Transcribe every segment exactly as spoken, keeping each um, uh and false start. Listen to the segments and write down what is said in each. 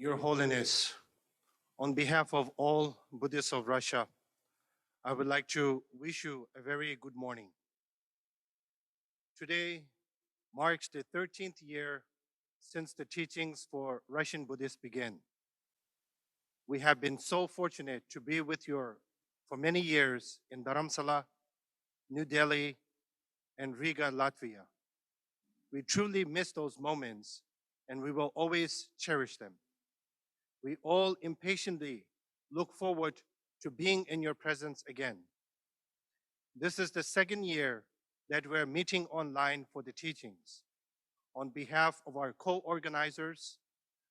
Your Holiness, on behalf of all Buddhists of Russia, I would like to wish you a very good morning. Today marks the thirteenth year since the teachings for Russian Buddhists began. We have been so fortunate to be with you for many years in Dharamsala, New Delhi, and Riga, Latvia. We truly miss those moments, and we will always cherish them. We all impatiently look forward to being in your presence again. This is the second year that we're meeting online for the teachings. On behalf of our co-organizers,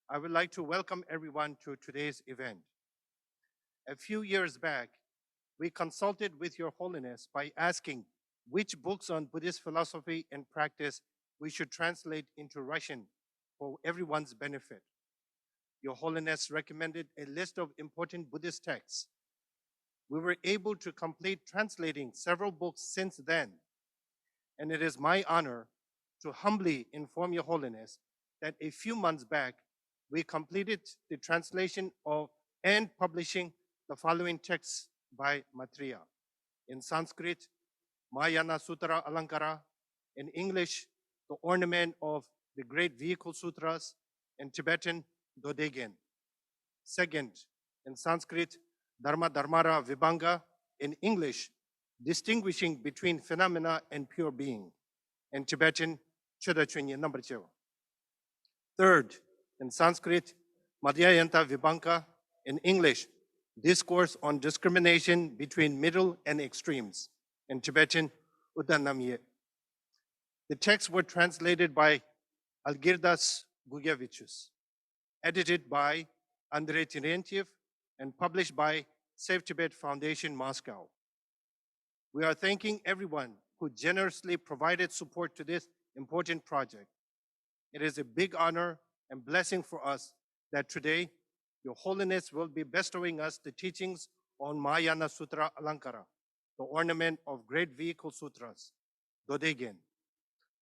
I would like to welcome everyone to today's event. A few years back, we consulted with Your Holiness by asking which books on Buddhist philosophy and practice we should translate into Russian for everyone's benefit. Your Holiness recommended a list of important Buddhist texts. We were able to complete translating several books since then, and it is my honor to humbly inform Your Holiness that a few months back, we completed the translation of and publishing the following texts by Maitreya. In Sanskrit, Mahayana Sutra Alankara, in English, The Ornament of the Great Vehicle Sutras, in Tibetan, Dodekan. Second, in Sanskrit, Dharma Dharmara Vibhanga, in English, Distinguishing Between Phenomena and Pure Being, in Tibetan, Choeda Chonyi Namparchewa. Third, in Sanskrit, Madhyayanta Vibhanga, in English, Discourse on Discrimination Between Middle and Extremes, in Tibetan, Uddha Namye. The texts were translated by Algirdas Gugiavicius, edited by Andrei Terentiev, and published by Save Tibet Foundation, Moscow. We are thanking everyone who generously provided support to this important project. It is a big honor and blessing for us that today Your Holiness will be bestowing us the teachings on Mahayana Sutra Alankara, the ornament of great vehicle sutras, Dodekan.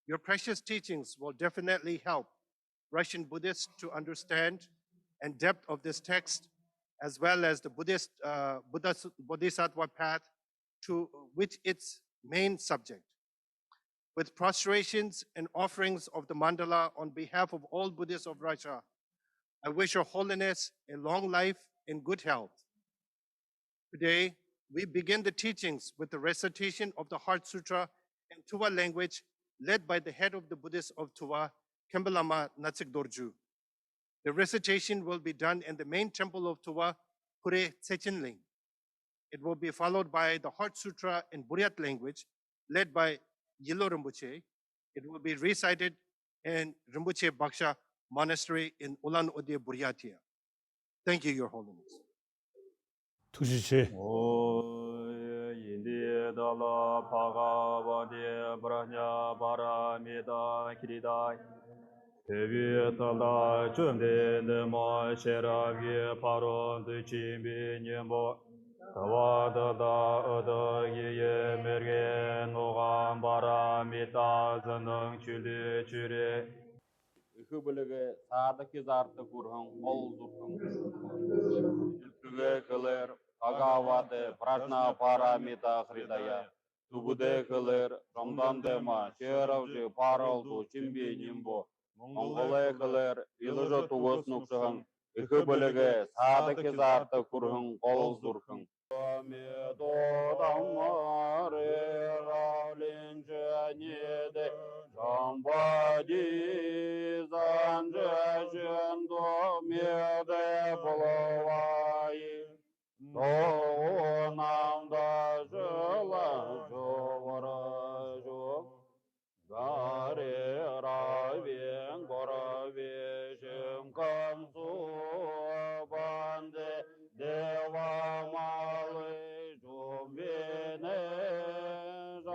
Your precious teachings will definitely help Russian Buddhists to understand and depth of this text, as well as the Buddhist uh, Buddhas- Bodhisattva path to which its main subject. With prostrations and offerings of the mandala on behalf of all Buddhists of Russia, I wish Your Holiness a long life and good health. Today, we begin the teachings with the recitation of the Heart Sutra in Tuva language, led by the head of the Buddhists of Tuva, Khenpo Lama Natsik Dorju. The recitation will be done in the main temple of Tuva, Khure Tsechen Ling. It will be followed by the Heart Sutra in Buryat language, led by Yilo Rinpoche. It will be recited in Rinpoche Baksha Monastery in Ulan Ude, Buryatia. Thank you, Your Holiness. ཐུགས་རྗེ་ཆེ། ཨོ། ཡིན་ཏེ་ཏཱ་ལ་བྷ་ག་ཝ་ཏི་པྲཛྙཱ་པཱ་ར་མི་ཏཱ་ཀི་རི་ཏཱ། དེ་བས་ད་ལྟ་བཅོམ་ལྡན་འདས་མ་ཤེས་རབ་ཀྱི་ཕ་རོལ་ཏུ་ཕྱིན་པའི་སྙིང་པོ། དལ་བ་དག་དང་ཨ་ཏི་ཡེ་ཡེ་མེར་གེ་ནོ་ག་པ་ར་མི་ཏ་ཛ་ནང་ཆུ་ལི་ཆུ་རེ། ཨི་ཤུ་བི་ལི་གེ་ས་ཏ་ཀི་ཛར་ཏ་ཀུར་ཧང་ཨོལ་ཟུར་ཧང་། ཨི་ཤུ་གེ་ཀི་ལེར་བྷ་ག་ཝ་ཏེ་པྲ་ཛ་ན་པ་ར་མི་ཏ་ཧྲི་ད་ཡ། སུ་བུ་ཏེ་ཀི་ལེར་བཅོམ་ལྡན་འདས་མ་ཤེས་རབ་ཀྱི་ཕ་རོལ་ཏུ་ཕྱིན་པའི་སྙིང་པོ། མོང་གོ་ལེ་ཀི་ལེར་ཡི་ལི་ཞོ་ཏུ་གོ་སྣུག་ཤ་ཧང་། ཨི་ཤུ་བི་ལི་གེ་ས་ཏ་ཀི་ཛར་ཏ་ཀུར་ཧང་ཨོལ་ཟུར་ཧང་། མེ་ཏོག་དང་མ་རེ་ར་ལིང་ཅ་ཉི་ཏེ་ཇམ་པ་ཏི་ཛན་ཅ་ཤིན་ཏུ་མེ་ཏེ་ཕུལ་བ་ཡི། ཏོ་ནམ་ད་ཤི་ལ་ཇོ་བར་ཇོ། ག་རེ་ར་བའི་འགོར་བའི་ཞིང་ཁམས་སུ་བ་འདི་བདེ་བ་མ་ལུས་འབྱུང་བའི་གནས། ཤ་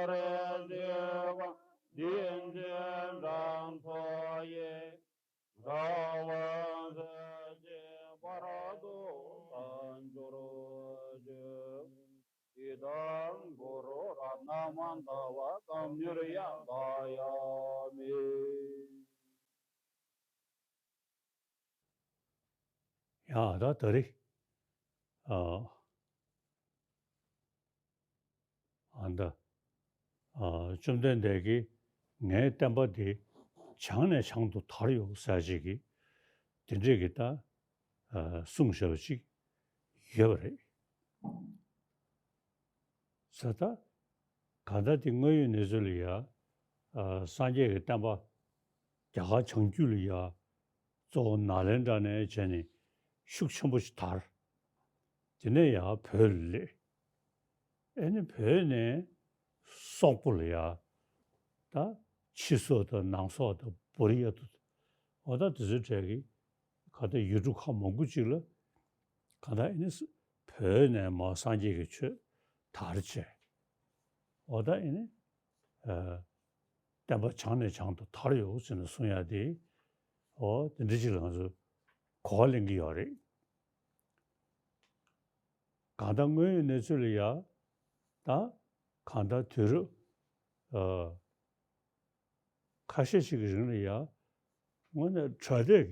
རེ་ཟི་བ་འདི་འདི་འགྲམ་ཚོ་ཡི། དགྲ་བོ་མཛད་ཀྱི་བར་དུ་བྱང་གྱུར་ཅིག། ཨི་དམ་གུ་རུ་རཏྣ་མ་ཎ་ཝ་སྐམ་ནིར་ཡ་ག་ཡ་མི། ད་ད་ད་རེས་ཨ་ཨ་ད་ཨ་བཅོམ་ལྡན་འདས་ཀྱིས་ངའི་བསྟན་པ་འདི་བྱང་ནས་བྱང་དུ་དར་ཡོད་ཟེར་ཅིག་གིས་དེ་འདྲས་ཀྱི་ད་ཨ་གསུངས་བཞག་པ་ཅིག་ཡོད་པ་རེད། ཟེར་ད། གང་ལྟར་དེ་དངོས་ཡོད་གནས་ཚུལ་ལ་ཡ། ཨ་སངས་རྒྱས་ཀྱི་བསྟན་པ་རྒྱ་གར་བྱང་རྒྱུད་ལ་ཡ། གཙོ་བོ་ནཱ་ལེནྡྲ་ནས་བྱས་ནས་ཤུགས་ཆེན་པོ་ཞིག་དར། དེ་ནས་ཡ་བོད་ལ་སླེབས། ཨེ་ནི་བོད་ནས་སོག་པོ་ལ་ཡ། ད་ཕྱི་སོག་དང་ནང་སོག་དང་བོ་རི་ཡ་དུ། འོ་ད་དེ་ཚོའི་གྲས་ཀྱི་ག་ད་ཡུལ་གྲུ་ཁག་མང་པོ་ཅིག་ལ། གང་ལྟར་ཨེ་ནི་བོད་ནས་མར་སངས་རྒྱས་ཀྱི་ཆོས་དར་བྱས། འོ་ད་ཨེ་ནི་ཨ་བསྟན་པ་བྱང་ནས་བྱང་དུ་དར་ཡོད་ཟེར་ནས་གསུང་ཡ་དེ། འོ་དེ་འདྲ་ཅིག་ལ་ང་ཚོས་གོ་བ་ལེན་གྱི་ཡོད་རེད། གང་ལྟར་དངོས་ཡོད་གནས་ཚུལ་ལ་ཡ། ད་གང་ལྟར་དུས་རབས་ཨ། ཁ་ཤས་ཤིག་གི་རིང་ལ་ཡ། དངོས་གནས་དྲང་གནས་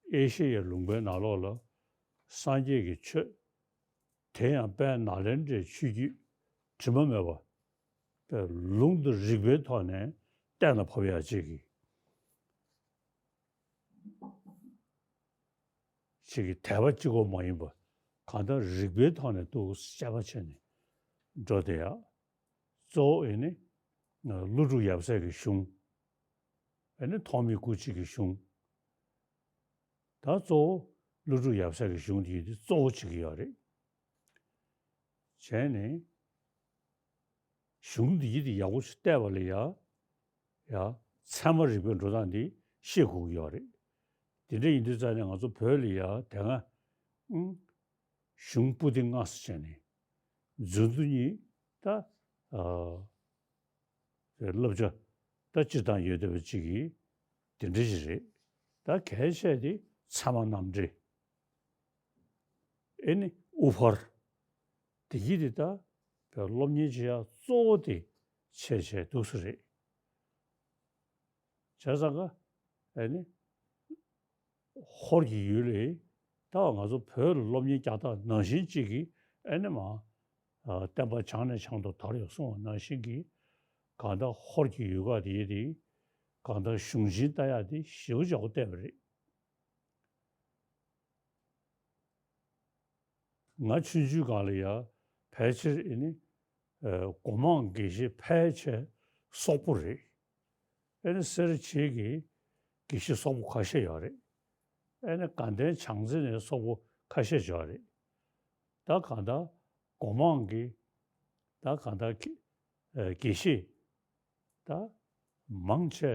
ཀྱི་ཨེ་ཤེ་ཡའི་ལུང་པའི་ནང་ལོགས་ལ་སངས་རྒྱས་ཀྱི་ཆོས། དེ་ཡང་དཔལ་ནཱ་ལེནྡྲའི་ཆོས་བརྒྱུད་དྲི་མ་མེད་པ། དཔེ་ལུང་དང་རིགས་པའི་ཐོག་ནས་གཏན་ལ་ཕབ་ཡ་ཅིག་གི་ཅིག་གི་དད་པ་གཅིག་པོ་མ་ཡིན་པ། གང་ལྟར་རིགས་པའི་ཐོག་ནས་ཏོག་ཙམ་དཔྱད་པ་བྱས་ནས་འགྲོ་བསྡད་ཡ། གཙོ་བོ་ཨེ་ནི་ཀླུ་སྒྲུབ་ཡབ་སྲས་ཀྱི་གཞུང་། ཨེ་ནི་ཐོགས་མེད་སྐུ་མཆེད་ཀྱི་གཞུང་། ད་གཙོ་བོ་ཀླུ་སྒྲུབ་ཡབ་སྲས་ཀྱི་གཞུང་དེ་ཡིན་དུས་གཙོ་བོ་བྱེད་ཀྱི་ཡོད་རེད། བྱས་ནས་གཞུང་འདི་ཡིད་དུ་ཡག་པོ་ཞིག་བལྟས་པ་ལ་ཡ། ཡ། ཚད་མ་རིག་པའི་འགྲོ་སྟངས་འདི་ཤེས་དགོས་ཀྱི་ཡོད་རེད། དེ་འདྲ་ཡིན་དུས་ཙང་ནས་ང་ཚོ་བོད་ལ་ཡ་དེ་སྔ་ཨང་། གཞུང་པོ་ཏི་ལྔ་ཟེར་བྱས་ནས་མཛོད་འདུ་གཉིས་ད་ཨ་བསླབ་བྱ་ད་སྤྱིར་བཏང་ཡོད་བསྡད་པ་གཅིག་གིས་དེ་འདྲ་ཞིག་རེད། ད་གལ་ཆེ་དེ་ཚད་མ་རྣམ་འགྲེལ། ཨེ་ནི་དབུ་ཕར། དེ་གྱིས་དེ་ལྟ་བའི་སློབ་གཉེར་བྱེད་ཡག་གཙོ་བོ་དེ་བྱས་བྱས་འདུག་སེ་རེད། བྱས་ཙང་ཀ་ཨེ་ནི་ཧོར་གྱི་ཡུལ་ལས་ད་ང་ཚོ་བོད་ལ་སློབ་གཉེར་རྒྱག་སྟངས་ནང་བཞིན་གཅིག་གིས་ཨེ་ནི་མ་ཨ་བསྟན་པ་བྱང་ནས་བྱང་དུ་དར་ཡོད་གསུངས་པ་ནང་བཞིན་གྱི་གང་ལྟར་ཧོར་གྱི་ཡུལ་ཁག་དེ་དེ་གང་ལྟར་གཞུང་ཆེན་ལྟ་ཡག་དེ་ཞེ་པོ་ཅིག་ཡག་པོ་བལྟས་པ་རེད། ང་ཆུང་ཆུང་སྒང་ལ་ཡ་ཕལ་ཆེར་ཨེ་ནི་ཨ་སྒོ་མང་དགེ་བཤེས་ཕལ་ཆེར་སོག་པོ་རེད། ཨེ་ནི་སེར་བྱེས་ཀྱི་དགེ་བཤེས་སོག་པོ་ཁ་ཤས་ཡོད་རེད། ཨེ་ནི་དགའ་ལྡན་བྱང་རྩེ་ནས་སོག་པོ་ཁ་ཤས་ཡོད་རེད། ད་གང་ལྟར་སྒོ་མང་གི་ད་གང་ལྟར་གི་ཨ་དགེ་བཤེས་ད་མང་ཆེ་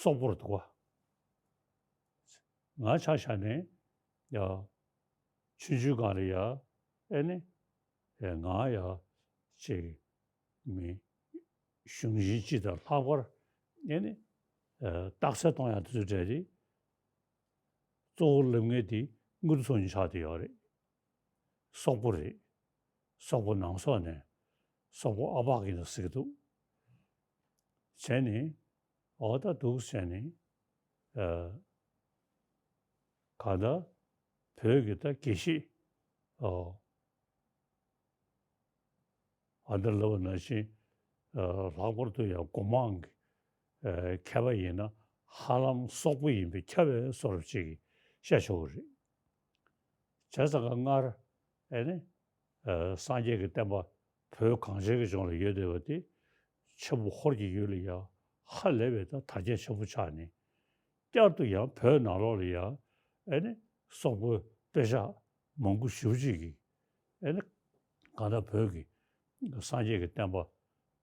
སོག་པོར་འདུག་ག་ང་ཆ་བཞག་ནས་ཡ་ཆུང་ཆུང་སྒང་ལ་ཡ་ཨེ་ནི་ཡ་ང་ཡ་ཅིག་མི་གཞུང་ཆེན་སྤྱི་དང་ལྷག་པར་ཨེ་ནི་ཡ་རྟགས་གསལ་གཏོང་ཡག་དེ་ཚོའི་གྲས་དེ་གཙོ་བོ་སླེབས་མཁན་དེ་དངུལ་མཚོ་ཉིད་ཆགས་བསྡད་ཡོད་རེད། སོག་པོ་རེད། སོག་པོ་ནང་སོག་ནས་སོག་པོ་ཨ་ཕག་གི་ནང་ཟེར་གྱི་འདུག་བྱས་ནས་འོ་ད་འདུག་བྱས་ནས་ཨ་ག་ད་བོད་ཀྱི་ད་དགེ་བཤེས་ཨོ་ཨ་ད་ལབ་པ་ནང་བཞིན་ཨ་ལྷག་པར་དུ་ཡང་སྒོ་མང་གི་ཨ་མཁས་པ་ཡིན་ན་ཧ་ལམ་སོག་པོ་ཡིན་པས་ཁྱབ་པའི་བཟོ་འདྲ་ཅིག་བཤད་ཆོག་གི་རེད། བྱས་ཙང་ཀ་སྔར་ཨེ་ནི་ཨ་སངས་རྒྱས་ཀྱི་བསྟན་པ་བོད་གངས་ཅན་གྱི་ལྗོངས་ལ་ཡོད་བསྡད་པ་དེ་ཆེན་པོ་ཧོར་གྱི་ཡུལ་ལ་ཡང་ཧ་ལས་པའི་ད་དར་རྒྱས་ཆེན་པོ་ཆགས་ནས་བསྐྱར་དུ་ཡང་བོད་ནང་ལོགས་ལ་ཡང་ཨེ་ནི་སོག་པོའི་དཔེ་ཆ་མང་པོ་ཞེ་པོ་ཅིག་གིས་ཨེ་ནི་གང་ལྟར་བོད་ཀྱི་སངས་རྒྱས་ཀྱི་བསྟན་པ་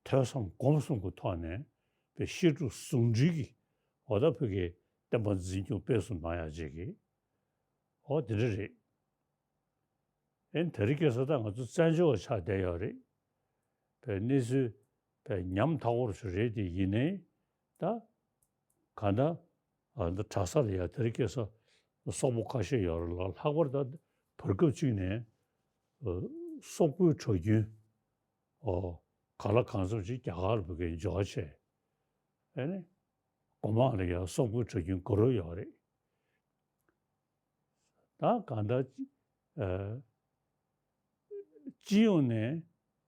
ཐོས་བསམ་སྒོམ་གསུམ་གྱི་ཐོག་ནས་པའི་བཤད་སྒྲུབ་ཟུང་འབྲེལ་གྱིས་འོ་ད་བོད་ཀྱི་བསྟན་པ་འཛིན་སྐྱོང་སྤེལ་གསུམ་གནང་ཡག་ཅིག་གིས་འོ་དེ་འདྲ་རེད། ཨེ་དེ་རིང་ཁ་སང་ད་ང་ཚོ་བཙན་བྱོལ་བ་ཆགས་བསྡད་ཡོད་རེད། པའི་གནས་ཚུལ་པའི་ཉམ་ཐག་པོ་ཞིག་རེད་དེ་ཡིན་ནའི་ད་ག་ད་ཨ་ད་གྲྭ་ས་ལ་ཡ་དེ་རིང་ཁ་སང་སོག་པོ་ཁ་ཤས་ཡོད་རེད་ལ། ལྷག་པར་ད་བར་སྐབས་གཅིག་ནས་ཨ་སོག་པོའི་གྲྭ་རྒྱུན་ཨོ་ག་ལ་གང་འཚམ་ཞིག་རྒྱ་གར་ལ་བོད་སྐད་འཇོག་བྱས། ཨེ་ནི་སྒོ་མང་ལ་ཡ་སོག་པོའི་གྲྭ་རྒྱུན་དགའ་རབ་ཡོད་རེད། ད་གང་ལྟར་ཨ་སྤྱི་ཡོངས་ནས་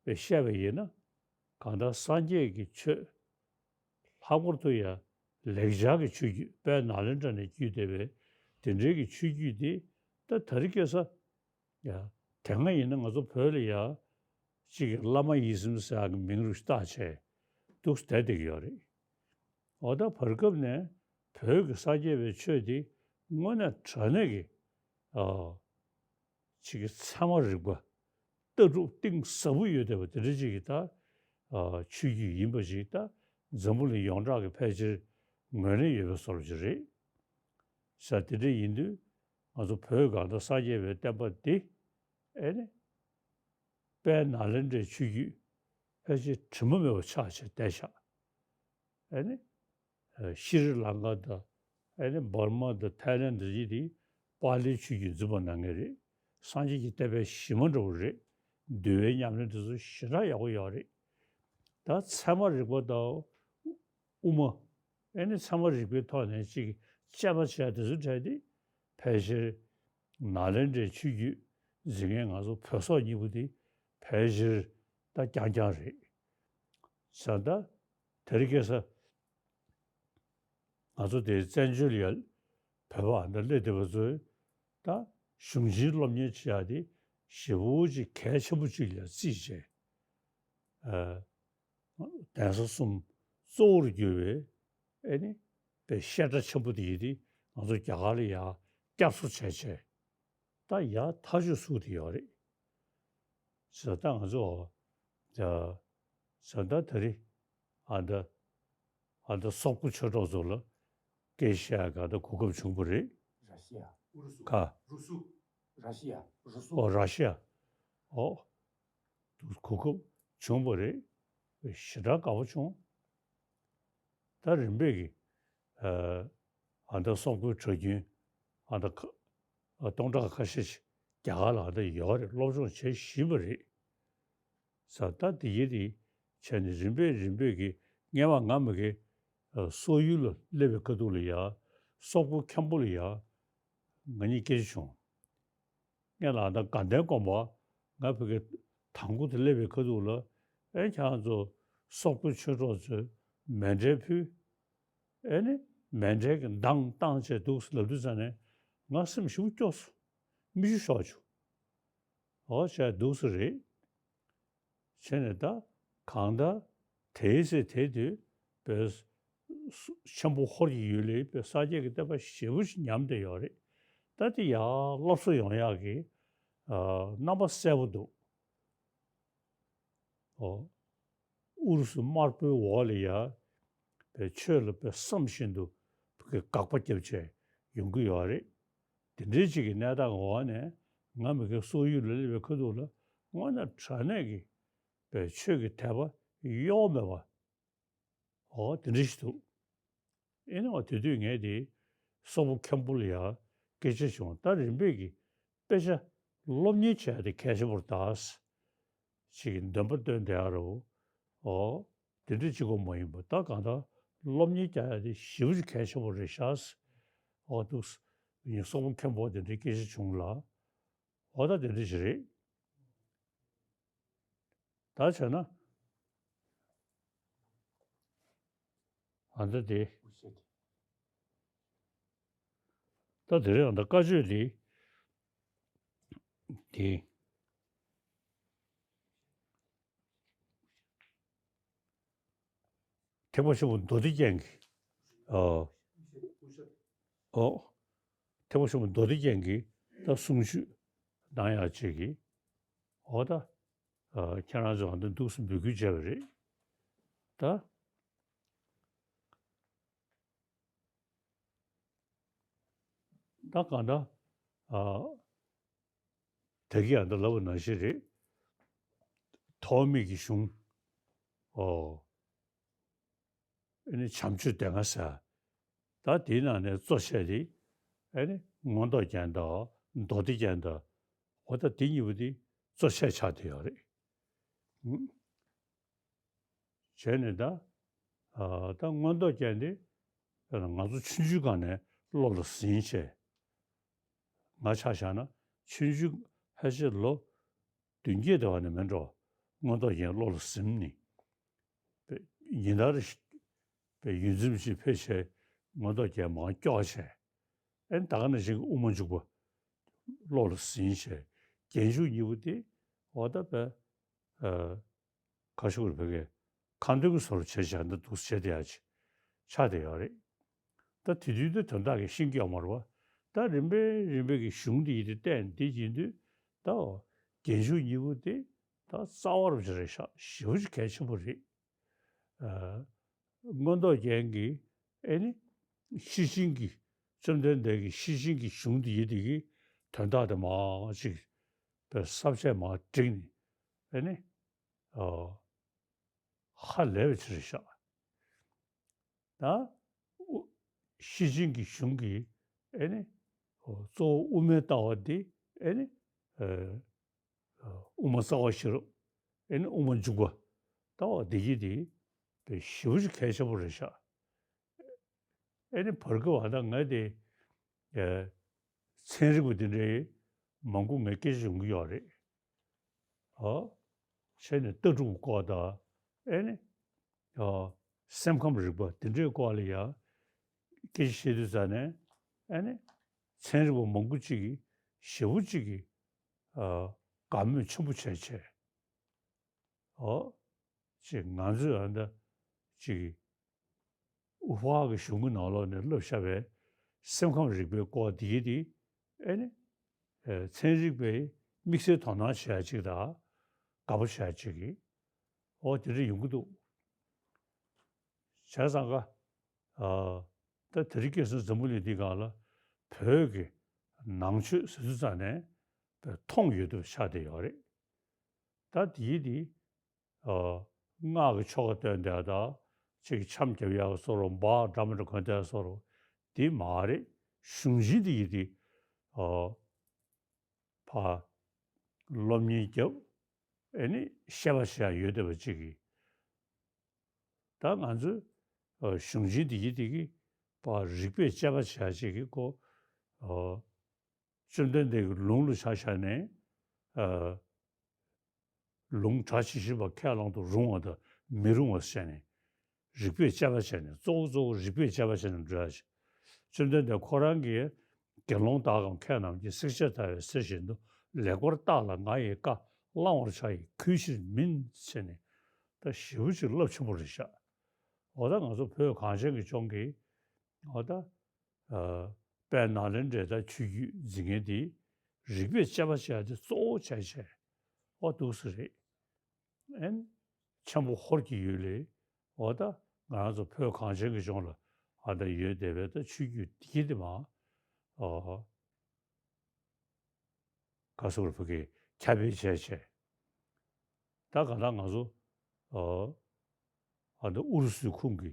བཤད་པ་ཡིན་ན། གང་ལྟར་སངས་རྒྱས་ཀྱི་ཆོས་ལྷག་པར་དུ་ཡང་ལེགས་སྦྱར་གྱི་ཆོས་བརྒྱུད། དཔལ་ནཱ་ལེནྡྲ་ནས་བརྒྱུད་བསྡད་པའི་དེ་འདྲའི་གི་ཆོས་བརྒྱུད་འདི་ད་དེ་རིང་ཁ་སང་ཡ་དེ་སྔ་ཡིན་ན་ང་ཚོ་བོད་ལ་ཡ་གཅིག་གི་བླ་མ་ཡིད་བཞིན་ཟེར་ཡག་གི་མིང་རུ་བཏགས་བྱས་འདུག་བསྡད་བསྡད་ཀྱི་ཡོད་རེད། འོ་ད་བར་སྐབས་ནས་བོད་ཀྱི་སངས་རྒྱས་པའི་ཆོས་འདི་དངོས་གནས་དྲང་གནས་ཀྱི་ཨ་ཅིག་གི་ཚད་མ་རིག་པ་ལྟ་གྲུབ་གཏིང་ཟབ་པོ་ཡོད་བསྡད་པ་དེ་འདྲ་ཅིག་གི་ད་ཨ་ཆོས་བརྒྱུད་ཡིན་པ་ཞིག་ད་འཛམ་བུ་གླིང་ཡོངས་གྲགས་ཀྱི་ཕལ་ཆེར་ངོས་ལེན་ཡོད་པའི་བཟོ་འདྲ་ཅིག་རེད། ས་དེ་འདྲ་ཡིན་དུས་ང་ཚོ་བོད་གང་ལྟར་སངས་རྒྱས་པའི་བསྟན་པ་འདི་ཨེ་ནི་དཔལ་ནཱ་ལེནྡྲའི་ཆོས་བརྒྱུད་ཕལ་ཆེར་དྲི་མ་མེད་པ་ཆགས་བྱས་བསྡད་ཤག་ཨེ་ནི་ཤྲི་ལང་ཀ་དང་ཨེ་ནི་འབར་མ་དང་ཐའི་ལེན་དང་ཅི་དེ་པཱ་ལིའི་ཆོས་བརྒྱུད་འཛིན་པ་གནང་མཁན་རེད། སངས་རྒྱས་ཀྱི་བསྟན་པའི་གཞི་མ་འདྲ་བོ་རེད། འདུལ་བའི་ཉམས་ལེན་དེ་ཚོ་ཞེ་དྲག་ཡག་པོ་ཡོད་རེད། ད་ཚད་མ་རིག་པ་དང་དབུ་མ་ཨེ་ནི་ཚད་མ་རིག་པའི་ཐོག་ནས་ཅིག་དཔྱད་པ་བྱས་དེ་ཚོ་བྲལ་ཏེ་ཕལ་ཆེར་ནཱ་ལེནྡྲའི་ཆོས་བརྒྱུད་འཛིན་མཁན་ང་ཚོ་བོད་སོག་གཉིས་པོ་དེ་ཕལ་ཆེར་ད་རྐྱང་རྐྱང་རེད། ས་ད་དེ་རིང་ཁ་སང་ང་ཚོ་དེ་བཙན་བྱོལ་ཡ་བོད་པ་འདི་སླེབས་བསྡད་པ་ཚོས་ད་གཞུང་ཆེན་སློབ་གཉེར་བྱེད་ཡ་དེ་ཞེ་པོ་ཅིག་གལ་ཆེན་པོ་ཅིག་ལ་བརྩིས་བྱས། ཨ་གདན་ས་གསུམ་གཙོ་བོར་གྱུར་པའི་ཨེ་ནི་པའི་བཤད་གྲྭ་ཆེན་པོ་དེ་ཡིན་དེ་ང་ཚོ་རྒྱ་གར་ལ་ཡ་བསྐྱར་གསོ་བྱས་བྱས། ད་ཡ་ཐག་ཆོད་ཚུགས་བསྡད་ཡོད་རེད། ཟེར་ད་ང་ཚོ་ད་ཟེར་ད་དེ་རིང་ཨ་ད་ཨ་ད་སོག་པོ་ཆོས་གྲོགས་ཚོ་ལ་སྐད་ཆ་བཤད་ག་ད་གོ་སྐབས་བྱུང་བ་རེད། ར་ཤི་ཡ། ཨུ་རུ་སུ། ཁ། རུ་སུ། ར་ཤི་ཡ། རུ་སུ། ཨོ་ར་ཤི་ཡ། ཨོ། གོ་སྐབས་བྱུང་བ་རེད། ཞེ་དྲག་དགའ་པོ་བྱུང་། ད་རིམ་པས་ཀྱི་ཨ་ད་སོག་པོའི་གྲྭ་རྒྱུན་ཨ་ད་ཁ་སྟོང་ཕྲག་ཁ་ཤས་ཤིག་རྒྱ་གར་ལ་ཨ་ད་ཡོད་རེད། སློབ་སྦྱོང་བྱེད་བཞིན་པ་རེད། ས་ད་དེ་ཡིན་དེ་བྱས་ནས་རིམ་པས་རིམ་པས་ཀྱི་སྔས་མ་ང་མ་གི་སོག་ཡུལ་ལ་སླེབས་པའི་ཁ་ཐུག་ལ་ཡ་སོག་པོ་མཁན་པོ་ལ་ཡ་ང་གཉིས་སྐད་ཆ་བྱུང་། ངས་ལ་ད་དགའ་ལྡན་དགོན་པ་ང་བོད་ཀྱི་དང་པོ་དེ་སླེབས་པའི་ཁ་ཐུག་ལ་ཨེ་ཁྱེད་རང་ཚོ་སོག་པོ་ཆོས་གྲོགས་ཚོས་མཎྜལ་ཕུལ། ཨེ་ནི་མཎྜལ་གྱི་མདངས་བཏང་བྱས་འདུག་ལབ་དུས་ཙ་ནས་ང་སེམས་ཞེ་པོ་སྐྱོ་སོང་། མིག་ཆུ་ཤོར་བྱུང་། འོ་བྱས་འདུག་སེ་རེད། བྱས་ནས་ད་གང་ལྟར་དེའི་ཚེ་དེ་དུས་པའི་ཆེན་པོ་ཧོར་གྱི་ཡུལ་ལ་པའི་ས་སྐྱ་གི་བསྟན་པ་ཞེ་པོ་ཞིག་ཉམས་བསྡད་ཡོད་རེད། ད་དེ་ཡར་སློབ་གསོ་ཡོང་ཡག་གི་ཨ་རྣམ་པ་གསལ་པོ་འདུག་ཨོ། ཨུ་རུ་སུ་དམར་པོའི་འོག་ལ་ཡ་པའི་ཆོས་ལ་པའི་བསམ་བཞིན་དུ་པའི་དགག་པ་བརྒྱབ་བྱས་ཡོང་གི་ཡོད་རེད། དེ་འདྲའི་ཅིག་གི་གནས་སྟངས་འོག་ནས་ང་མི་དགེ་སོག་ཡུལ་ལ་སླེབས་པའི་ཁ་ཐུག་ལ་དངོས་གནས་དྲང་གནས་ཀྱི་པའི་ཆོས་ཀྱི་དད་པ་གཡོ་བ་མེད་པ། འོ་དེ་འདྲ་ཞིག་འདུག་ཨེ་ནི་འོ་དེ་དུས་ངས་དེ་སོག་པོ་མཁན་པོ་ལ་ཡ་སྐད་ཆ་བྱུང་། ད་རིམ་པས་ཀྱི་དཔེ་ཆ་སློབ་གཉེར་བྱས་ཏེ་གལ་ཆེན་པོར་གདའ། ཅིག་གི་འདོན་པ་བཏོན་བསྡད་ཡ་རོ། འོ་དེ་འདྲ་གཅིག་པོ་མ་ཡིན་པ་ད་གང་ལྟར་སློབ་གཉེར་རྒྱག་ཡ་དེ་ཞེ་པོ་ཅིག་གལ་ཆེན་པོ་རེད་ཤག་འོ་འདུག་ཡིན་སོག་པོ་མཁན་པོ་དེ་འདྲའི་སྐད་ཆ་བྱུང་ལ། འོ་ད་དེ་འདྲ་ཞིག་རེད། ད་བྱས་ན། ཨ་ད་དེ། ད་དེ་རིང་ཨ་ད་བཀའ་ཆོས་དེ། དེ། ཐེག་པ་ཆེན་པོ་མདོ་སྡེ་རྒྱན་གྱི། ཨོ། ཨོ། ཐེག་པ་ཆེན་པོ་མདོ་སྡེ་རྒྱན་གྱི་ད་གསུང་ཆོས་གནང་ཡག་ཅིག་གི། འོ་ད། ཨ་ཁྱེད་རང་ཚོ་ཨ་ད་འདུག་སེ་འབོད་སྐུལ་བྱས་པ་རེད། ད། ད་གང་ལྟར་ཨ་ད་གིན་ཨ་ད་ལབ་པ་ནང་བཞིན་རེད། ཐོགས་མེད་ཀྱི་གཞུང་། ཨོ། ཨེ་ནི་བྱམས་ཆོས་སྡེ་ལྔ་ཟེར། ད་དེའི་ནང་ནས་གཙོ་ཆེ་དེ་ཨེ་ནི་མངོན་རྟོགས་རྒྱན་དང་མདོ་སྡེ་རྒྱན་དང་། འོ་ད་དེ་གཉིས་པོ་དེ་གཙོ་ཆེ་ཆགས་བསྡད་ཡོད་རེད། བྱས་ནས་ད། ཨ་ད་མངོན་རྟོགས་རྒྱན་དེ་ང་ཚོ་ཆུང་ཆུང་སྒང་ནས་བློ་ལ་ཟིན་བྱས། ང་ཆ་བཞག་ན་ཆུང་ཆུང་ཕལ་ཆེར་ལོ་བདུན་བརྒྱད་དེ་བ་ནས་མེད་འགྲོ། མངོན་རྟོགས་རྒྱན་བློ་ལ་ཟིན་ནས་ཉིན་ལྟར་པའི་ཡུལ་འཛིན་ཅིག་ཕེབས་བྱས་མངོན་རྟོགས་རྒྱན་མར་སྐྱོར་བྱས། ཨེ་ད་ག་ནང་བཞིན་གྱི་དབུ་མ་འཇུག་པ་བློ་ལ་ཟིན་བྱས། རྒྱན་འཇུག་གཉིས་པོ་དེ་འོ་ད་པའི་ཁ་ཤུགས་རེ་བོད་སྐད་ཁ་འདོན་གྱི་བཟོ་འདྲ་བྱས་བྱས་འདི་འདུག་བྱས་བསྡད་ཡ་ཅིག་ཆགས་བསྡད་ཡོད་རེད། ད་དེ་དུས་དེ་དོན་དག་གི་ཤེས་ཀྱི་ཡོད་མ་རེད་བ། ད་རིམ་པས་རིམ་པས་ཀྱི་གཞུང་འདི་ཡི་དེ་བསྟན་འདི་ཡིན་དུས་ད་རྒྱན་འཇུག་གཉིས་པོ་དེ་ད་རྩ་བ་རུ་ཅིག་རེད་ཤག་ཞེ་པོ་ཅིག་གལ་ཆེན་པོ་རེད། ཨ། མངོན་རྟོགས་རྒྱན་གྱི་ཨེ་ནི་ཤེར་ཕྱིན་གྱི་བཅོམ་ལྡན་འདས་ཀྱི་ཤེར་ཕྱིན་གྱི་གཞུང་འདི་ཡི་དེ་གི་དོན་དག་དེ་མར་ཅིག་པའི་ས་བཅད་མར་བསྒྲིགས་ནས་ཨེ་ནི་ཨ། ཧ་ལས་པ་ཅིག་རེད་ཤག་ད་དབུ་ཤེར་ཕྱིན་གྱི་གཞུང་གི་ཨེ་ནི་ཨོ་གཙོ་བོ་དབུ་མའི་ལྟ་བ་འདི་ཨེ་ནི་ཨ་དབུ་མ་རྩ་བ་ཤེས་རབ། ཨེ་ནི་དབུ་མ་འཇུག་པ་ལྟ་བ་འདི་གི་དེ་དཔེ་ཞེ་པོ་ཅིག་གལ་ཆེན་པོ་རེད་ཤག་ཨེ་ནི་བར་སྐབས་ཨ་ད་ང་དེ་ཨེ་ཚན་རིག་པ་འདི་འདྲའི་མང་པོ་ངས་སྐད་ཆ་ཡོང་གི་ཡོད་རེད། ཨོ། བྱས་ནས་ལྟ་གྲུབ་སྐོར་དང་ཨེ་ནི་ཨོ་སེམས་ཁམས་རིག་པ་འདི་འདྲའི་སྐོར་ལ་ཡང་སྐད་ཆ་བཤད་དུས་ཙ་ནས་ཨེ་ནི་ཚན་རིག་པ་མང་པོ་ཅིག་གིས་ཞེ་པོ་ཅིག་གིས་ཨ་དགའ་མོས་ཆེན་པོ་བྱས་བྱས། ཨོ། ཅིག་ང་ཚོས་ཨ་འདྲ་ཅིག་དབུ་ཕར་གྱི་གཞུང་གི་ནང་ལོགས་ནས་བསླབས་བཞག་པའི་སེམས་ཁམས་རིག་པའི་སྐོར་འདི་གི་དེ་ཨེ་ནི་ཨེ་ཚན་རིག་པའི་དམིགས་བསལ་དོ་སྣང་བྱེད་ཡ་ཅིག་དང་དགའ་པོ་བྱེད་ཡ་ཅིག་གི་ཨོ་དེ་འདྲ་ཡོང་གི་འདུག་བྱས་ཙང་ཀ་ཨ་ད་དེ་རིང་ཁ་སང་འཛམ་བུ་གླིང་འདི་སྒང་ལ་བོད་ཀྱི་ནང་ཆོས་ཟེར་དུས་ཙ་ནས་མཐོང་ཡོད་དུ་ཆགས་བསྡད་ཡོད་རེད། ད་དེའི་དེ་ཨ་སྔགས་ཀྱི་ཆོ་ག་འདོན་བསྡད་ཡ་དང་ཅིག་འཆམ་རྒྱབ་ཡག་བཟོ་འདྲ་བོ་འབག་འདྲ་མི་འདྲ་གོན་བསྡད་ཡ་བཟོ་འདྲ་བོ་དེ་མ་རེད། གཞུང་ཆེན་དེ་ཡི་དེ་ཨ་ཕར་སློབ་གཉེར་རྒྱབ། ཨེ་ནི་བཤད་པ་བྱེད་ཡ་ཡོད་བསྡད་པ་ཅིག་གིས། ད་ང་ཚོས་ཨ་གཞུང་ཆེན་དེ་ཡི་དེ་གི་ཕར་རིགས་པས་དཔྱད་པ་བྱེད་ཡ་ཅིག་གི་ཁོ་ཨ་བཅོམ་ལྡན་འདས་ཀྱི་ལུང་ལ་ཆ་བཞག་ནས་ཨ་ལུང་གྲགས་ཆེ་ཤོས་པ་ཁས་བླངས་དུ་རུང་བ་དང་མི་རུང་བ་བྱས་ནས་རིགས་པས་དཔྱད་པ་བྱས་ནས་གཙོ་བོ་གཙོ་བོ་རིགས་པས་དཔྱད་པ་བྱས་ནས་འགྲོ་ཡ་ཞིག་བཅོམ་ལྡན་འདས་ཁོ་རང་གིས་དགེ་སློང་དག་གམ་མཁས་རྣམས་ཀྱིས་བསྲེགས་བཅད་བརྡར་བའི་གསེར་བཞིན་དུ་ལེགས་པར་བརྟགས་ལ་ང་ཡི་བཀའ་བླང་བར་བྱ་ཡི་གུས་ཕྱིར་མིན་ཟེར་ནས་ད་ཞེ་པོ་ཅིག་རླབས་ཆེན་པོ་རེད་ཤག་འོ་ད་ང་ཚོ་བོད་གངས་ཅན་གྱི་ལྗོངས་ཀྱི་འོ་ད། ཨ་དཔལ་ནཱ་ལེནྡྲའི་ད་ཆོས་བརྒྱུད་འཛིན་མཁན་དེ་རིགས་པས་དཔྱད་པ་བྱས་ཏེ་གཙོ་བོ་བྱས་བྱས་ཨོ་འདུག་སེ་རེད། ཨན་ཆེན་པོ་ཧོར་གྱི་ཡུལ་ལས་ཨོ་ད་ང་རང་ཚོ་བོད་གངས་ཅན་གྱི་ལྗོངས་ལ་ཨ་ད་ཡོད་བསྡད་པའི་ད་ཆོས་བརྒྱུད་དེ་དེ་མ་ཨོ། ག་སོགས་ཕ་གིར་ཁྱབ་སྤེལ་བྱས་བྱས། ད་གང་ལྟར་ང་ཚོ་ཨ་ཨ་ནི་ཨུ་རུ་སུའི་ཁོངས་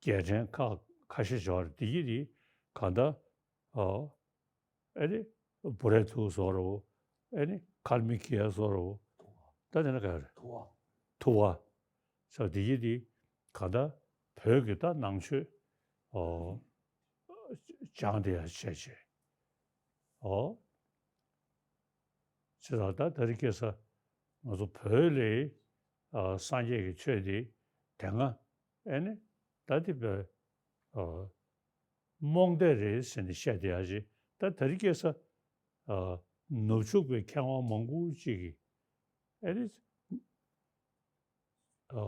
ཀྱི་རྒྱལ་ཕྲན་ཁག་ཁ་ཤས་ཤིག་ཡོད་རེད། དེ་གྱིས་དེ་གང་ལྟར་ཨ་ཨེ་ནི་བུ་རའི་ཐུ་བཟོ་འདྲ་བོ། ཨེ་ནི་ཁལ་མི་ཁི་ཡ་བཟོ་འདྲ་བོ། ད་དེ་ན་ག་རེ་ཐུ་བ། ཐུ་བ། ས་དེ་གྱིས་དེ་གང་ལྟར་བོད་ཀྱི་ད་ནང་ཆོས་ཨ་སྦྱངས་བསྡད་ཡ་བྱས་བྱས། ཨོ། ཅེས་དང་ད་ད་རེས་ཁ་སང་ང་ཚོ་བོད་ལ་ཨ་སངས་རྒྱས་ཀྱི་ཆོས་འདི་དེ་སྔ་ཨེ་ནི་ད་དེ་བས་ཨ་རྨོངས་དད་རེད་ཟེར་ནས་བཤད་བསྡད་ཡ་ཅིག་ད་ད་རེས་ཁ་སང་ཨ་ནུབ་ཕྱོགས་པའི་མཁས་དབང་མང་པོ་ཅིག་གིས་ཨེ་ནི། ཨ་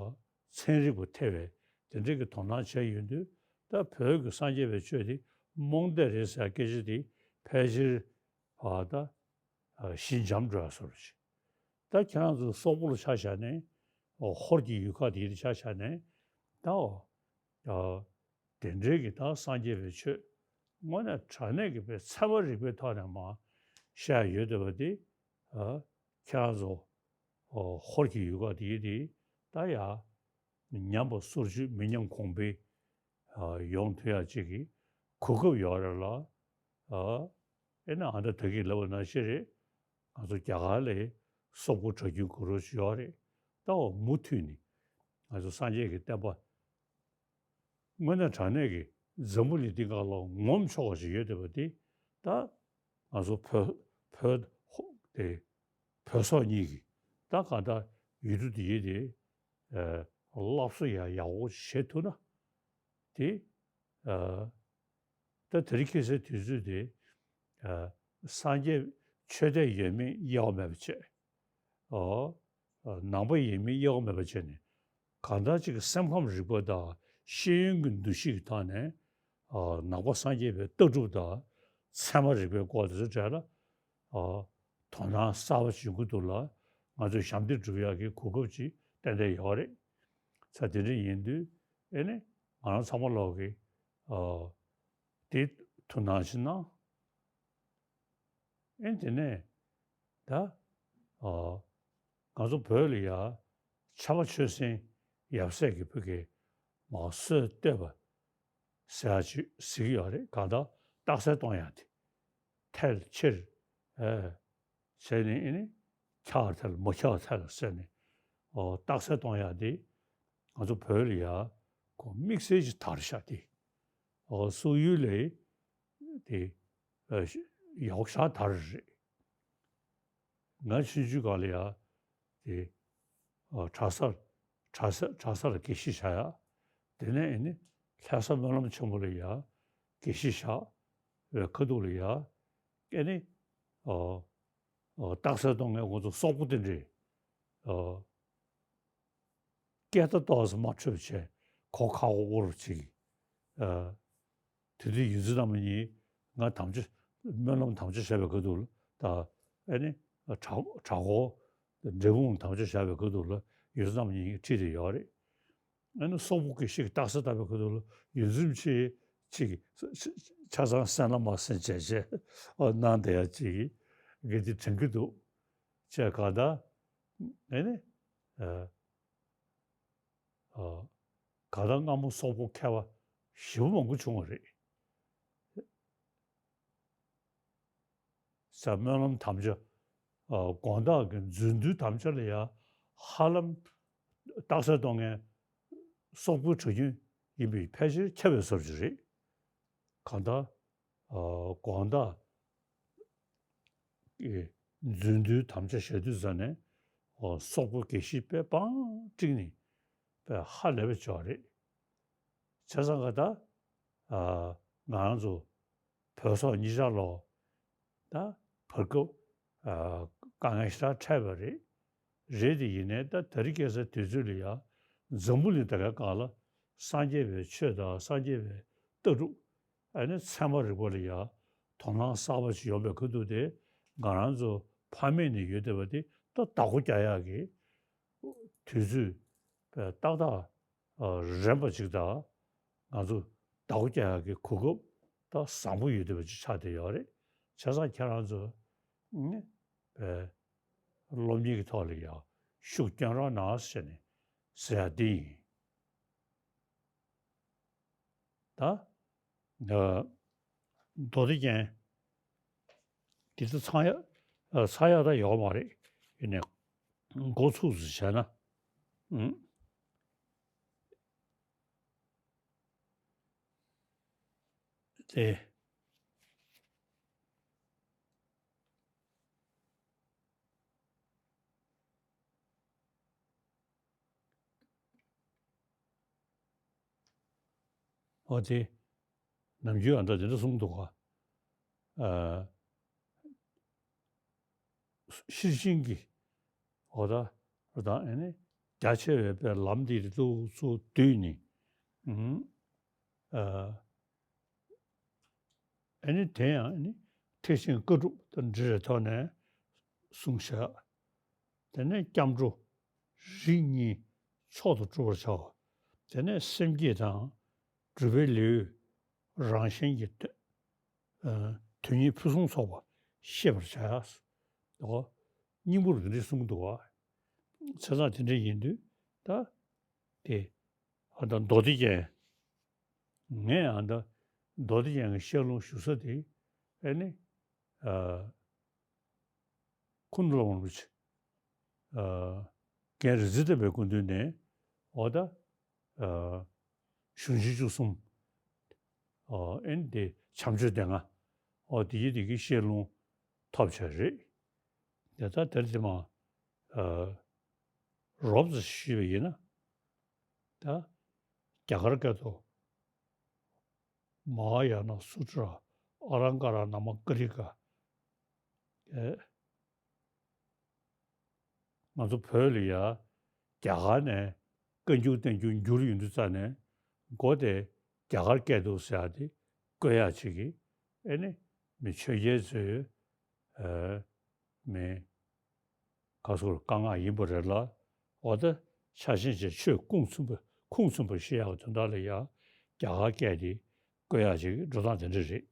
ཚན་རིག་པ་ཐེ་བའི་དེ་འདྲའི་གི་དོ་སྣང་བྱས་ཡོང་དུས་ད་བོད་ཀྱི་སངས་རྒྱས་པའི་ཆོས་དེ་རྨོངས་དད་རེད་ཟེར་སྐད་ཆ་དེ་ཕལ་ཆེར་ཨ་ད་ཨ་ཞི་འཇམ་འགྲོ་ཡ་བཟོ་འདྲ་ཅིག་ད་ཁྱེད་རང་ཚོ་སོག་པོ་ལ་ཆ་བཞག་ནས་ཨོ་ཧོར་གྱི་ཡུལ་ཁག་དེ་ཡི་ཆ་བཞག་ནས་ད་ཨོ་ཨ་དེ་འདྲའི་གི་ད་སངས་རྒྱས་པའི་ཆོས་དངོས་གནས་དྲང་གནས་ཀྱི་པའི་ཚད་མ་རིག་པའི་ཐོག་ནས་མར་བཤད་ཡོད་བསྡད་པ་དེ་ཨ་ཁྱེད་རང་ཚོ་ཨོ་ཧོར་གྱི་ཡུལ་ཁག་དེ་ཡི་དེ་ད་ཡ། ཉམས་པ་སོར་ཆུད་མི་ཉམས་གོང་འཕེལ་ཨ་ཡོང་ཐུབ་ཡ་ཅིག་གི་གོ་སྐབས་ཡོད་རེད་ལ། ཨ་ཨེ་ན་ཨ་ད་ད་གིན་ལབ་པ་ནང་བཞིན་རེད། ང་ཚོ་རྒྱ་གར་ལ་སོག་པོ་གྲྭ་རྒྱུན་གོ་རོ་ཞིག་ཡོད་རེད། ད་འོ་མུ་མཐུད་ནས་ང་ཚོ་སངས་རྒྱས་ཀྱི་བསྟན་པ་དངོས་གནས་དྲང་གནས་ཀྱི་འཛམ་བུ་གླིང་འདི་སྒང་ལ་ངོམ་ཆོག་པ་ཞིག་ཡོད་བསྡད་པ་འདི་ད་ ང་ཚོ་བོད་བོད་དེ་བོད་སོག་གཉིས་ཀྱི་ད་གང་ལྟར་ཡུལ་གྲུ་དེ་ཡི་དེ་ཨ་སླར་གསོ་ཡག་ཡག་པོ་བྱེད་ཐུབ་ན་དེ་ཨ་ད་དེ་རིང་ཁ་སང་དུས་ཚོད་དེ་ཨ་སངས་རྒྱས་ཆོས་དད་ཡོད་མེད་དབྱེ་བ་མེད་པ་བྱས། ཨོ། ཨ་ནང་པ་ཡིན་མིན་དབྱེ་བ་མེད་པ་བྱས་ནས་གང་ལྟར་ཅིག་གི་སེམས་ཁམས་རིག་པ་དང་ཤེས་ཡོན་གྱི་འདུ་ཤེས་ཀྱི་ཐོག་ནས་ཨ་ནང་པ་སངས་རྒྱས་པའི་ལྟ་གྲུབ་དང་ཚད་མ་རིག་པའི་སྐོར་དེ་ཚོ་གྲས་ལ་ཨ་དོ་སྣང་གསར་པ་ཞིག་ཡོང་གི་འདུག་ལ། ང་ཚོས་ཞབས་འདེགས་སྒྲུབ་ཡག་གི་གོ་སྐབས་ཅིག་ཏན་ཏན་ཡོད་རེད། ས་དེ་འདྲ་ཡིན་དུས་ཨེ་ནི་ང་རང་ཚང་མ་ལོག་གི་ཨ་དེ་ཐུགས་སྣང་ཞིག་གནང་། ཨེ་དེ་ནས་ད་ཨ་ང་ཚོ་བོད་ལ་ཡ་ཕྱྭ་པ་ཆོས་སེང་ཡབ་སྲས་ཀྱི་བུ་གའི་མར་སྲོལ་གཏོད་པ་ཟེར་ཡག་ཅིག་ཟེར་གྱི་ཡོད་རེད། གང་ལྟར་རྟགས་གསལ་གཏོང་ཡག་དེ་ཐལ་ཕྱིར་ཨེ་བྱས་ནས་ཨེ་ནི་ཁྱག་ཐལ་མ་ཁྱག་ཐལ་ཟེར་ནས་ཨོ་རྟགས་གསལ་གཏོང་ཡག་དེ་ང་ཚོ་བོད་ལ་ཡ་ཁོ་དམིགས་བསལ་གྱི་དར་ཤག་དེ། ཨོ་སོག་ཡུལ་ལ་དེ་ཨ་ཡག་ཤག་དར་རེད། ང་ཆུང་ཆུང་སྒང་ལ་ཡ་དེ་ཨ་གྲྭ་སར་གྲྭ་ས་གྲྭ་ས་ལ་དགེ་བཤེས་བཞག་ཡ། དེ་ནས་ཨེ་ནི་ལྷ་ས་སྨོན་ལམ་ཆེན་མོ་ལ་ཡ་དགེ་བཤེས་བཞག་པའི་ཁ་ཐུག་ལ་ཡ་ཨེ་ནི་ཨ་ཨ་རྟགས་གསལ་གཏོང་མཁན་ཁོང་ཚོ་སོག་པོ་དེ་འདྲས་ཨ་སྐད་བརྡ་ཏོག་ཙམ་མ་འཕྲོད་པ་བྱས་གོ་ཁ་འོར་འོར་ཅིག་ཨ་དེ་དུས་ཡོངས་འཛིན་རྣམ་གཉིས་ང་དམ་བཅའ་སྨོན་ལམ་དམ་བཅའ་བཞག་པའི་ཁ་ཐུག་ལ་ད་ཨེ་ནི་གྲྭ་གྲྭ་སྐོར་འབྲས་སྤུངས་དམ་བཅའ་བཞག་པའི་ཁ་ཐུག་ལ་ཡོངས་འཛིན་རྣམ་གཉིས་ཁྲིད་དེ་ཡོད་རེད། ཨ་ནི་སོག་པོ་དགེ་བཤེས་ཀྱི་རྟགས་གསལ་བཏབ་པའི་ཁ་ཐུག་ལ་ཡོངས་འཛིན་ཆེ་ཆེ་གི་ཆ་ཚང་སེམས་ལ་མ་སེམས་བྱས་བྱས་ཨ་གནང་བསྡད་ཡ་ཅིག་གི་དེ་དྲན་གྱི་འདུག་བྱས་ག་ད་ཨེ་ནི་ཨ་ཨ་ག་ད་སྔ་མོ་སོག་པོ་མཁས་པ་ཞེ་པོ་མང་པོ་བྱུང་བ་རེད། ས་སྨོན་ལམ་དམ་བཅའ་ཨ་དགོང་དག་གི་རྫུ་འཕྲུལ་དམ་བཅའ་ལ་ཡ་ཧ་ལམ་རྟགས་གསལ་གཏོང་མཁན་སོག་པོའི་གྲྭ་རྒྱུན་ཡིན་པས་ཕལ་ཆེར་ཁྱབ་པའི་བཟོ་འདྲ་ཅིག་རེད། གང་ལྟར་ཨ་དགོང་དག་གི་རྫུ་འཕྲུལ་དམ་བཅའ་བཞག་དུས་ཙ་ནས་ཨ་སོག་པོ་དགེ་བཤེས་དཔེ་པང་བསྒྲིགས་ནས་དཔེ་ཧ་ལས་པ་ཅིག་རེད། བྱས་ཙང་ག་ད་ཨ་ང་རང་ཚོ་བོད་སོག་གཉིས་ཆར་ལོག་ད་བར་སྐབས་ཨ་དཀའ་ངལ་ཞེ་དྲག་འཕྲད་པ་རེད། རེད་དེ་ཡིན་ནའི་ད་དེ་རིང་ཁ་སང་དུས་ཚོད་ལ་ཡ་འཛམ་བུ་གླིང་ད་གའི་སྒང་ལ་སངས་རྒྱས་པའི་ཆོས་དང་སངས་རྒྱས་པའི་ལྟ་གྲུབ་ཨ་ནི་ཚད་མ་རིག་པ་ལ་ཡ་དོ་སྣང་གསར་པ་ཞིག་ཡོང་པའི་ཁ་ཐུག་དེ་ང་རང་ཚོ་ཕ་མེས་ནས་ཡོད་བསྡད་པ་དེ་ད་བདག་པོ་རྒྱག་ཡག་གི་དུས་ཚོད་ཏག་ཏག་ཨ་རན་པ་ཅིག་དང་ང་ཚོ་བདག་པོ་རྒྱག་ཡག་གི་གོ་སྐབས་ད་བཟང་པོ་ཡོད་བསྡད་པ་ཅིག་ཆགས་བསྡད་ཡོད་རེད། བྱས་ཙང་ཁྱེད་རང་ཚོ་ཨ་ནི་ཨེ་སློབ་གཉེར་གྱི་ཐོག་ལ་ཡང་ཤུགས་བསྐྱོན་རོགས་གནང་ཟེར་ནས་ཟེར་ཡ་འདི་ཡིན། ད་ཨ་མདོ་སྡེ་རྒྱན་འདི་ད་ཚང་ཡག་ཨ་ཚང་ཡག་ད་ཡོད་མ་རེད། ཡིན་ནའི་འགོ་ཚུགས་སུ་བྱས་ན་ཨང་དེ། འོ་དེ། ནམ་རྒྱུན་ཨ་མདོ་དེ་འདྲ་གསུངས་འདུག་ག་ཨ། ཤེར་ཕྱིན་གྱི་འོ་ད་ར་དང་ཨེ་ནི་རྒྱ་ཆེ་བའི་པའི་ལམ་འདི་ལུགས་སུ་བསྡུས་ནས་ཨུམ་ཨ། ཨེ་ནི་དེ་ཡང་ཨེ་ནི་ཐེག་ཆེན་བཀའ་སྒྲུབ་དང་འབྲེལ་བའི་ཐོག་ནས་གསུངས་བཞག་དེ་ནས་སྐྱབས་འགྲོ་རིགས་གཉིས་མཆོག་ཏུ་སྒྲུབ་པར་བྱའོ། དེ་ནས་སེམས་བསྐྱེད་དང་སྒྲུབ་པའི་ལེའུ་རང་གཞན་གྱི་དོན་ཨ་དོན་གཉིས་ཕུན་སུམ་ཚོགས་པ་ཤེས་པར་བྱ། འོ། སྙིང་པོར་འདི་འདྲ་གསུངས་འདུག་བ། བྱས་ཙང་དེ་འདྲ་ཡིན་དུས་ད་དེ་ཨ་ད་མདོ་སྡེ་རྒྱན་ངས་ཨ་ད་མདོ་སྡེ་རྒྱན་གྱི་བཤད་ལུང་ཞུ་ས་དེ་ཨེ་ནི་ཨ། ཀུན་ཏུ་སློབ་དཔོན་རིན་པོ་ཆེ་ཨ་རྒན་རིག་འཛིན་བསྟན་པའི་སྐུ་མདུན་ནས་འོ་ད་ཨ་གཞུང་ཆེན་བཅུ་གསུམ་ཨ་ཨེ་ནི་དེ་བྱམས་ཆོས་སྡེ་ལྔ་འོ་དེ་ཡི་དེ་གི་བཤད་ལུང་ ཐོབ་བྱ་རེད། དེ་ལྟར་དེར་དེ་མ་ཨ་རོབ་ཙམ་ཞུས་པ་ཡིན་ན། ད་རྒྱ་གར་སྐད་དུ་མ་ཧཱ་ཡ་ན་སུ་ཏྲ་ཨ་ལང་ཀ་ར་ན་མ་ཀ་རི་ཀ་ཨེ། ང་ཚོ་བོད་ལ་ཡ་རྒྱ་གར་ནས་བཀའ་འགྱུར་བསྟན་འགྱུར་འགྱུར་ཡོང་དུས་ཙ་ནས་མགོ་དེ་རྒྱ་གར་སྐད་འདུག་ཟེར་ཡ་དེ་བཀོད་ཡག་ཅིག་གི་ཨེ་ནི་མི་ཆོས་རྒྱལ་ཚོས་ཨེ་མི་ག་ཚོད་བཀའ་མངགས་ཡིན་པ་རེད་ལ། འོ་ད་ཆ་ཤས་ཅིག་ཆོས་ཁུངས་མཚུངས་པ་ཁུངས་མཚུངས་པ་བཤད་ཡག་དོན་དག་ལ་ཡ་རྒྱ་གར་སྐད་དེ་བཀོད་ཡག་ཅིག་འགྲོ་སྟངས་དེ་འདྲ་རེད།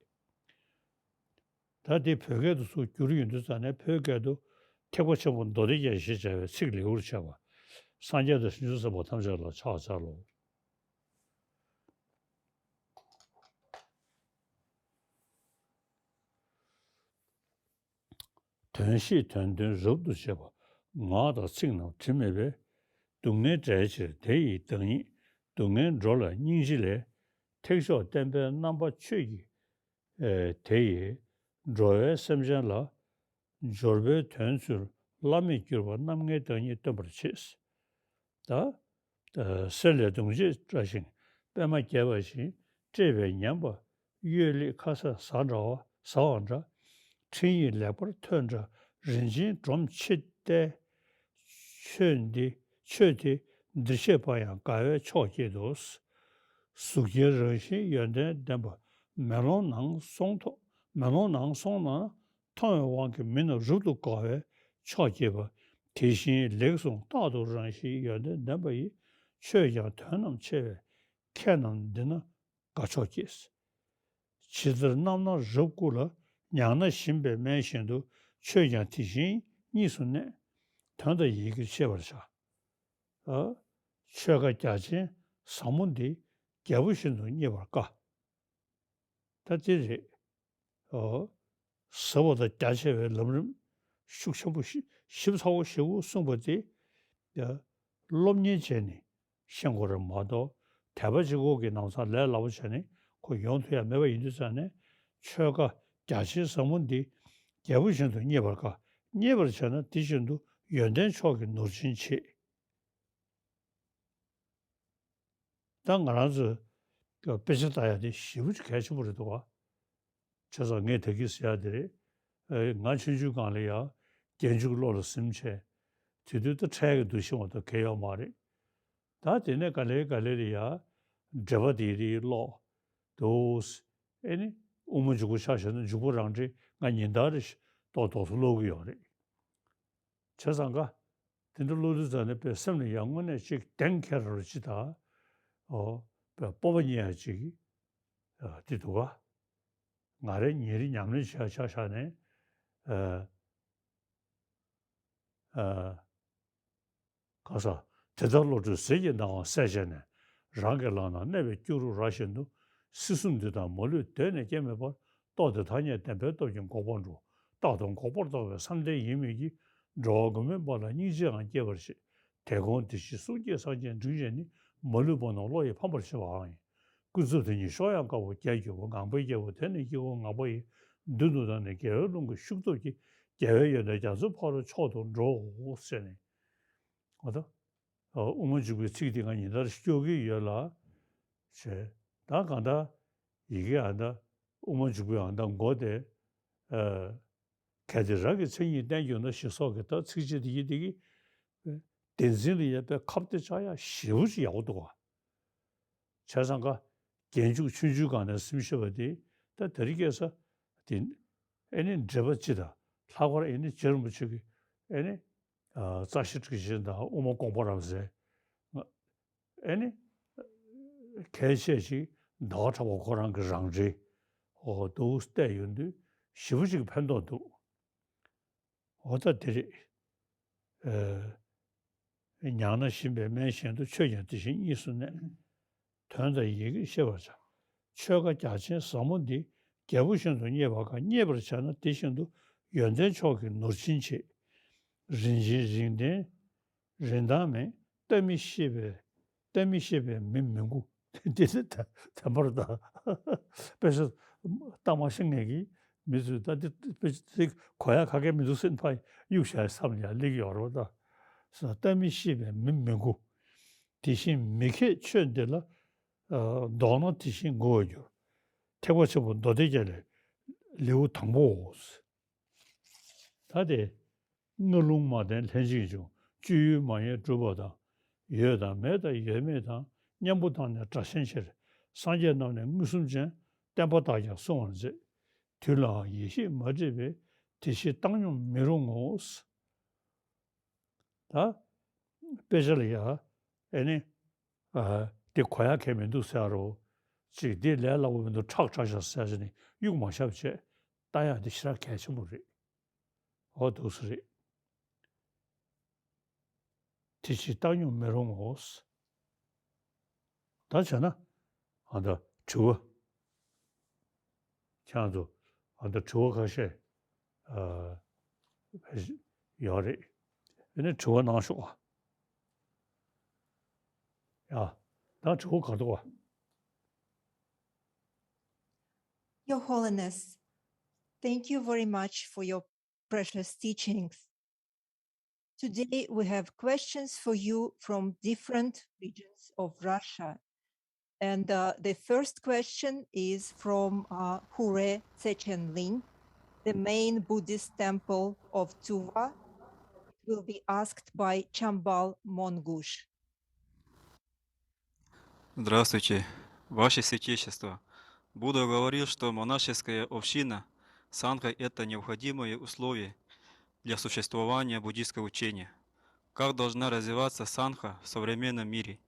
ད་དེ་བོད་སྐད་དུ་ཚུར་བསྒྱུར་ཡོང་དུས་ཙ་ནས་བོད་སྐད་དུ་ཐེག་པ་ཆེན་པོ་མདོ་སྡེ་རྒྱན་ཞེས་བྱ་བའི་ཚིག་ལེའུར་བྱས་པ། སངས་རྒྱས་དང་བྱང་ཆུབ་སེམས་དཔའ་ཐམས་ཅད་ལ་ཕྱག་འཚལ་ལོ། དོན་ཤེས་དོན་སྟོན་རབ་ཏུ་བྱེད་པ། ངག་དང་ཚིག་རྣམས་དྲི་མེད་པས། སྡུག་བསྔལ་བྲལ་ཕྱིར་དེ་ཡི་བདག་ཉིད། སྡུག་བསྔལ་འགྲོ་ལ་སྙིང་རྗེ་ལས། ཐེག་མཆོག་བསྟན་པའི་རྣམ་པ་ཆོས་ཀྱི་ཨེ་དེ་ཡིས་འགྲོ་བའི་སེམས་ཅན་ལ་འབྱོར་པའི་དོན་ཚུལ་བླ་མེད་གྱུར་པ་རྣམ་ལྔའི་བདག་ཉིད་སྟོན་པར་བྱེད། ད་ཨེ་གསེར་ལས་བརྡུངས་བྱེད་བཀྲ་ཤིས་པད་མ་རྒྱས་པ་བཞིན་སྤྲས་པས་ཉམས་པ་གཡོས་ལེགས་ཁ་ཟས་ཟ་འདྲ་བ་ཟ་བ་འདྲ། འཕྲིན་ཡིག་ལེགས་པར་ཐོས་འདྲ་རིན་ཆེན་སྒྲོམ་ཆེ་སྟེ། ཆོས་འདི་ཆོས་དེ་འདིར་བཤད་པ་ཡང་དགའ་བས་ཆོག་ཀྱེ་དོ། གཟུགས་ཅན་རང་བཞིན་ཡོན་ཏན་ལྡན་པ། མེ་ལོང་ནང་སོང་ཐོག་མེ་ལོང་ནང་སོང་ན་མཐོང་བའི་དབང་གིས་མི་རྣམས་རབ་ཏུ་དགའ་བས་ཆོག་ཀྱེ་པ། དེ་བཞིན་ལེགས་གསུངས་རྟག་ཏུ་རང་བཞིན་ཡོན་ཏན་ལྡན་པ་ཡི། ཆོས་ཀྱང་དོན་རྣམས་ཕྱེ་བས་མཁས་རྣམས་འདི་ན་དགའ་ཆོག་ཀྱེ། ཇི་ལྟར་རྣམ་སྣང་རབ་བསྐུལ་ལ། ཉང་ན་བཞིན་པས་སྨན་བཞིན་དུ། ཆོས་ཀྱང་དེ་བཞིན་གཉིས་སུ་གནས། དོན་དང་ཡི་གེར་ཤེས་པར་བྱ། ཨ། ཆོས་བཀའ་རྒྱ་ཆེན་ཟབ་མོ་འདི། རྒྱལ་པོ་བཞིན་དུ་མཉེས་པར་དཀའ། ད་དེ་རེད། ཨོ། ཟབ་པ་དང་རྒྱ་ཆེ་བའི་ལམ་རིམ་ཤུགས་ཆེན་པོ་ཞིབ་ཞིབ་ཚགས་པོ་ཞེ་པོ་གསུངས་པ་དེ། ཡ། སློབ་གཉེར་བྱས་ནས་ཤེས་དགོས་རེད་མ་གཏོགས། དད་པ་གཅིག་པོ་གིས་ནང་ཚང་ལས་སླ་པོ་བྱས་ནས་ཁོ་ཡོང་ཐུབ་ཡ་མེད་པ་ཡིན་དུས་ཙང་ནས། ཆོས་བཀའ་རྒྱ་ཆེན་ཟབ་མོ་འདི་རྒྱལ་པོ་བཞིན་དུ་མཉེས་པར་དཀའ། མཉེས་པར་བྱས་ན་དེ་བཞིན་དུ་ཡོན་ཏན་མཆོག་གི་ནོར་ཆེན་ཆེ། ད་ང་རང་ཚོས་དཔེ་ཆ་ལྟ་ཡ་དེ་ཞེ་པོ་ཅིག་གལ་ཆེན་པོ་རེད་འདུག་བ། བྱས་ཙང་ངས་ད་གིན་ཟེར་ཡ་དེ་རེད། ཨེ། ང་ཆུང་ཆུང་སྒང་ལ་ཡ་རྒྱན་འཇུག་བློ་ལ་སིམ་བྱས། དེ་དུས་ད་འཕྲལ་གྱི་འདུ་ཤེས་མ་གཏོགས་གང་ཡོད་མ་རེད། ད་དེ་ནས་ག་ལེ་ག་ལེ་ལ་ཡ་འགྲེལ་པ་དེ་རིགས་ཀློག་འདུག། ཨེ་ནི་དབུ་མ་འཇུག་པ་ཆ་བཞག་ན་འཇུག་པ་རང་འགྲེལ་ང་ཉིན་ལྟར་རེ་ཞིག་ཏོག་ཏོག་ཙམ་ཀློག་གི་ཡོད་རེད། བྱས་ཙང་ཀ། དེ་འདྲ་ཀློག་དུས་ཙང་ནས་དཔེ་སེམས་ལ་ཡང་དངོས་གནས་ཅིག་གདེང་འཁེལ་རོགས་ཅིག་དང་། ཨོ། དཔེ་སྤོབས་པ་རྙེད་ཡ་ཅིག་ཨ། དེ་འདུག་ག། ང་རང་ཉིན་རེ་ཉམས་ལེན་བྱེད་ཡ་ཆ་བཞག་ནས། ཨ། ཨ། ག་ས། དེ་ལྟར་བློ་གྲོས་ཟིལ་གྱིས་གནང་བ་གསལ་བྱས་ནས། རང་གི་ལག་ན་གནས་པའི་སྐྱུ་རུ་ར་བཞིན་དུ། སྲིད་གསུམ་འདི་དག་མ་ལུས་གདོད་ནས་སྐྱེ་མེད་པར། རྟོགས་ཏེ་ཐ་སྙད་བདེན་པའི་སྟོབས་ཀྱིས་འགོག་པར་འགྲོ། རྟག་ཏུ་འགོག་པར་རྟོགས་པའི་བསམ་གཏན་ཡིན་མོད་ཀྱི། འགྲོ་བ་མགོན་མེད་པ་ལ་སྙིང་རྗེའང་སྐྱེ་བར་བྱེད། དེ་དགོངས་དེ་བཞིན་གསུང་སྐྱེས་སངས་རྒྱས་འབྲིང་ཆེན་ནི། མ་ལུས་པ་རྣམས་བློ་ཡིས་ཕམ་པར་བྱེད་པའང་ཡིན། ཀུན་རྫོབ་དེ་ཉིད་གཤོག་ཡངས་དཀར་པོ་བརྒྱད་གྱུར་པ། ངང་པའི་རྒྱལ་པོ་དེ་ནི་དཀྱིལ་འཁོར་ངང་པ་ཡི། མདུན་དུ་བདར་ནས་རྒྱལ་བའི་ཀླུང་གི་ཤུགས་སྟོབས་ཀྱིས། རྒྱལ་བའི་ཡོན་ཏན་རྒྱ་མཚོའི་ཕ་རོལ་མཆོག་ཏུ་འགྲོའོ་ཟེར་ནས། འོ་ད། དབུ་མ་འཇུག་པའི་ཚིག་འདི་ང་ཉིན་ལྟར་སྐྱོར་གྱི་ཡོད་ལ། ཞེས། ད་གང་ལྟར་ཡི་གེ་ཨ་ད་དབུ་མ་འཇུག་པའི་ཨ་ད་མགོ་དེ། ཨ། གལ་ཏེ་རང་གི་མཚན་ཉིད་བསྟན་གྱུར་ན་ཞེས་སོགས་ཀྱི་ད་ཚིགས་བཅད་འདི་གི་འདི་གི་བདེན་འཛིན་ལ་ཡ་དཔེ་ཁ་གཏད་བཅག་ཡ་ཞེ་པོ་ཅིག་ཡག་པོ་འདུག་ག། བྱས་ཙང་ཀ་རྒྱན་འཇུག་ཆུང་ཆུང་སྒང་ནས་སེམས་ཤེས་པ་དེ་ད་དེ་རིང་ཁ་སང་དེ་ཨེ་ནི་འགྲེལ་པ་སྤྱི་དང་ལྷག་པར་ཨེ་ནི་རྗེ་རིན་པོ་ཆེ་གི་ཨེ་ནི་ཨ་རྩ་ཤེ་ཊཱིཀ་ཆེན་དང་དབུ་མ་དགོངས་པ་རབ་གསལ། ཨེ་ནི་གལ་ཆེ་ཞིག་ཟླ་བ་གྲགས་པ་ཁོ་རང་གི་རང་འགྲེལ་འོ་འདུག་བལྟས་ཡོང་དུས་ཞེ་པོ་ཅིག་ཕན་ཐོགས་འདུག། འོ་ད་དེ་རེད། ཨེ། ཉང་ན་བཞིན་པའི་སྨན་བཞིན་དུ། ཆོས་ཀྱང་དེ་བཞིན་གཉིས་སུ་གནས། དོན་དང་ཡི་གེར་ཤེས་པར་བྱ། ཆོས་བཀའ་རྒྱ་ཆེན་ཟབ་མོ་འདི། རྒྱལ་པོ་བཞིན་དུ་མཉེས་པར་དཀའ། མཉེས་པར་བྱས་ན་དེ་བཞིན་དུ། ཡོན་ཏན་མཆོག་གི་ནོར་ཆེན་ཆེ། རིན་ཆེན་རིན་ལྡན་རིན་ཐང་མེད། ལྟ་མི་ཤེས་པའི་ལྟ་མི་ཤེས་པའི་མི་མི་མགུ། འདི་ནི་དེ་དེ་འབར་དང་། དཔེ་ཆ་ལྟ་མ་ཤེས་མཁན་གྱིས་ མི་ཚོས་ད་འདི་དཔེ་ཅིག་གོ་ཡ་ག་གེ་མི་འདུག་ཟེར་ཕར་གཡུག་བཞག་བསམ་ཡ་སླེབས་ཡོད་རེད་པ། ད་ལྟ་མི་ཤེས་པའི་མི་མི་མགུ། དེ་བཞིན་མི་མཁས་ཆོས་འདི་ལ། ཨ། ལྡོག་ན་དེ་བཞིན་མགུ་བར་འགྱུར། ཐེག་པ་ཆེན་པོ་མདོ་སྡེ་རྒྱན་ལས་ལེའུ་དང་པོའོ། ད་དེ། རྔ་ལུང་མ་ལྡན་ལྷན་ཅིག་འབྱུང་། སྤྱོད་ཡུལ་མ་ཡིན་སྒྲུབ་པ་དང་། ཡོད་དང་མེད་དང་ཡོད་མེད་དང་། གཉེན་པོ་དང་ནི་སྒྲ་གཞན་ཕྱིར། སངས་རྒྱས་རྣམས་ནི་མངོན་སུམ་ཅན། བསྟན་པ་དག་ཀྱང་བསྲུང་བར་མཛད། དུས་ལའང་ཡེ་ཤེས་མ་འདྲེས་པས། དེ་ཕྱིར་བཏང་སྙོམས་མི་རུང་ངོ་། ད། དཔེ་ཆ་ལ་ཡ། ཨེ་ནི། ཨ། དེ་གོ་ཡ་གལ་མི་འདུག་ཟེར་རོ། ཅིག་འདི་ལས་སླ་པོ་མི་འདུག་ཁྲག་ཁྲག་ཤག་ཟེར་ཟེར་ནས་གཡུག་མ་བཞག་བྱས། ལྟ་ཡ་འདི་ཞེ་དྲག་གལ་ཆེན་པོ་རེད། འོ་འདུག་སེ་རེད། དེ་ཕྱིར་བཏང་སྙོམས་མི་རུང་ངོ་། ད་བྱས་ན། ཨ། ད་དྲི་བ། ཁྱེད་ཚོ། ཨ། ད་དྲི་བ་ཁ་ཤས། ཨ། ཡོད་རེད། ཨ་ནི་དྲི་བ་གནང་ཤོག་ཨ། ཡ། ད་དྲི་བ་ག་འདུག་ཨ། Your Holiness, thank you very much for your precious teachings. Today we have questions for you from different regions of Russia. And uh, the first question is from uh, Hure Sechenlin, the main Buddhist temple of Tsuwa. It will be asked by Chambal Mongush. Здравствуйте, Ваше Святейшество. Будда говорил, что монашеская община, сангха — это необходимое условие для существования буддийского учения. Как должна развиваться сангха в современном мире?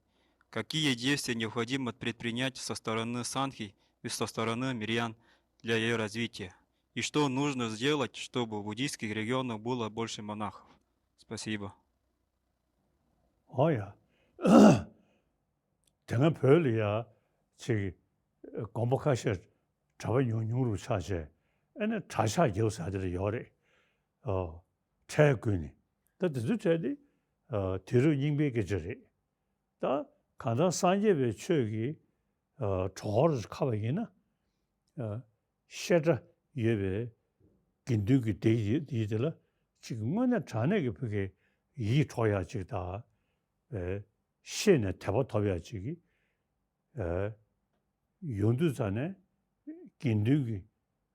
Какие действия необходимо предпринять со стороны сангхи и со стороны мирян для ее развития? И что нужно сделать, чтобы в буддийских регионах было больше монахов? Спасибо. ཨོ་ཡ། དེ་སྔ་བོད་ལ་ཡ་ཅིག་དགོན་པ་ཁ་ཤས་གྲྭ་པ་ཉུང་ཉུང་རུ་ཆགས་བྱས། ཨེ་ནས་གྲྭ་ཤག་བརྒྱབ་ཟེར་དེ་ལ་ཡོད་རེད། ཨོ། ཁྲལ་བཀོད་ནས། ད་དེ་ཚོའི་གྲས་དེ། ཨ། དུས་རབས་རྙིང་པའི་སྐད་ཆ་རེད། ད་གང་ལྟར་སངས་རྒྱས་པའི་ཆོས་ཀྱི། ཨ། གྲོགས་པོར་ཁ་བ་ཡིན་ན། ཨ། བཤད་གྲྭ་ཡོད་པའི་དགེ་འདུན་གྱི་སྡེ་ཡི་དེ་ལ་ཅིག་དངོས་གནས་དྲང་གནས་ཀྱི་བོད་ཀྱི་ཡིད་འཕྲོག་ཡག་ཅིག་དང་། ཨེ། ཤེས་ནས་དད་པ་ཐོབ་ཡག་ཅིག་གི། ཨེ། ཡོང་དུས་ཙ་ནས་དགེ་འདུན་གྱི་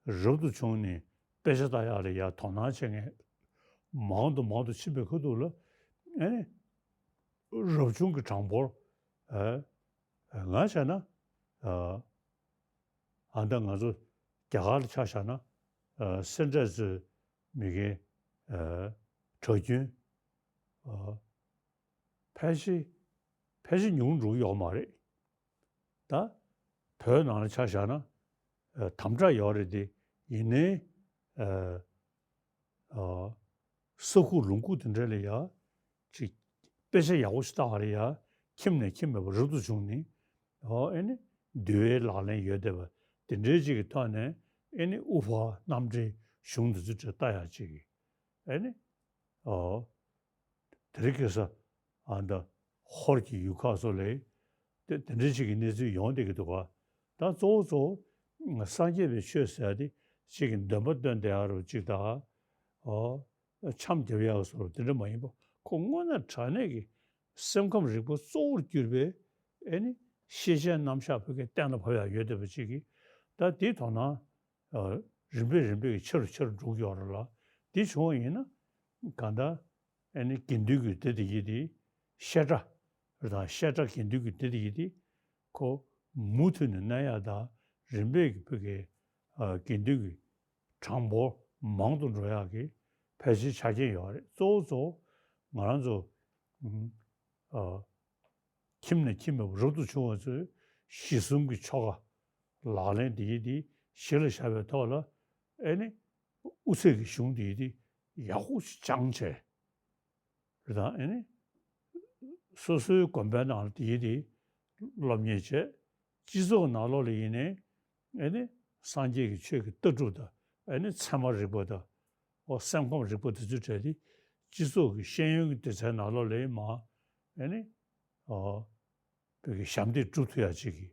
རབ་ཏུ་བྱུང་ནས་དཔེ་ཆ་ལྟ་ཡག་ལ་ཡ་དོ་སྣང་བྱེད་མཁན་མང་དུ་མང་དུ་ཕྱིན་པའི་ཁུལ་དུ་ལ། ཨེ་ནི། རབ་བྱུང་གི་གྲངས་འབོར། ཨེ། ང་བྱས་ན། ཨ། ཨ། ད་ང་ཚོ་རྒྱ་གར་ལ་ཆ་བཞག་ན། ཨ། སེ་འབྲས་རྩེའི་མི་རྒན། ཨ། གྲྭ་རྒྱུན། ཨ། ཕལ་ཆེར་ཕལ་ཆེར་ཉུང་འགྲོ་གི་ཡོད་མ་རེད། ད་བོད་ནང་ལ་ཆ་བཞག་ན། ཨ། དམ་དྲག་ཡོད་རེད་དེ། ཡིན་ནའི། ཨ། ཨ། ས་ཁུག་ལུང་ཁུག་དེ་འདྲ་ལ་ཡ་ཅིག་དཔེ་ཆ་ཡག་པོ་ཞིག་ལྟ་བ་ལ་ཡ་ཁྱིམ་ནས་ཁྱིམ་མེད་པར་རབ་ཏུ་བྱུང་ནས། ཨོ། ཨེ་ནི་འདུལ་བའི་ལག་ལེན་ཡོད་བསྡད་པ་དེ་འདྲའི་ཅིག་གི་ཐོག་ནས། ཨེ་ནི་དབུ་ཕར་རྣམ་འགྲེལ་གཞུང་འདི་ཚོ་འདྲ་ལྟ་ཡག་ཅིག་གི། ཨེ་ནི། ཨོ། དེ་རིང་ཁ་སང་། ཨ། ད་ཧོར་གྱི་ཡུལ་ཁག་སོགས་ལ་དེ་དེ་འདྲའི་ཅིག་གི་གནས་ཚུལ་ཡོང་བསྡད་ཀྱི་འདུག་ག་ད་གཙོ་བོ་གཙོ་བོ་སངས་རྒྱས་པའི་ཆོས་ཟེར་ཡ་དེ་ཅིག་གི་འདོན་པ་བཏོན་བསྡད་ཡག་རུ་ཅིག་དང་། ཨོ། འཆམ་རྒྱབ་ཡག་སོགས་དེ་འདྲ་མ་ཡིན་པ། ཁོ་དངོས་གནས་དྲང་གནས་ཀྱི་སེམས་ཁམས་རིག་པ་གཙོ་བོར་གྱུར་པའི། ཨེ་ནི། ཤེས་བྱའི་རྣམ་གཞག་བོད་སྐད་གཏན་ལ་ཕབ་ཡག་ཡོད་བསྡད་པ་ཅིག་གི། ད་དེའི་དོ་སྣང་། ཨ། རིམ་པས་རིམ་པས་ཀྱི་ཆེ་རུ་ཆེ་རུ་འགྲོ་གི་ཡོད་རེད་ལ། འདི་བྱུང་བ་ཡིན་ན། གང་ལྟར། ཨེ་ནི་དགེ་འདུན་གྱི་སྡེ་དེ་ཡིན་དེ། བཤད་གྲྭ་དང་བཤད་གྲྭ་དགེ་འདུན་གྱི་སྡེ་དེ་ཡིན་དེ། ཁོ་མུ་མཐུད་ནས་གནས་ཡག་དང་། རིམ་པས་ཀྱི་བོད་ཀྱི། ཨ། དགེ་འདུན་གྱི་གྲངས་འབོར་མང་དུ་འགྲོ་ཡག་གི་ཕལ་ཆེར་ཆ་རྐྱེན་ཡོད་རེད། གཙོ་བོ་གཙོ་བོ་ང་རང་ཚོ། ཨ། ཁྱིམ་ནས་ཁྱིམ་མེད་པར་རབ་ཏུ་བྱུང་བ་ཚོས་གཞི་གསུམ་གྱི་ཆོ་ག་ལག་ལེན་དེ་ཡི་དེ་གཞི་ལ་བཞག་པའི་ཐོག་ལ། ཨེ་ནི། དབུ་ཚད་ཀྱི་གཞུང་དེ་ཡི་དེ་ཡག་པོ་ཞིག་སྦྱངས་བྱས། རེད་དང་། ཨེ་ནི། སོ་སོའི་དགོན་པའི་ནང་ལ་དེ་ཡི་དེ་སློབ་གཉེར་བྱས། སྤྱི་ཚོགས་ནང་ལོགས་ལ་ཡིན་ནའི། ཨེ་ནི། སངས་རྒྱས་ཀྱི་ཆོས་ཀྱི་ལྟ་གྲུབ་དང་། ཨེ་ནི། ཚད་མ་རིག་པ་དང་། ཨོ། སེམས་ཁམས་རིག་པ་དེ་ཚོའི་གྲས་དེ་སྤྱི་ཚོགས་ཀྱི་ཤེས་ཡོན་གྱི་སྡེ་ཚན་ནང་ལོགས་ལ་ཡིན་མ། ཨེ་ནི། ཨོ། བོད་ཀྱི་ཞབས་འདེགས་སྒྲུབ་ཐུབ་ཡག་ཅིག་གི།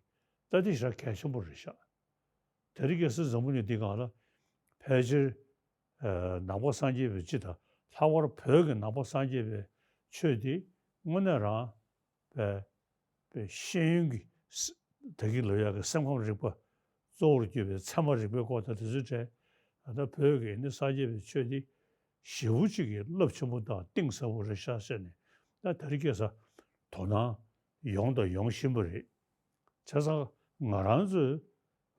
ད་དེ་ཞེ་དྲག་གལ་ཆེན་པོ་རེད་ཤག་དེ་རིང་ཁ་སང་འཛམ་བུ་གླིང་འདི་སྒང་ལ་ ཕལ་ཆེར་ཨ་ནང་པ་སངས་རྒྱས་པའི་སྤྱི་དང་། ལྷག་པར་བོད་ཀྱི་ནང་པ་སངས་རྒྱས་པའི་ཆོས་འདི་དངོས་གནས་རང་པའི་པའི་ཤེས་ཡོན་གྱི་ས་ད་གིན་ལབ་ཡག་གི་སེམས་ཁམས་རིག་པ་གཙོ་བོར་གྱུར་པའི་ཚད་མ་རིག་པའི་སྐོར་དང་དེ་ཚོའི་གྲས། ད་ལྟ་བོད་ཀྱི་ནི་སངས་རྒྱས་པའི་ཆོས་འདི་ཞེ་པོ་ཅིག་གི་རླབས་ཆེན་པོ་དང་གཏིང་ཟབ་པོ་རེད་ཤག་ཟེར་ནས། ད་དེ་རིང་ཁ་སང་དོ་སྣང་ཡོང་དང་ཡོང་བཞིན་པ་རེད། བྱས་ཙང་ང་རང་ཚོས་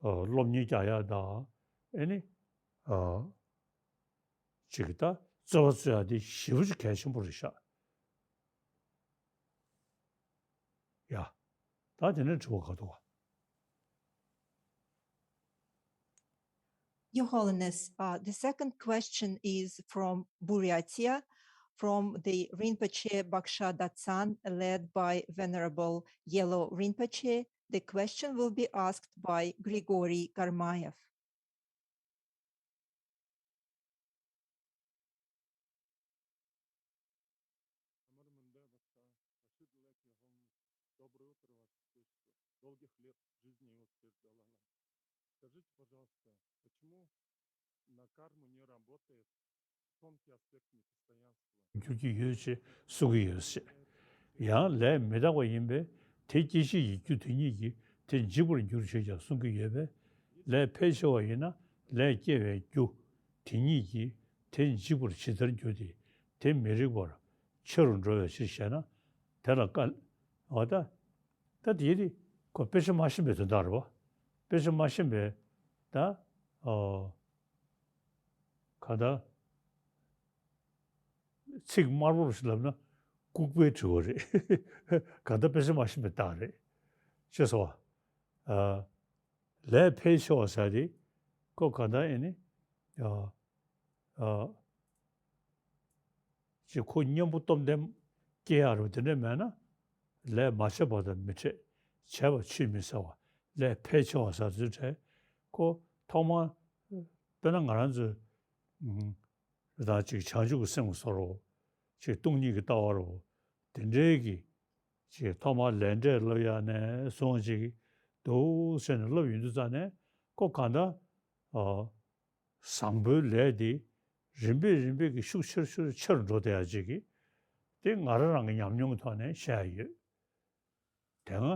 ཨ་སློབ་གཉེར་རྒྱག་ཡག་དང་། ཨེ་ནི་ཨ་ཅིག་ད་རྩོལ་བ་རྩོལ་ཡག་འདི་ཞེ་པོ་ཅིག་གལ་ཆེན་པོ་རེད་ཤག་ཡ། ད་དེ་ནས་དྲི་བ་ག་འདུག་ག Your Holiness, uh, the second question is from Buryatia, from the Rinpoche Baksha Datsan, led by Venerable Yelo Rinpoche. The question will be asked by Grigory Karmaev. Доброе утро, Ваше Высочество. Долгих лет жизни и успех желаю вам. Скажите, пожалуйста, почему на карму не работает тонкий аспект непостоянства? འགྱུར་གྱི་ཡོད་ཅེས་གསུང་གི་ཡོད་ཟེར། ཡང་ལས་མི་རྟག་པ་ཡིན་པས། དེ་སྐྱེད་བྱེད་ཀྱི་རྒྱུ་དེ་ཉིད་ཀྱིས་དེ་འཇིག་པར་འགྱུར་ཞེས་ཀྱང་གསུང་གི་ཡོད་པས། ལས་ཕལ་ཆེ་བ་ཡིན་ན་ལས་སྐྱེ་བའི་རྒྱུ་དེ་ཉིད་ཀྱིས་དེ་འཇིག་པར་ཇི་ལྟར་འགྱུར་ཏེ། དེ་མི་རིགས་པར་ཆེ་རུ་འགྲོ་བའི་ཕྱིར་ཞེ་ན། དེ་ལ་བཀའ། འོ་ད། ད་དེ་རེད། ཁོ་དཔེ་ཆ་མ་ཤེས་པའི་དོན་དག་རེད་པ། དཔེ་ཆ་མ་ཤེས་པའི་ད། ཨོ། ག་ད། ཚིག་དམར་པོ་ཞིག་ལབ་ན་ལྐུགས་པའི་དྲི་བ་རེད། ག་ད་དཔེ་ཆ་མ་ཤེས་པའི་རྟགས་རེད། ཅེས་སོ། ཨ། ལས་ཕལ་ཆེ་བ་ཟེར་དེ་ཁོ་ག་ད་ཨེ་ནི། ཨ། ཨ། ཅེས་ཁོ་གཉེན་པོ་སྟོབས་ལྡན་སྐྱེ་ཡག་རུ་དེ་འདྲ་མེད་ན། ལས་མ་བྱས་པ་དང་མི་འཕྲད། བྱས་པ་ཆུད་མི་ཟ་བ། ལས་ཕལ་ཆེ་བ་ཟེར་ཚུལ་འཕྲད། ཁོ་ཐོག་མར་དཔེར་ན་ང་རང་ཚོས་ཨུམ། དང་ཅིག་བྱང་ཆུབ་ཀྱི་སེམས་ཀྱི་བཟོ་འདྲ། ཅིག་སྟོང་ཉིད་ཀྱི་ལྟ་བ་རུ། དེ་འདྲའི་གི་ཅིག་ཐོག་མར་ལས་འབྲས་སློབ་ཡག་ནས་བཟུང་ཅིག་འདུག་ཟེར་ནས་སློབ་ཡོང་དུས་ཙ་ནས་ཁོ་གང་ལྟར། ཨ། བཟང་པོའི་ལས་དེ་རིམ་པས་རིམ་པས་ཀྱིས་ཤུགས་ཆེར་ཆེར་ཆེར་འགྲོ་བསྡད་ཡག་ཅིག་གི། དེ་ང་རང་རང་གི་ཉམས་མྱོང་གི་ཐོག་ནས་བཤད་ཡག་ཡོད། དེ་སྔ་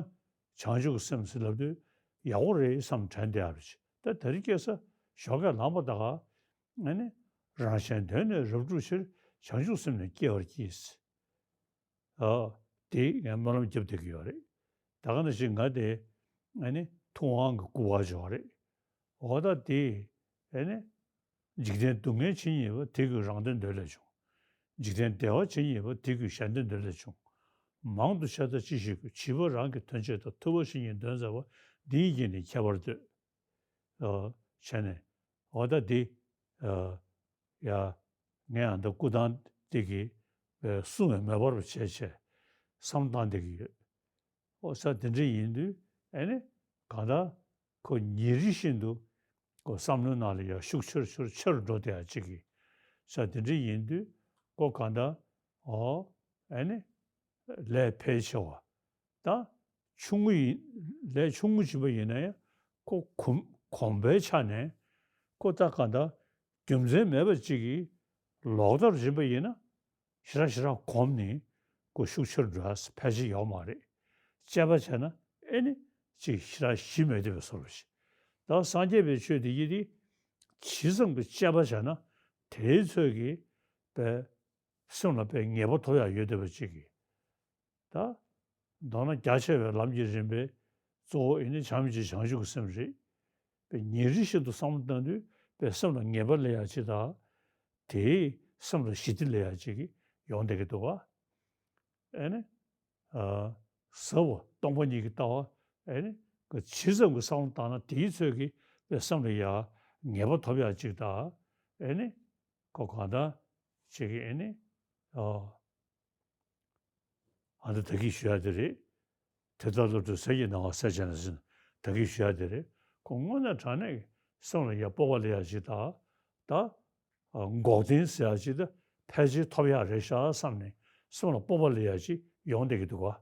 བྱང་ཆུབ་ཀྱི་སེམས་ཟེར་ལབ་དུས་ཡག་པོ་རེད་བསམ་དྲན་བསྡད་ཡག་རེད། ད་དེ་རིང་ཁ་སང་ཞོགས་ཀས་ལངས་པ་ད་ག་ཨ་ནི་རང་གཞན་དོན་ནི་རབ་བསྒྲུབ་ཕྱིར། བྱང་ཆུབ་སེམས་ནི་སྐྱེ་བར་གྱིས། ཨ། དེ་ངས་སྨོན་ལམ་བརྒྱབ་བསྡད་ཀྱི་ཡོད་རེད། ད་ག་ནང་བཞིན་ང་དེ་ཨ་ནི་ཐུབ་དབང་གི་སྐུ་པར་ཅིག་ཡོད་རེད། འོ་ད་དེ་ཨེ་ནི། འཇིག་རྟེན་སྡུག་བསྔལ་ཇི་སྙེད་པ། དེ་ཀུན་རང་དོན་འདོད་ལས་བྱུང་། འཇིག་རྟེན་བདེ་བ་ཇི་སྙེད་པ། དེ་ཀུན་གཞན་དོན་འདོད་ལས་བྱུང་། མང་དུ་བཤད་ད་ཅི་ཞིག་དགོས། བྱིས་པ་རང་གི་དོན་བྱེད་དོ། ཐུབ་པ་ཇི་སྙེད་འདོད་མཛད་པ། འདི་ཉིད་ཀྱིས་ནི་ཁྱད་པར་འདོད། ཨ། བྱས་ནས། འོ་ད་འདི། ཨ། ཡ། ངས་ཨ་ད་སྐུ་ཐང་འདི་གི་གསུང་བའི་མེ་འབར་བ་བྱས་བྱས་བསམ་བློ་བཏང་བསྡད་ཀྱི་ཡོད། ཨོ་ས་དེ་འདྲ་ཡིན་དུས་ཨེ་ནི་གང་ལྟར་ཁོ་ཉིན་རེ་བཞིན་དུ་ཁོ་བསམ་བློའི་ནང་ལ་ཡང་ཤུགས་ཆེར་ཆེར་ཆེར་འགྲོ་བསྡད་ཡག་ཅིག་གི། ས་དེ་འདྲ་ཡིན་དུས་ཁོ་གང་ལྟར་ཨོ་ཨེ་ནི་ལས་ཕལ་ཆེ་བ་ད་ཆུང་ངུ་ཡིན། ལས་ཆུང་ངུ་ཅིག་པ་ཡིན་ན་ཡང་ཁོ་གོམས་གོམས་པའི་ཆ་ནས་ཁོ་ད་གང་ལྟར་རྒྱུ་མཚན་མེད་པ་ཅིག་གིས་ལོག་ལྟར་ཡིན་པ་ཡིན་ན། ཞེ་དྲག་ཞེ་དྲག་གོམས་ནས་ཁོ་ཤུགས་ཆེར་འགྲོ་ཡག་ཕལ་ཆེར་ཡོད་མ་རེད། དཔྱད་པ་བྱས་ན་ཨེ་ནི་ཅིག་ཞེ་དྲག་ཞི་མེད་བསྡད་པའི་བཟོ་འདྲ་ཞིག་ད་སངས་རྒྱས་པའི་ཆོས་དེ་ཡི་དེ་ཇི་ཙམ་གྱི་དཔྱད་པ་བྱས་ན་དེའི་ཚོད་ཀྱིས་པའི་སེམས་ལ་པའི་ངེས་པ་ཐོབ་ཡག་ཡོད་བསྡད་པ་ཅིག་གིས། ད། མདོར་ན་རྒྱ་ཆེ་བའི་ལམ་གྱི་རིམ་པའི་གཙོ་བོ་ཨེ་ནི་བྱམས་བརྩེ་བྱང་ཆུབ་ཀྱི་སེམས་རེད། པའི་ཉིན་རེ་བཞིན་དུ་བསམ་བློ་བཏང་དུས་པའི་སེམས་ལ་ངེས་པ་སླེབས་ཡག་ཅིག་དང་། དེས་སེམས་ལ་ཞི་བདེ་སླེབས་ཡག་ཅིག་ཡོང་བསྡད་ཀྱི་འདུག་ག་ཨེ་ནི། ཨ། ཟབ་པ་སྟོང་པ་ཉིད་ཀྱི་ལྟ་བ་ཨེ་ནི། ཇི་ཙམ་གྱི་བསམ་བློ་བཏང་ན་དེའི་ཚོད་ཀྱིས་པའི་སེམས་ལ་ཡ་ངེས་པ་ཐོབ་ཡག་ཅིག་དང་། ཨེ་ནི། ཁོ་གང་ལྟར་ཅིག་གིས་ཨེ་ནི། ཨ། ཨ་ནི་ད་གིན་ཞུ་ཡག་དེ་རེད། དེ་ལྟར་བློ་གྲོས་ཟས་ཀྱི་སྣང་བ་ཟད་བྱས་ན་ཟེར་ན་ད་གིན་ཞུ་ཡག་དེ་རེད། ཁོ་དངོས་གནས་དྲང་གནས་ཀྱི་སེམས་ལ་ཡ་སྤོབས་པ་སླེབས་ཡག་ཅིག་དང་། ད། ཨ། འགོག་བདེན་ཟེར་ཡག་ཅིག་ད་ཕལ་ཆེར་ཐོབ་ཡག་རེད་ཤག་བསམ་ནས་སེམས་ལ་སྤོབས་པ་སླེབས་ཡག་ཅིག་ཡོང་བསྡད་ཀྱི་འདུག་ག་བྱས་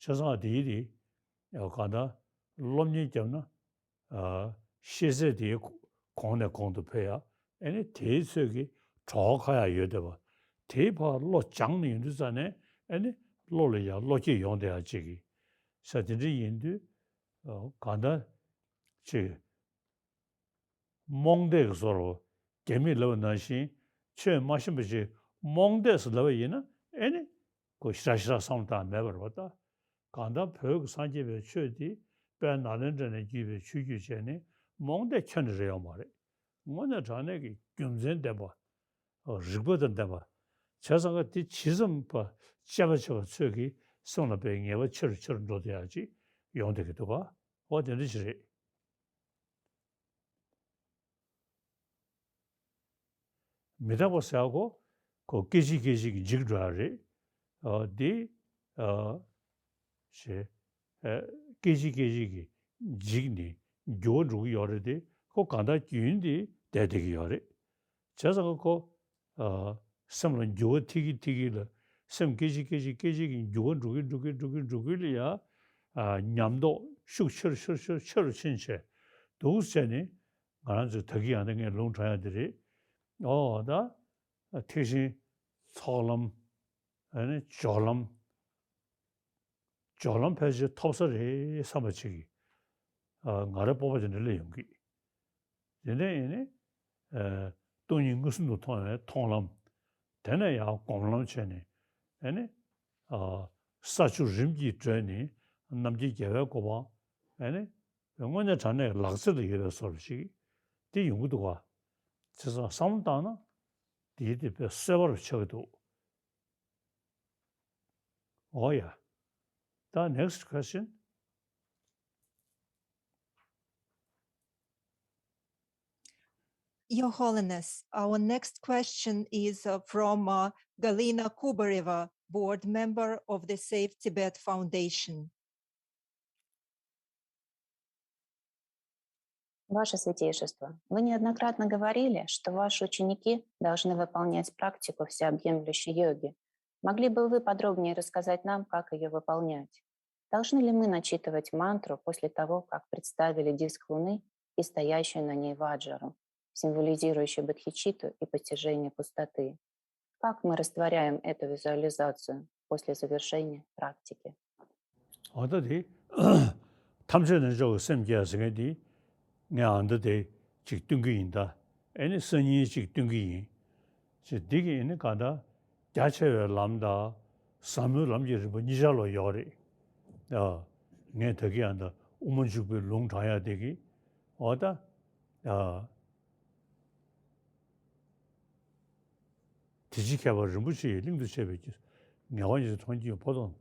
ཙང་དེ་ཡི་དེ། ཡ་གང་ལྟར་སློབ་གཉེར་བརྒྱབ་ན། ཨ། ཤེས་ཚད་དེ་ཁོ་ གོང་ནས་གོང་དུ་འཕེལ་ཡ། ཨེ་ནི་དེའི་ཚོད་ཀྱི་གྲོགས་ཁ་ཡག་ཡོད་བསྡད་པ། དེའི་ཕར་བློ་སྦྱངས་ནས་ཡོང་དུས་ཙ་ནས་ཨེ་ནི་བློ་ལ་ཡང་བློ་སྐྱེད་ཡོང་བསྡད་ཡག་ཅིག་གི་ས། དེ་འདྲ་ཡིན་དུས་གང་ལྟར་ཅིག་རྨོངས་དད་ཀྱི་བཟོ་འདྲ་པོ། རྒྱ་མིས་ལབ་པ་ནང་བཞིན་ཆོས་མ་ཤེས་པ་ཅིག་རྨོངས་དད་ཟེར་ལབ་པ་ཡིན་ན་ཨེ་ནི་ཁོ་ཞེ་དྲག་ཞེ་དྲག་བསམ་བློ་བཏང་མེད་པ་རེད་པ། ད་གང་ལྟར་བོད་ཀྱི་སངས་རྒྱས་པའི་ཆོས་འདི་དཔལ་ནཱ་ལེནྡྲ་ནས་བརྒྱུད་པའི་ཆོས་བརྒྱུད་བྱས་ནས་རྨོངས་དད་ཁྱོན་ནས་རེ་ཡོད་མ་རེད། དངོས་གནས་དྲང་གནས་ཀྱི་རྒྱུ་མཚན་ལྡན་པ། རིགས་པ་དང་ལྡན་པ། བྱས་ཙང་ཀ་དེ་ཇི་ཙམ་པ་དཔྱད་པ་བྱེད་པ་ཚོས་ཀྱིས་སེམས་ལ་དཔེ་ངེས་པ་ཆེ་རུ་ཆེ་རུ་འགྲོ་བསྡད་ཡག་ཅིག་ཡོང་བསྡད་ཀྱི་འདུག་ག་འོ་དེ་འདྲ་ཞིག་རེད། མི་རྟག་པ་ཟེར་ཡག་གོ་ཁོ་སྐད་ཅིག་སྐད་ཅིག་གིས་འཇིག་འགྲོ་ཡག་རེད། འདི་ཞེས་སྐད་ཅིག་སྐད་ཅིག་གིས་འཇིག་ནས་འགྱུར་བ་འགྲོ་གི་ཡོད་རེད་དེ། ཁོ་གང་ལྟར་རྒྱུན་དེ་བསྡད་བསྡད་ཀྱི་ཡོད་རེད། བྱས་ཙང་ཁོ་སེམས་ལ་འགྱུར་བ་ཐེབས་ཀྱི་ཐེབས་ཀྱི་ལ། སེམས་སྐད་ཅིག་སྐད་ཅིག་སྐད་ཅིག་གིས་འགྱུར་བ་འགྲོ་གི་འགྲོ་གི་འགྲོ་གི་འགྲོ་གི་ལ་ཡ། ཉམས་རྟོགས་ཤུགས་ཆེ་རུ་ཆེ་རུ་ཆེ་རུ་ཆེ་རུ་ཕྱིན་བྱས་འདུག་བྱས་ནས་ང་རང་ཚོའི་ད་གི་ཡང་ད་ངས་ལུང་དྲངས་ཡག་དེ་རེད། ཨོ་ད་ཐེག་ཆེན་ཚོགས་ལམ། ཨ་ནི་སྦྱོར་ལམ། སྦྱོར་ལམ་ཕལ་ཆེར་ཐོབ་ས་རེད་བསམ་པ་ཅིག་གིས་ང་རའི་སྤོབས་པ་དེ་འདྲ་སླེབས་ཡོང་གི། དེ་ནས་ཨེ་ནི། སྟོང་ཉིད་མངོན་སུམ་དུ་མཐོང་བའི་མཐོང་ལམ། དེ་ནས་ཡང་སྒོམ་ལམ་བྱས་ནས་ཨེ་ནི། ས་བཅུ་རིམ་གྱིས་བགྲོད་ནས་རྣམ་མཁྱེན་རྒྱལ་བའི་གོ་འཕང་ཨེ་ནི། དངོས་གནས་དྲང་གནས་ལག་རྩེ་ལ་ཡོད་པའི་བཟོ་འདྲ་ཞིག་དེ་ཡོང་གི་འདུག་ག་བྱས་ཙང་བསམ་བློ་བཏང་ན་དེའི་དེ་དཔེ་གསལ་པོར་ཆགས་ཀྱི་འདུག་ཨོ་ཡ། ད་next question. Your Holiness, our next question is uh, from uh, Galina Kubareva, board member of the Save Tibet Foundation. Ваше Святейшество, вы неоднократно говорили, что ваши ученики должны выполнять практику всеобъемлющей йоги. Могли бы вы подробнее рассказать нам, как ее выполнять? Должны ли мы начитывать мантру после того, как представили диск Луны и стоящую на ней ваджру, символизирующую бодхичитту и постижение пустоты? Как мы растворяем эту визуализацию после завершения практики? ཨ་ད་དེ་ཐམས་ཅད་རྣལ་འབྱོར་གྱི་སེམས་བསྐྱེད་ཟེར་མཁན་དེ་ངས་ཨ་ད་དེ་ཅིག་སྟོན་གྱི་ཡིན། ད་ཨེ་ནི་སང་ཉིན་ཅིག་སྟོན་གྱི་ཡིན། ཅེས་འདི་གི་ཨེ་ནི་ག་ད་རྒྱ་ཆེ་བའི་ལམ་དང་ཟབ་མོའི་ལམ་གྱི་རིམ་པ་གཉིས་ཆར་ལ་ཡོད་རེད། ཨ་ངས་ད་གི་ཨ་ད་དབུ་མ་འཇུག་པའི་ལུང་དྲངས་ཡག་དེ་གི་ཨོ་ད་ཨ། དེ་ཕྱིའི་ཁྱད་པར་རིན་པོ་ཆེ་ཡི་གླིང་དུ་བྱས་པའི་ངེས་པ་ཉིད་དུ་མཐོང་རྒྱུ་ཡོད་པོ་དང་།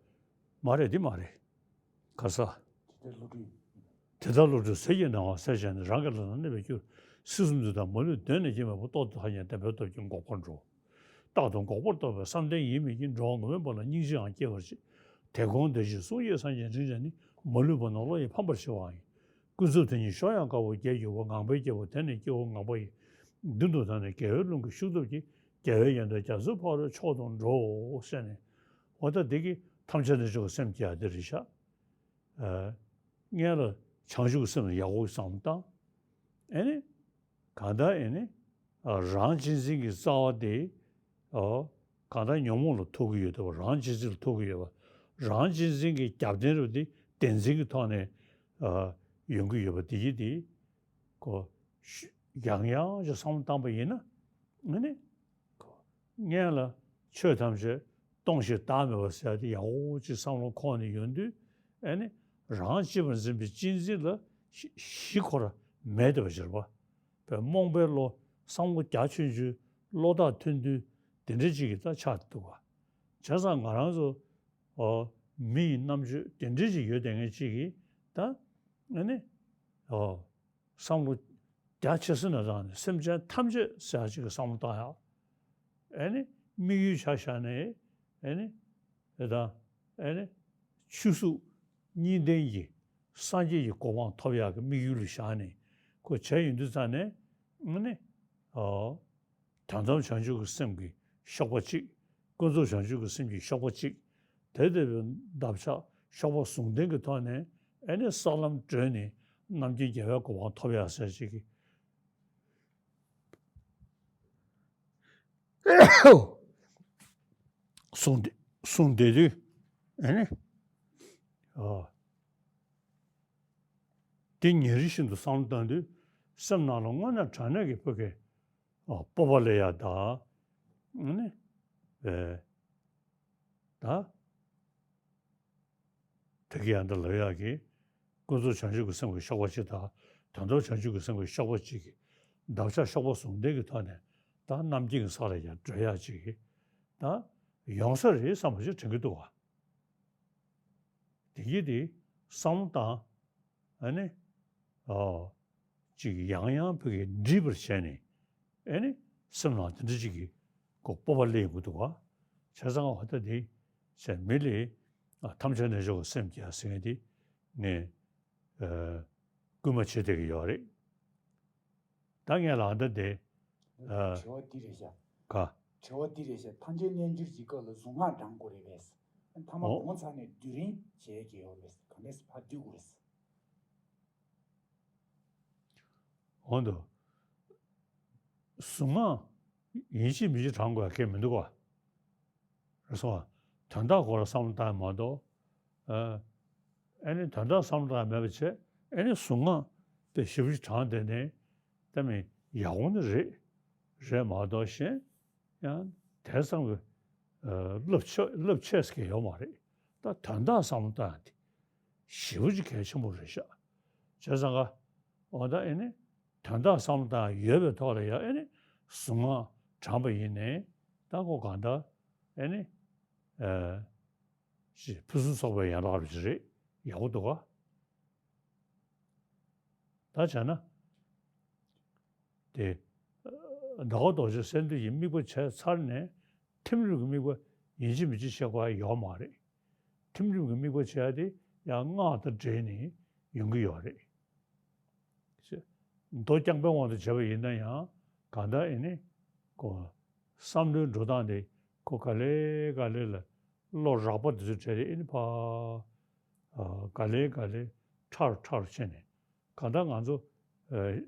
མ་རེད། འདི་མ་རེད། ག་ས། དེ་ལྟར་བློ་གྲོས་ཟིལ་གྱིས་གནོན་པ་ཟེར་བྱས་ནས་རང་གི་ལག་ན་གནས་པའི་རྒྱུར་སྲིད་གསུམ་འདུལ་དང་མ་ལུས་གདོད་ནས་སྐྱེས་མེད་པར་རྟོགས་ཏེ་ཐོབ་ཉིད་བདེན་པར་ཐོབ་ཀྱི་འགོག་པར་འགྲོ། རྟག་ཏུ་འགོག་པར་རྟོགས་པའི་བསམ་གཏན་ཡིད་མི་བརྗེད། འགྲོ་བ་ངུ་མའི་བར་ལ་སྙིང་རྗེའང་སྐྱེ་བར་བྱེད། དེ་དགོངས་དེ་བཞིན་གསུང་ཡི་སངས་རྒྱས་དྲིན་ཅན་ནི། མ་ལུས་པ་ནོར་ལོ་ཡི་ཕམ་པར་བྱེད་པའང་ཡིན། ཀུན་རྫོབ་དེ་ཉིད་གཞོགས་ཡངས་དཀར་པོ་བརྒྱད་གྱུར་པ། ངང་པའི་རྒྱལ་པོ་དེ་ནི་སྐྱེ་བོ་ངང་པ་ཡི། མདུན་དུ་བདར་ནས་དགེ་བའི་རླུང་གི་ཤུགས་སྟོབས་ཀྱིས། རྒྱལ་བའི་ཡོན་ཏན་རྒྱ་མཚོའི་ཕ་རོལ་མཆོག་ཏུ་འགྲོ། ཟེར་ནས། འོ་ད་འདི་གི་ཐམས་ཅད་རྣལ་འབྱོར་གྱི་སེམས་བསྐྱེད་ཡག་འདི་རེད་ཤག་ཨ། སྔོན་ལ་བྱང་ཆུབ་ཀྱི་སེམས་ལ་ཡག་པོ་བསམ་བློ་བཏང་། ཨེ་ནི། གང་ལྟར་ཨེ་ནི། ཨ། རང་གཅེས་འཛིན་གྱི་རྩ་བ་དེ། ཨོ། གང་ལྟར་ཉོན་མོངས་ལ་ཐུག་གི་ཡོད་པ། རང་གཅེས་འཛིན་ལ་ཐུག་གི་ཡོད་པ། རང་གཅེས་འཛིན་གྱི་རྒྱབ་རྟེན་རུ་དེ་བདེན་འཛིན་གྱི་ཐོག་ནས། ཨ། ཡོང་གི་ཡོད་པ་དེ་ཡིན་ཏེ། ཁོ། ཡང་ཡང་ཅིག་བསམ་བློ་བཏང་པ་ཡིན་ན། ཨེ་ནི། སྔོན་ལ་ཆོས་ཐམས་ཅད་སྟོང་ཞིང་བདག་མེད་པ་ཟེར་ཡག་དེ་ཡག་པོ་ཅིག་བསམ་བློ་འཁོར་ནས་ཡོང་དུས། ཨེ་ནི། རང་གཅེས་པར་འཛིན་པའི་གཅེས་འཛིན་ལ་གཞི་གཞི་ཁོ་རང་མེད་བསྡད་པ་ཅིག་རེད་པ། པའི་རྨོངས་པའི་བློ། བསམ་བློ་རྒྱ་ཆུང་ཆུང་། བློ་ཐག་མཐུན་མཐུན། དེ་འདྲ་ཅིག་གི་ད་ཆགས་འདུག་ག་བྱས་ཙང་ང་རང་ཚོ། ཨོ། མི་ཡི་རྣམ་དཔྱོད་དེ་འདྲ་ཅིག་ཡོད་བསྡད་མཁན་ཅིག་གིས་ད། ཨེ་ནི། ཨོ། བསམ་བློ་རྒྱ་ཆེ་ས་ནས་བཏང་ནས་སེམས་ཅན་ཐམས་ཅད་ཟེར་ཡག་ཅིག་གི་བསམ་བློ་བཏང་ཡག་ཨེ་ནི། དམིགས་ཡུལ་ཆ་བཞག་ནས། ཨེ་ནི། ཨེ་ད། ཨེ་ནི། ཆོས་གཟུགས་གཉིས་ལྡན་གྱི་སངས་རྒྱས་ཀྱི་གོ་འཕང་ཐོབ་ཡག་གི་དམིགས་ཡུལ་ལ་བཞག་ནས་ཁོ་བྱས་ཡོང་དུས་ཙང་ནས། ཨེ་ནི། ཨོ། དོན་དམ་བྱང་ཆུབ་ཀྱི་སེམས་ཀྱི་གཤོག་པ་གཅིག་ཀུན་རྫོབ་བྱང་ཆུབ་ཀྱི་སེམས་ཀྱི་གཤོག་པ་གཅིག་དེ་ལྟ་བུའི་འདབ་ཆགས་གཤོག་པ་ཟུང་ལྡན་གྱི་ཐོག་ནས། ཨེ་ནི། ས་ལམ་བགྲོད་ནས་རྣམ་མཁྱེན་རྒྱལ་བའི་གོ་འཕང་ཐོབ་ཡག་ཟེར་ཅིག་གི་ གསུངས་ཏེ་གསུངས་བསྡད་དུས། ཨ་ནི། ཨ། དེ་ཉིན་རེ་བཞིན་དུ་བསམ་བློ་བཏང་དུས། སེམས་ནང་ལ་དངོས་གནས་དྲང་གནས་ཀྱི་ཕ་གི། ཨ། སྤོབས་པ་སླེབས་ཡ་དང་། ཨ་ནི། ཨེ། ད། དེ་གི་ཡང་འདི་ལབ་ཡག་གི། ཀུན་རྫོབ་བྱང་ཆུབ་ཀྱི་སེམས་ཀྱི་གཤོག་པ་གཅིག་དང་། དོན་དམ་བྱང་ཆུབ་ཀྱི་སེམས་ཀྱི་གཤོག་པ་གཅིག་གི་འདབ་ཆགས་གཤོག་པ་ཟུང་ལྡན་གྱི་ཐོག་ནས། ད་རྣམ་མཁྱེན་གྱི་ས་ལ་ཡང་བགྲོད་ཡག་ཅིག་གི། ད་ཡོང་ས་རེད་བསམ་པ་ཞིག་དྲན་གྱི་འདུག་བ། དེ་གི་དེ་བསམ་བློ་བཏང་། ཨ་ནི། ཨོ། ཅིག་ཡང་ཡང་ཕ་གི་འདྲིས་པར་བྱས་ནས། ཨེ་ནི། སེམས་ནང་དེ་འདྲ་ཅིག་གི་གོ་སྤོབས་པ་སླེབས་ཡོང་གི་འདུག་ག། བྱས་ཙང་ཨ་ད་དེ་བྱས་མི་ལས། ཨ། ཐམས་ཅད་རྣལ་འབྱོར་གྱི་སེམས་བསྐྱེད་ཟེར་མཁན་དེ་ངས། ཨ། སྐུལ་མ་བྱེད་བསྡད་ཀྱི་ཡོད་རེད། ད་ངས་ལབ་ད་དེ། ཨ། དྲི་བ་འདི་རེད་ཤག། ག། དྲི་བ་འདི་རེད་ཤག། ཐམས་ཅད་རྣལ་འབྱོར་གྱི་སྐབས་ལ་གཟུངས་སྔགས་བགྲང་དགོས་རེད་པས། མཐའ་མ། ཨོ། གོང་ཚར་ནས་སྡུད་རན་བྱེད་ཀྱི་ཡོད་རེད། ག་འདྲས་ཕར་སྡུད་དགོས་རེད། འོ་འདུག། གཟུངས་སྔགས་ཡིན་གཅིག་མིན་གཅིག་བགྲང་དགོས་ཡ་གང་ཡང་མི་འདུག་ག། རེད་སོང་བ། དོན་དག་སྐོར་ལ་བསམ་བློ་བཏང་ཡ་མ་གཏོགས། ཨ། ཨེ་ནི་དོན་དག་བསམ་བློ་བཏང་ཡ་མེད་པ་བྱས། ཨེ་ནི་གཟུངས་སྔགས་དེ་ཞེ་པོ་ཅིག་བགྲངས་བསྡད་ནས། ད་མི་ཡག་པོ་ནི་རེད། རེད་མ་གཏོགས་གཞན་ཡང་དེ་ཙམ་གྱི། ཨ། རླབས་ཆེ་རླབས་ཆེ་ཟེར་མཁན་ཡོད་མ་རེད། ད་དོན་དག་བསམ་བློ་བཏང་ཡ་དེ་ཞེ་པོ་ཅིག་གལ་ཆེན་པོ་རེད་ཤག། བྱས་ཙང་ག། འོ་ད་ཨེ་ནི། དོན་དག་བསམ་བློ་བཏང་ཡ་ཡོད་པའི་ཐོག་ལ་ཡང་ཨེ་ནི། གཟུངས་སྔགས་བགྲངས་པ་ཡིན་ནའི། ད་ཁོ་གང་ལྟར་ཨེ་ནི། ཨ། ཅིག་ཕུན་སུམ་ཚོགས་པའི་ཡན་ལག་རུ་ཅིག་རེད། ཡག་པོ་འདུག་ག། ད་བྱས་ན། དེ། ཟླ་བ་རྡོ་རྗེ་གསེར་འདི་ཡི་དམིགས་པ་བྱས་ཚར་ནས། ཐིམ་རིམ་གྱི་དམིགས་པ་ཡིན་གཅིག་མིན་གཅིག་བྱེད་དགོས་ཡ་ཡོད་མ་རེད། ཐིམ་རིམ་གྱི་དམིགས་པ་བྱེད་ཡ་དེ་ཡང་སྔགས་དང་འབྲེལ་ནས་ཡོང་གི་ཡོད་རེད། མདོ་རྐྱང་པའི་དབང་དུ་བྱས་པ་ཡིན་ན་ཡང་གང་ལྟར་ཨེ་ནི། ཁོ། བསམ་བློའི་འགྲོ་སྟངས་དེ་ཁོ་ག་ལེ་ག་ལེ་ལ་བློ་རགས་པ་དེ་ཚོ་བྲལ་ཏེ་ཨེ་ནི་ཕར། ཨ། ག་ལེ་ག་ལེ་ཕྲ་རུ་ཕྲ་རུ་ཕྱིན་ནས། གང་ལྟར་ང་ཚོ། ཨ།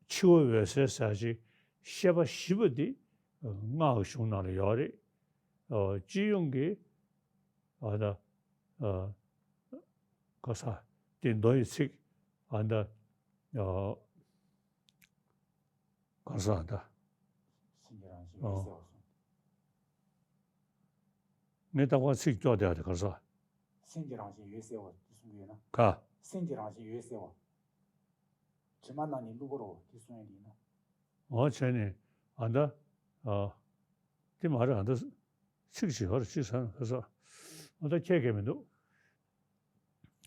འཆི་བ་འོད་གསལ་ཟེར་ཅིག་ཤེས་པ་བཞི་པ་འདི་སྔགས་ཀྱི་གཞུང་ནང་ལ་ཡོད་རེད། ཨ། སྤྱི་ཡོངས་ཀྱི། ཨ། ད། ཨ། ག་ས། དེ་མདོ་ཡི་ཚིག། ཨ། ད། ཨ། ག་ས་ད། སེམས་ཀྱི་རང་བཞིན་འོད་གསལ་བ་གསུངས། ངས་རྟག་པར་ཚིག་སྐྱོར་བསྡད་ཡ་དེ་ག་ས། སེམས་ཀྱི་རང་བཞིན་འོད་གསལ་བ་དེ་གསུང་གི་ཡོད་ན། ག། སེམས་ཀྱི་རང་བཞིན་འོད་གསལ་བ། དྲི་མ་རྣམས་ནི་བསླུ་བར་འོ་དེ་གསུང་ཡ་དེ་ཡིན་ན། འོ་བྱས་ནས་ཨ་ད། ཨ། དེ་མ་རེད། ཨ་ད་ཚིག་ཅིག་ཡོད་རེད། ཅིག་ཟེར་ན་ག་ས། ཨ་ད་ཁྱད་གས་མི་འདུག།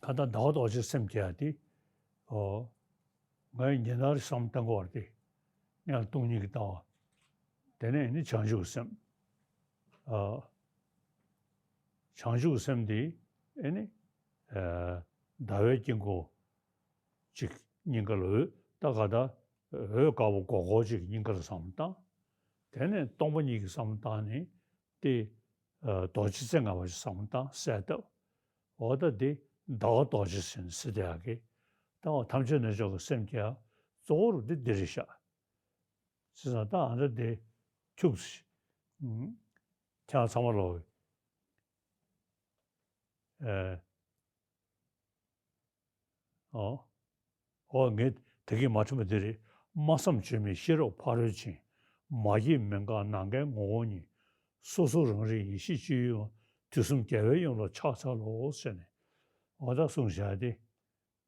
ག་ད་ཟླ་བ་རྡོ་རྗེ་སེམས་བསྐྱེད་ཡ་དེ། ཨོ། ང་ཡི་ཉིན་ལྟར་བསམ་བཏང་གི་བར་དེ། ངས་སྟོང་ཉིད་ཀྱི་ལྟ་བ། དེ་ནས་ནི་བྱང་ཆུབ་སེམས། ཨ། བྱང་ཆུབ་སེམས་དེ་ཨེ་ནི། ཨ། ཟླ་བའི་དཀྱིལ་འཁོར་གཅིག་སྙིང་ག་ལ་འོད་ད་ག་ད་འོད་དཀར་པོ་སྒོར་སྒོར་གཅིག་སྙིང་ག་ལ་བསམ་བཏང་། དེ་ནས་སྟོང་པ་ཉིད་ཀྱི་བསམ་བཏང་ནས་དེ། ཨ། རྡོ་རྗེ་རྩེ་ལྔ་པ་ཞིག་བསམ་བཏང་གསལ་བཏབ། འོ་ད་འདི་ཟླ་བ་རྡོ་རྗེ་ཟེར་ནས་ཟེར་དེ་ཡག་གི། ད་འོ་ཐམས་ཅད་རྣལ་འབྱོར་གྱི་སེམས་བསྐྱེད་ཡ་གཙོ་བོ་རུ་འདི་འདི་རེད་ཤག། བྱས་ཙང་ད་ཨ་ད་འདི་ཁྱུག་ཙམ་ཞིག། ཨུམ། ཁྱེད་ཚང་མ་ལོག། ཨེ། ཨོ། ཨོ་ངས་ད་གིན་མ་དྲན་པ་འདི་རེད། སྨྲ་བསམ་བརྗོད་མེད་ཤེས་རབ་ཕ་རོལ་ཕྱིན། མ་སྐྱེས་མི་འགག་ནམ་མཁའི་ངོ་བོ་ཉིད། སོ་སོ་རང་རིག་ཡེ་ཤེས་སྤྱོད་ཡུལ་མ། དུས་གསུམ་རྒྱལ་བའི་དབྱིངས་ལ་ཕྱག་འཚལ་ལོ་ཟེར་ནས། འོ་ད་གསུངས་བཞག་སྟེ།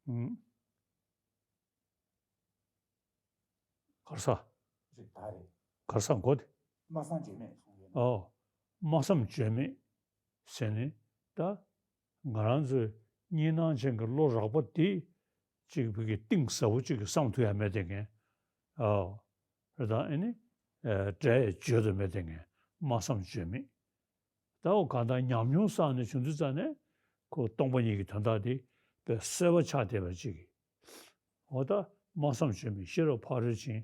ཨུམ། གར་ས། རེད་ད་རེད། གར་ས་མགོ་དེ། སྨྲ་བསམ་བརྗོད་མེད་གསུངས་ཡོད་ན། ཨོ། སྨྲ་བསམ་བརྗོད་མེད་ཟེར་ནས་ད། ང་རང་ཚོའི་གཉིས་སྣང་ཅན་གྱི་བློ་རགས་པ་དེ་གཅིག་བུ་གི་གཏིང་ཟབ་པོ་གཅིག་གི་བསམ་ཐུབ་ཡ་མེད་དེ་ངས། ཨོ། རེད་ད་ཨེ་ནི། ཨེ། འགྲེལ་བརྗོད་དུ་མེད་དེ་ངས་སྨྲ་བསམ་བརྗོད་མེད། ད་འོ་གང་ལྟར་ཉམས་མྱོང་བསགས་ནས་བྱུང་དུས་ཙང་ནས་ཁོ་སྟོང་པ་ཉིད་ཀྱི་དོན་དག་དེ་དཔེ་གསལ་པོ་ཆགས་བསྡད་པ་ཅིག་གིས། འོ་ད་སྨྲ་བསམ་བརྗོད་མེད་ཤེས་རབ་ཕ་རོལ་ཕྱིན།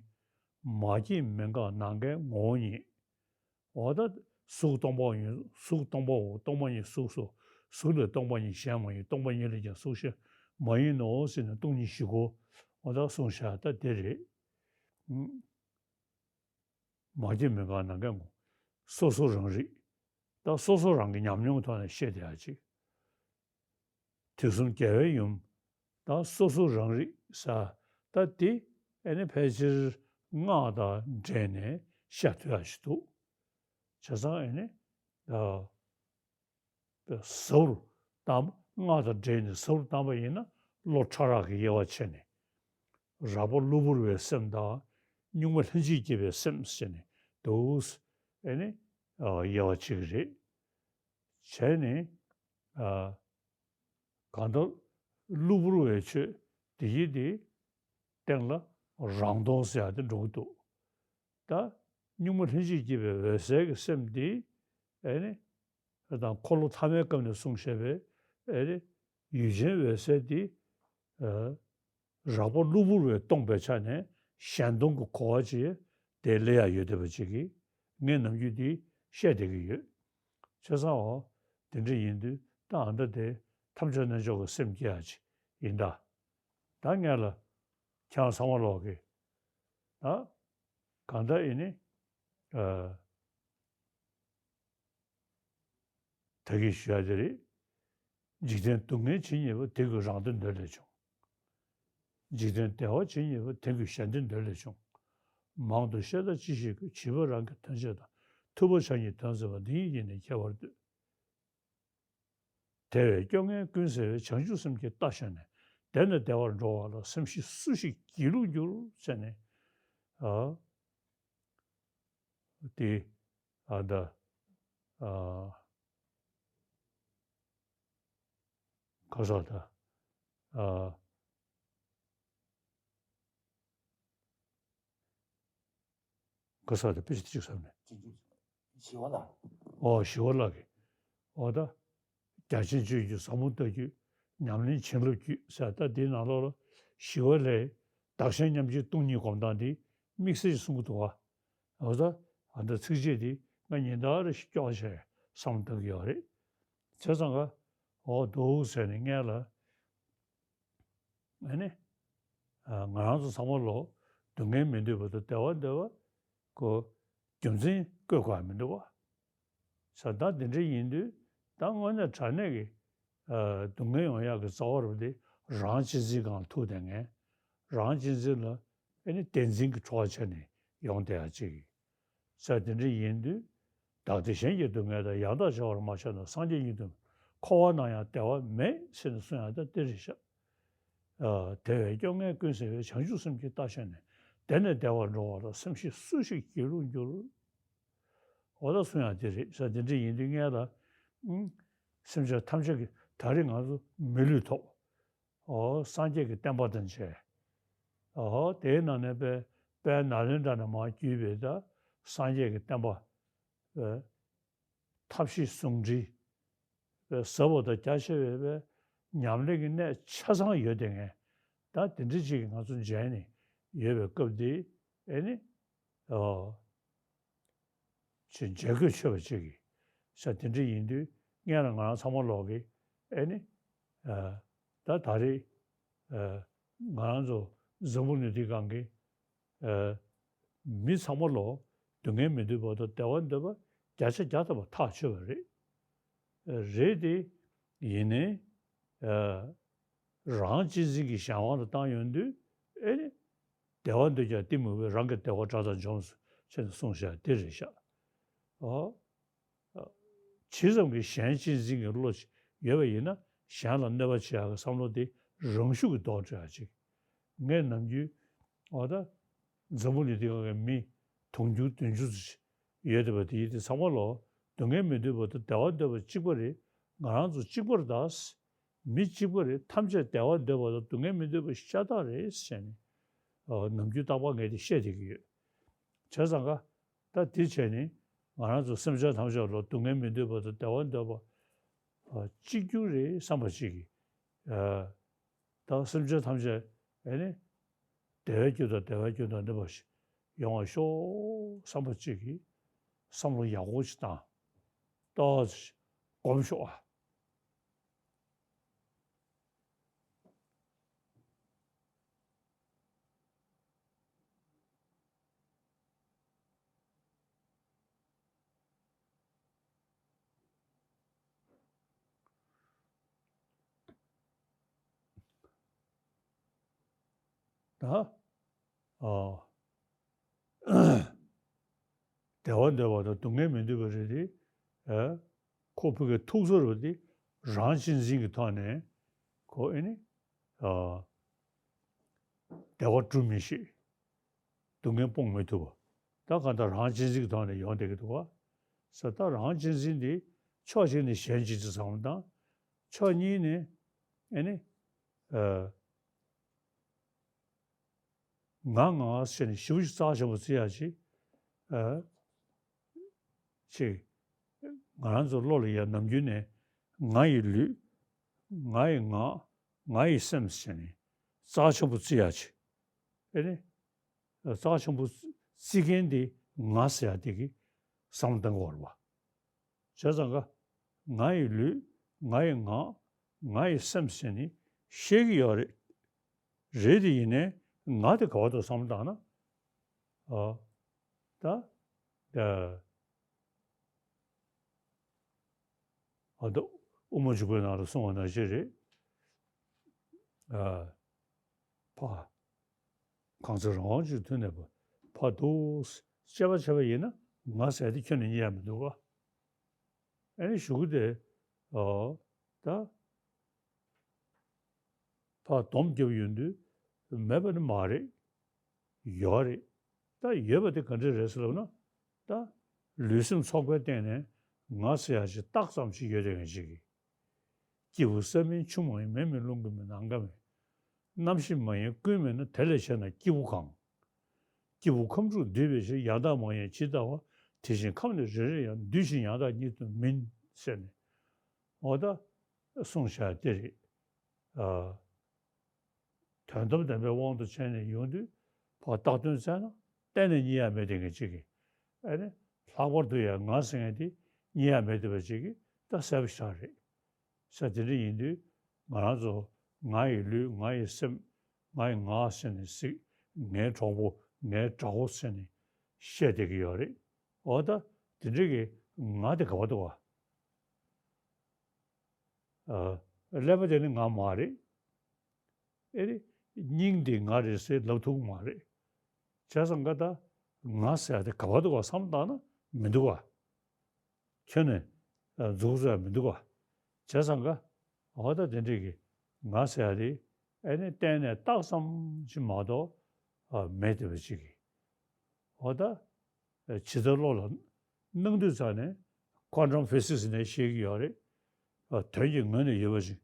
མ་སྐྱེས་མི་འགག་ནམ་མཁའི་ངོ་བོ་ཉིད། འོ་ད་གཟུགས་སྟོང་པའོ་ཉིད་གཟུགས་སྟོང་པའོ་སྟོང་པ་ཉིད་གཟུགས་སོ། གཟུགས་ལས་སྟོང་པ་ཉིད་གཞན་མ་ཡིན། སྟོང་པ་ཉིད་ལས་ཀྱང་གཟུགས་གཞན་མ་ཡིན་ནོ་ཟེར་ནས་སྟོང་ཉིད་བཞི་ཀ་འོ་ད་གསུངས་བཞག་ད་དེ་རེད། ཨུམ། མ་སྐྱེས་མི་འགག་ནམ་མཁའི་ངོ་། སོ་སོ་རང་རིག་ད་སོ་སོ་རང་གི་ཉམས་མྱོང་ཐོག་ནས་བཤད་བསྡད་ཡ་ཅིག་དུས་གསུམ་རྒྱལ་བའི་ཡུམ། ད་སོ་སོ་རང་རིག་ཟེར་ད་དེ་ཨེ་ནི་ཕལ་ཆེར་སྔགས་དང་འབྲེལ་ནས་བཤད་ཐུབ་ཡ་ཞིག་འདུག་བྱས་ཙང་ཨེ་ནི་ཟབ་རུ་བཏང་སྔགས་དང་འབྲེལ་ནས་ཟབ་རུ་བཏང་པ་ཡིན་ན་བློ་ཕྲ་རགས་ཀྱི་དབྱེ་བ་ཕྱེ་ནས་རགས་པ་གློ་བུར་བའི་སེམས་དང་གཉུག་མ་ལྷན་ཅིག་སྐྱེས་པའི་སེམས་ཟེར་ནས་འདུག་ཨེ་ནི་དབྱེ་བ་ཕྱེ་གི་རེད། བྱས་ནས། གང་ལྟར་གློ་བུར་བའི་ཆོས་དེ་ཡིད་དེ་སྟེང་ལ་རང་སྟོང་ཟེར་ཡ་དེ་འགྲོ་གི་འདུག་ད་གཉུག་མ་ལྷན་ཅིག་སྐྱེས་པའི་འོད་གསལ་གྱི་སེམས་དེ་ཨེ་ནི་དང་འཁོར་ལོ་ཐ་མའི་སྐབས་ནས་གསུངས་བཞག་པའི་ཨེ་ནི་ཡུལ་ཅན་འོད་གསལ་དེ། རགས་པ་གློ་བུར་བས་སྟོང་པའི་ཆ་ནས་གཞན་སྟོང་གི་གོ་བ་ཅིག་དེ་སླེབས་ཡ་ཡོད་བསྡད་པ་ཅིག་གིས་ངས་ནམ་རྒྱུན་འདི་བཤད་བསྡད་ཀྱི་ཡོད། བྱས་ཙང་འོ་དེ་འདྲ་ཡིན་དུས་ད་ཨ་མདའ་དེ་ཐམས་ཅད་རྣལ་འབྱོར་གྱི་སེམས་སྐྱེ་ཡ་ཅིག་ཡིན་ད། ད་ངས་ལ་ཁྱེད་རང་ཚང་མ་ལོག་གི་ད་གང་ལྟར་ཡིན་ནི། ད་གིན་ཞུ་ཡ་དེ་རེད། འཇིག་རྟེན་སྡུག་བསྔལ་ཇི་སྙེད་པ། དེ་ཀུན་རང་བདེ་འདོད་ལས་བྱུང་། འཇིག་རྟེན་བདེ་བ་ཇི་སྙེད་པ། དེ་ཀུན་གཞན་བདེ་འདོད་ལས་བྱུང་། མང་དུ་བཤད་དང་ཅི་ཞིག་དགོས། བྱིས་པ་རང་གི་དོན་བྱེད་དང་། ཐུབ་པ་ཕྱག་གཉིས་དོན་མཛད་པ། འདི་ཉིད་ཀྱིས་ནི་ཁྱད་པར་འདོད། དེ་བས་སྐྱོ་ངལ་ཀུན་སེལ་བའི། བྱང་ཆུབ་སེམས་ཀྱི་རྟ་ཞོན་ནས། བདེ་ནས་བདེ་བར་འགྲོ་བ་ལ། སེམས་ཤེས་སུ་ཞིག་སྒྱིད་ལུག་འགྱུར། ཟེར་ནས། ཨ། དེ་ཨ་ད་ཨ་ག་ས་ད་ཨ་ག་ས་ད་དཔེ་ཆ་གཅིག་བསམ་ནས། ཞི་བ་ལྷ། ཨོ་ཞི་བ་ལྷ་གི་ཨོ་ད་རྒྱ་ཆེན་སྤྱོད་བརྒྱུད། ཟབ་མོ་ལྟ་བརྒྱུད། ཉམས་ལེན་བྱིན་རླབས་བརྒྱུད་ཟེར་ད་འདིའི་ནང་ལོགས་ལ་ཞི་བ་ལྷའི་བདག་གཞན་མཉམ་བརྗེའི་སྟོང་ཉིད་སྒོམ་སྟངས་འདི་དམིགས་བསལ་གྱིས་གསུང་གི་འདུག་བ། འོ་ད་ཨ་ད་ཚིགས་བཅད་འདི་ང་ཉིན་ལྟར་རེ་ཞིག་སྐྱོར་བྱས་བསམ་བློ་བཏང་གི་ཡོད་རེད། བྱས་ཙང་ཀ་འོ་འདུག་ཟེར་ནས་ངས་ལ་ཨ་ནི་ང་རང་ཚོ་ཚང་མ་ལོ་སྡུག་བསྔལ་མི་འདོད་པ་དང་བདེ་བ་འདོད་པ་ཀོ་རྒྱུ་མཚན་བཀོད་དགོས་མི་འདུག་བ། ས་ད་འདི་འདྲ་ཡིན་དུས་ད་དངོས་གནས་དྲང་གནས་ཀྱི་ཨ་སྡུག་བསྔལ་ཡོང་ཡག་གི་རྩ་བ་རུ་དེ་རང་གཅེས་འཛིན་སྒང་ལ་ཐུག་བསྡད་མཁན། རང་གཅེས་འཛིན་ལ་ཨ་ནི་བདེན་འཛིན་གྱི་གྲོགས་བྱས་ནས་ཡོང་བསྡད་ཡག་ཅིག་ས་དེ་འདྲ་ཡིན་དུས་བདག་བདེ་གཞན་གྱི་སྡུག་བསྔལ་དང་། ཡང་དག་བྱ་བར་མ་ཆགས་ན། སངས་རྒྱས་ཉིད་དུ་འཁོར་བ་ན་ཡང་བདེ་བ་མེད་ཟེར་ནས་གསུང་ཡག་ད་དེ་རེད་ཤག་ཨ་དེ་བས་སྐྱོ་ངལ་ཀུན་སེལ་བའི། བྱང་ཆུབ་སེམས་ཀྱི་རྟ་ཞོན་ནས། བདེ་ནས་བདེ་བར་འགྲོ་བ་ལ། སེམས་ཤེས་སུ་ཞིག་སྒྱིད་ལུག་འགྱུར། འོ་ད་གསུང་ཡག་དེ་རེད་ཤག་དེ་འདྲ་ཡིན་དུས་ངས་ལ་ཨང་སེམས་ཅན་ཐམས་ཅད་ཀྱི་ད་རེས་ང་ཚོ་མི་ལུས་ཐོབ། འོ་སངས་རྒྱས་ཀྱི་བསྟན་པ་དང་མཇལ། འོ་དེའི་ནང་ནས་དཔལ་དཔལ་ནཱ་ལེནྡྲ་ནས་མར་བརྒྱུད་པའི་ད་སངས་རྒྱས་ཀྱི་བསྟན་པ། ཨ་ཐབས་ཤེས་ཟུང་འབྲེལ། ཟབ་པོ་དང་རྒྱ་ཆེ་བའི་ཉམས་ལེན་གྱི་གནད་ཆ་ཚང་ཡོད་བསྡད་མཁན། ད་དེ་འདྲ་ཅིག་ང་ཚོ་མཇལ་ནས་ཡོད་པའི་སྐབས་འདི་ཨེ་ནི་ཨོ་ཅིག་མཇལ་དགོས་ཆོད་པ་ཅིག་གིས་ས་དེ་འདྲ་ཡིན་དུས་སྔོན་ལ་ང་རང་ཚང་མ་ལོག་གིས་ཨེ་ནི་ཨ་ད་ད་རེས་ཨ་ང་རང་ཚོ་འཛམ་བུ་གླིང་འདིའི་སྒང་གི་ཨ་མི་ཚང་མ་ལོ་སྡུག་བསྔལ་མི་འདོད་པ་དང་བདེ་བ་འདོད་པ་བརྒྱ་ཆ་བརྒྱ་ཐམ་པ་ཐག་ཆོད་པ་རེད། རེད་དེ་ཡིན་ནའི་ཨ་རང་གཅེས་འཛིན་གྱི་གཞན་དབང་དུ་བཏང་ཡོང་དུས་ཨེ་ནི་བདེ་བ་འདོད་ཀྱང་གཏི་མུག་པས། རང་གི་བདེ་བ་དགྲ་དང་འཇོམས་སོ་ཞེས་ནས་གསུངས་བཞག་དེ་རེད་ཤག་ཨོ། ཇི་ཙམ་གྱིས་གཞན་གཅེས་འཛིན་གྱི་བློ་ཡོད་པ་ཡིན་ན་གཞན་ལ་གནོད་པ་བྱེད་ཡག་གི་བསམ་བློ་དེ་རང་ཤུགས་ཀྱིས་ལྡོག་འགྲོ་ཡག་ཅིག་ངས་ནམ་རྒྱུན་འོ་ད་འཛམ་བུ་གླིང་འདི་ག་གི་མི་དུང་ཕྱུར་བདུན་ཅུ་ཙམ་ཡོད་བསྡད་པ་དེ་ཡིན་དུས་ཚང་མ་ལོ་སྡུག་བསྔལ་མི་འདོད་པ་དང་བདེ་བ་འདོད་པ་གཅིག་པ་རེད། ང་རང་ཚོ་གཅིག་པ་རེད་ད། མི་གཅིག་པ་རེད། ཐམས་ཅད་བདེ་བ་འདོད་པ་དང་སྡུག་བསྔལ་མི་འདོད་པ་ཤ་སྟག་རེད་ཟེར་ནས་ནམ་རྒྱུན་རྟག་པར་ངས་དེ་བཤད་བསྡད་ཀྱི་ཡོད། བྱས་ཙང་ཀ་ད་དེ་བྱས་ནས་ང་རང་ཚོ་སེམས་ཅན་ཐམས་ཅད་ལ་སྡུག་བསྔལ་མི་འདོད་པ་དང་བདེ་བ་འདོད་པ་གཅིག་གྱུར་རེད་བསམ་པ་ཅིག་གིས་ད་སེམས་ཅན་ཐམས་ཅད་ཨེ་ནི་བདེ་བའི་རྒྱུ་དང་བདེ་བའི་རྒྱུ་དང་ལྡན་པ་ཞིག་ཡོང་བར་ཤོག་བསམ་པ་ཅིག་གིས་བསམ་བློ་ཡག་པོ་ཞིག་བཏང་། ཏོག་ཙམ་སྒོམ་ཤོག་ཨ། ད་ཨ་བདེ་བ་འདོད་པ་དང་སྡུག་བསྔལ་མི་འདོད་པ་རེད་དེ། ཨ་ཁོ་ཕ་གི་ཐུགས་ཚོར་བ་དེ་རང་གཅེས་འཛིན་གྱི་ཐོག་ནས་ཁོ་ཨེ་ནི་ཨ་བདེ་བ་སྒྲུབ་མི་ཤེས། སྡུག་བསྔལ་སྤོང་མི་ཐུབ་པ། ད་གང་ལྟར་རང་གཅེས་འཛིན་གྱི་ཐོག་ནས་ཡོང་བསྡད་ཀྱི་འདུག་བ། ས་ད་རང་གཅེས་འཛིན་དེ་ཕྱོགས་གཅིག་ནས་གཞན་གཅེས་འཛིན་བསམ་བློ་བཏང་། ཕྱོགས་གཉིས་ནས་ཨེ་ནི་ཨ། ང་ང་ཟེར་ནས་ཞེ་པོ་ཅིག་རྩ་ཆེན་པོ་བརྩི་ཡག་ཅིག་ཨ། ཅིག་ང་རང་ཚོ་བློ་ལ་ཡ་ནམ་རྒྱུན་ནས་ང་ཡི་ལུས། ང་ཡི་ངག། ང་ཡི་སེམས་ཟེར་ནས་རྩ་ཆེན་པོ་བརྩི་ཡག་ཅིག་ཨེ་ནི། རྩ་ཆེན་པོ་བརྩི་མཁན་དེ་ང་ཟེར་ཡག་དེ་གི་བསམ་བློ་གཏང་དགོས་རེད་བ། བྱས་ཙང་ཀ་ང་ཡི་ལུས། ང་ཡི་ངག། ང་ཡི་སེམས་ཟེར་ནས་བཤད་ཀྱི་ཡོད་རེད། རེད་དེ་ཡིན་ནའི་ང་དེ་ག་བར་འདུག་བསམ་བློ་བཏང་ན། ཨ། ད། ད། ཨ་ད་དབུ་མ་འཇུག་པའི་ནང་ལ་གསུངས་པ་ནང་བཞིན་རེད། ཨ། ཕ། གང་ཚེ་རང་དབང་ཅིག་ཐོན་ནས་ཕ་འདུག་དཔྱད་པ་བྱས་པ་ཡིན་ན་ང་ཟེར་དེ་ཁྱོན་ནས་རྙེད་ཡ་མི་འདུག་ག་ཨ་ནི་གཞུག་གུ་དེ། ཨོ། ད། ཕར་སྡོམ་བརྒྱབ་ཡོང་དུས་མེད་པ་ནི་མ་རེད། ཡོད་རེད། ད་ཡོད་པ་དེ་ག་འདྲ་རེད་ཟེར་ལབ་ན། ད་ལུས་སེམས་ཚོགས་པའི་སྟེང་ནས་ང་ཟེར་ཡ་ཞིག་རྟགས་ཙམ་ཞིག་ཡོད་དེ་ངེས་ཅིག་གིས། སྐྱེས་བུ་ས་མིན་ཆུ་མ་ཡིན། མེ་མིན་རླུང་གིས་མིན་ནམ་མཁའ་མིན། རྣམ་ཤེས་མ་ཡིན་ཀུན་མིན་ན། དེ་ལས་ཆེ་ན་སྐྱེས་བུ་གང་། སྐྱེས་བུ་ཁམས་དྲུག་འདུས་པའི་ཕྱིར། ཡང་དག་མ་ཡིན་ཇི་ལྟ་བ། དེ་བཞིན་ཁམས་ནི་རེ་རེ་ཡང་། འདུས་ཤིང་ཡང་དག་ཉིད་དུ་མིན་ཟེར་ནས། འོ་ད་གསུངས་བཞག་དེ་རེད། ཨ། དོན་དམ་བདེན་པའི་དབང་དུ་བྱས་ནས་ཡོང་དུས་ཕར་བཏགས་དོན་བཙལ་ན་གཏན་ནས་རྙེད་ཡ་མེད་དེ་ངེས་ཅིག་གིས། ཨ་ནི་ལྷག་པར་དུ་ཡང་ང་ཟེར་མཁན་དེ་རྙེད་ཡ་མེད་དེ་བ་ཅིག་གིས་ད་གསལ་པོ་ཞེ་དྲག་རེད། ས་དེ་འདྲ་ཡིན་དུས་ང་རང་ཚོ་ང་ཡི་ལུས། ང་ཡི་སེམས། ང་ཡི་ངག་ཟེར་ནས་གཟིགས། ངའི་གྲོགས་པོ། ངའི་དགྲ་བོ་ཟེར་ནས་བཤད་བསྡད་ཀྱི་ཡོད་རེད། འོ་ད་དེ་འདྲ་གི་ང་དེ་ག་བར་འདུག་ག་ཨ། ཀླད་པ་དེ་ནི་ང་མ་རེད། ཨེ་རེད། སྙིང་འདི་ང་རེད་ཟེར་ལབ་ཐུབ་ཀྱི་མ་རེད། བྱས་ཙང་ཀ་ད་ང་ཟེར་ཡ་དེ་ག་བར་འདུག་ག་བསམ་བཏང་ན་མི་འདུག་ག་ཁྱོན་ནས་འཛུགས་ས་མི་འདུག་ག་བྱས་ཙང་ཀ་འོ་ད་དེ་འདྲས་ཀྱི་ང་ཟེར་ཡ་དེ་ཨེ་ནི་གཏན་ནས་རྟགས་ཙམ་ཞིག་མ་གཏོགས་མེད་དེ་བ་ཅིག་གི། འོ་ད། ཇི་ལྟར་བློ་ལ་སྣང་དུས་ཙམ་ནས་ཀོན་ཊམ་ཕི་སིག་སི་ནས་ཤེས་ཀྱི་ཡོད་རེད། དོན་གྱི་ངོས་ནས་ཡོད་པ་ཞིག་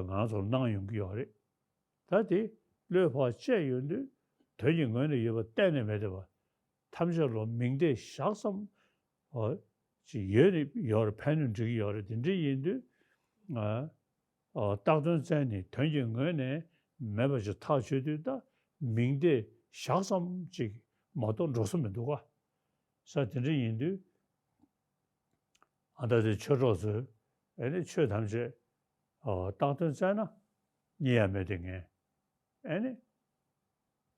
ང་ཚོར་སྣང་ཡོང་གི་ཡོད་རེད། ད་དེ་བློས་ཕར་བཅད་ཡོང་དུས་དོན་གྱི་ངོས་ནས་ཡོད་པ་གཏན་ནས་མེད་བསྡད་པ། ཐམས་ཅད་ལ་མིང་བརྡས་བཞག་ཙམ་ཅིག་ཡོད་ནི་ཡོད་རེད། ཕན་ནུས་འགྲིག་གི་ཡོད་རེད། དེ་འདྲ་ཡིན་དུས། ཨ། ཨ། བཏགས་དོན་བཙལ་ནས་དོན་གྱི་ངོས་ནས་མེད་པ་ཞིག་ཐག་ཆོད་དུས་ད་མིང་བརྡས་བཞག་ཙམ་ཅིག་མ་གཏོགས་འགྲོ་ས་མི་འདུག་ག་ས་དེ་འདྲ་ཡིན་དུས་ཨ་ད་དེ་ཆོས་གྲོགས་ཚོས་ཨེ་ནི་ཆོས་ཐམས་ཅད་ཨ་བཏགས་དོན་བཙལ་ན་རྙེད་ཡ་མེད་དེ་ངས་ཨེ་ནི་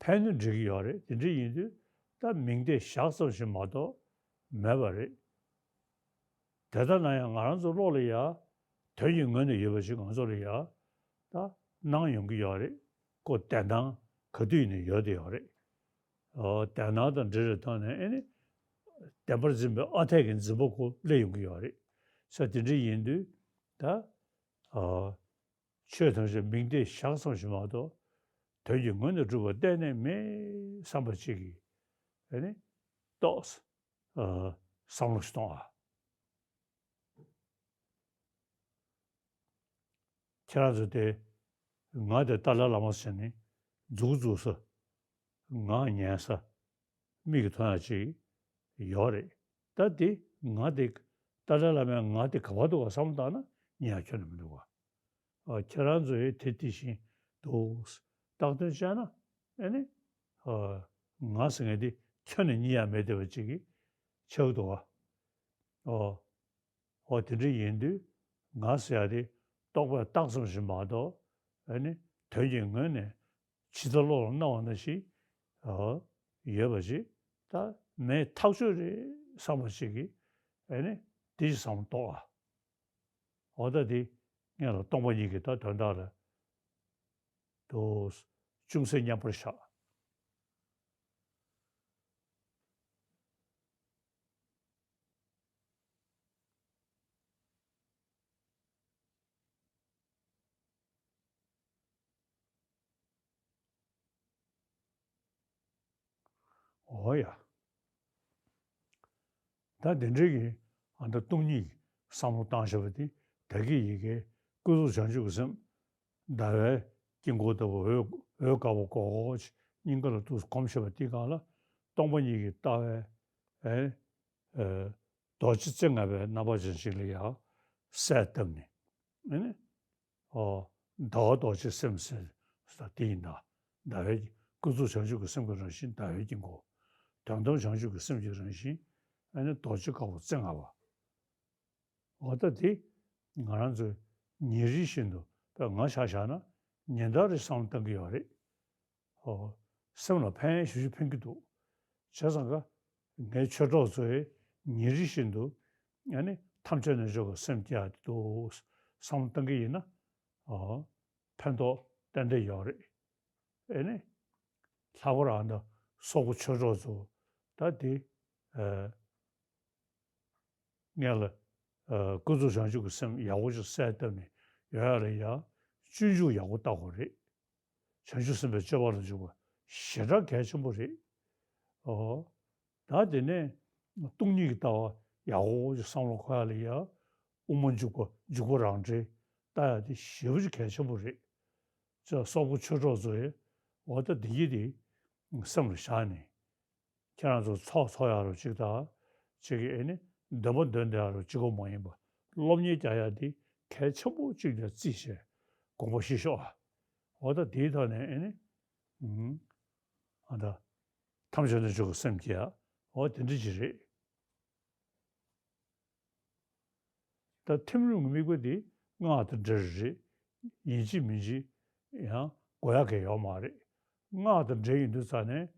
ཕན་ནུས་འགྲིག་གི་ཡོད་རེད། དེ་འདྲ་ཡིན་དུས་ད་མིང་བརྡས་བཞག་ཙམ་ཞིག་མ་གཏོགས་མེད་པ་རེད། དེ་ལྟར་ན་ཡང་ང་རང་ཚོ་བློ་ལ་ཡ་དོན་གྱི་ངོས་ནས་ཡོད་པ་ཞིག་ང་ཚོ་ལ་ཡ་ད་སྣང་ཡོང་གི་ཡོད་རེད། ཁོ་བདེན་སྣང་ག་དུས་ཡིན་ནའི་ཡོད་དེ་ཡོད་རེད། ཨོ་བདེན་སྣང་དང་འབྲེལ་བའི་ཐོག་ནས་ཨེ་ནི་བདེན་པར་འཛིན་པའི་ཨ་འཐས་ཀྱི་འཛིན་པ་ཁོ་སླེབས་ཡོང་གི་ཡོད་རེད། ས་དེ་འདྲ་ཡིན་དུས་ད་ཨོ་ཆོས་ཐམས་ཅད་མིང་བརྡས་བཞག་ཙམ་ཞིག་མ་གཏོགས་དོན་གྱི་ངོས་ནས་གྲུབ་པ་གཏན་ནས་མེད་བསམ་པ་ཅིག་གིས་ཨེ་ནི་ཏོག་ཙམ་ཨ་བསམ་བློ་ཞིག་གཏོང་ཨ། ཁྱེད་རང་ཚོ་དེ་ང་དེ་ཏཱ་ལའི་བླ་མ་ཟེར་ནས་མཛུབ་གུ་འཛུགས་ས། ངག་ཉན་ས། མིག་གིས་མཐོང་ཡ་ཅིག་ཡོད་རེད། ད་དེ་ང་དེ་ཏཱ་ལའི་བླ་མའི་ང་དེ་ག་པར་འདུག་ག་བསམ་བློ་བཏང་ན་རྙེད་ཡ་ཁྱོན་ནས་མི་འདུག་ག་ཨ། ཁྱེད་རང་ཚོ་ཡི་དེ་དེ་བཞིན་འདུག་བཏགས་དོན་བྱས་ན་ཨེ་ནི་ཨ་ང་ཟེར་མཁན་དེ་ཁྱོན་ནས་རྙེད་ཡ་མེད་བསྡད་པ་ཅིག་གི་ཆགས་འདུག་ག་ཨོ། འོ་དེ་འདྲ་ཡིན་དུས་ང་ཟེར་ཡ་དེ་རྟོག་པས་བཏགས་ཙམ་ཞིག་མ་གཏོགས་ཨ་ནི་དོན་གྱི་ངོས་ནས་ཇི་ལྟར་བློ་ལ་སྣང་བ་ནང་བཞིན་ཨ་ཡོད་པ་ཞིག་ད་མེད་ཐག་ཆོད་རེད་བསམ་པ་ཞིག་གིས་ཨ་ནི་དེ་ཞིག་བསམ་བློ་གཏོང་ཨ། འོ་ད་དེ་སྔོན་ལ་སྟོང་པ་ཉིད་ཀྱི་ད་དོན་དག་ལ་དུ་ ཅུང་ཟད་མཉམ་པར་བཞག་འོ་ཡ། ད་དེ་འདྲའི་གི་ཨ་ད་སྟོང་ཉིད་ཀྱི་བསམ་བློ་བཏང་བཞག་པ་དེ་ད་གི་ཡི་གེ་ཀུན་རྫོབ་བྱང་ཆུབ་ཀྱི་སེམས་ཟླ་བའི་དཀྱིལ་འཁོར་ལྟ་བུ་འོད་འོད་དཀར་པོ་གོ་གོ་ཅིག་སྙིང་ག་ལ་ཐུག་གོམས་བྱས་པ་དེ་གང་ལ་སྟོང་པ་ཉིད་ཀྱི་ལྟ་བའི་ཨེ་ཨེ་རྡོ་རྗེ་རྩེ་ལྔ་པའི་རྣམ་པ་ཅན་ཞིག་ལ་ཡང་གསལ་བཏབ་ནས་ཨེ་ནི། ཨོ། ཟླ་བ་རྡོ་རྗེ་སེམས་ཟེར་ས་དེ་ཡིན་ད། ཟླ་བའི་ཀུན་རྫོབ་བྱང་ཆུབ་ཀྱི་སེམས་ཀྱི་རང་བཞིན་ཟླ་བའི་དཀྱིལ་འཁོར། དོན་དམ་བྱང་ཆུབ་ཀྱི་སེམས་ཀྱི་རང་བཞིན་ཨ་ནི་རྡོ་རྗེ་དཀར་པོ་རྩེ་ལྔ་པ། འོ་ད་དེ་ང་རང་ཚོས་ཉིན་རེ་བཞིན་དུ་དཔེ་ང་ཆ་བཞག་ན་ཉིན་ལྟར་རེ་བསམ་བློ་གཏང་གི་ཡོད་རེད། ཨོ། སེམས་ལ་ཕན་ཞེ་པོ་ཅིག་ཕན་གྱི་འདུག་བྱས་ཙང་ཀ་ངའི་ཆོས་གྲོགས་ཚོས་ཉིན་རེ་བཞིན་དུ་ཨ་ནི་ཐམས་ཅད་རྣལ་འབྱོར་གྱི་སེམས་བསྐྱེད་ཡག་འདུག་བསམ་བློ་གཏང་གི་ཡིན་ན། ཨོ། ཕན་ཐོགས་ཏན་ཏན་ཡོད་རེད། ཨེ་ནི། ལྷག་པར་ཨ་ད་སོག་པོ་ཆོས་གྲོགས་ཚོ་ད་དེ་ཨ་སྔོན་ལ་ཨ་ཀུན་རྫོབ་བྱང་ཆུབ་ཀྱི་སེམས་ཡག་པོ་ཅིག་གསལ་བཏབ་ནས་ཡོང་ཡག་ལ་ཡ་སྤྱོད་འཇུག་ཡག་པོ་བལྟ་དགོས་རེད། བྱང་ཆུབ་སེམས་དཔའི་སྤྱོད་པ་ལ་འཇུག་པ་ཞེ་དྲག་གལ་ཆེན་པོ་རེད། ཨོ། ད་དེ་ནས་སྟོང་ཉིད་ཀྱི་ལྟ་བ་ཡག་པོ་ཅིག་བསམ་བློ་འཁོར་ཡག་ལ་ཡ་དབུ་མ་འཇུག་པ་འཇུག་པ་རང་འགྲེལ་ལྟ་ཡག་དེ་ཞེ་པོ་ཅིག་གལ་ཆེན་པོ་རེད། ཅེས་སོག་པོ་ཆོས་གྲོགས་ཚོས་འོ་ད་འདི་ཡི་དེ་སེམས་ལ་བཞག་ནས་ཁྱེད་རང་ཚོ་ཚོགས་འཚོགས་ཡག་རོགས་གཅིག་དང་གཅིག་གིས་ཨེ་ནི་འདོན་པ་འདོན་བསྡད་ཡག་རོགས་གཅིག་པོ་མ་ཡིན་པ་སློབ་གཉེར་རྒྱག་ཡག་དེ་གལ་ཆེན་པོ་གཅིག་ལ་བརྩིས་བྱས་དགོངས་པ་བཞེས་ཤོག་ཨ། འོ་ད་དེའི་ཐོག་ནས་ཨེ་ནི་ཨ་ད་ཐམས་ཅད་རྣལ་འབྱོར་གྱི་སེམས་བསྐྱེད་ཡག་འོ་དེ་འདྲ་ཅིག་རེད། ད་ཐིམ་རིམ་གྱི་དམིགས་པ་འདི་སྔགས་དང་འབྲེལ་རེད། ཡིན་གཅིག་མིན་གཅིག་ཡང་དགོས་ཡག་གི་ཡོད་མ་རེད། སྔགས་དང་འབྲེལ་ཡིན་དུས་ཙ་ནས།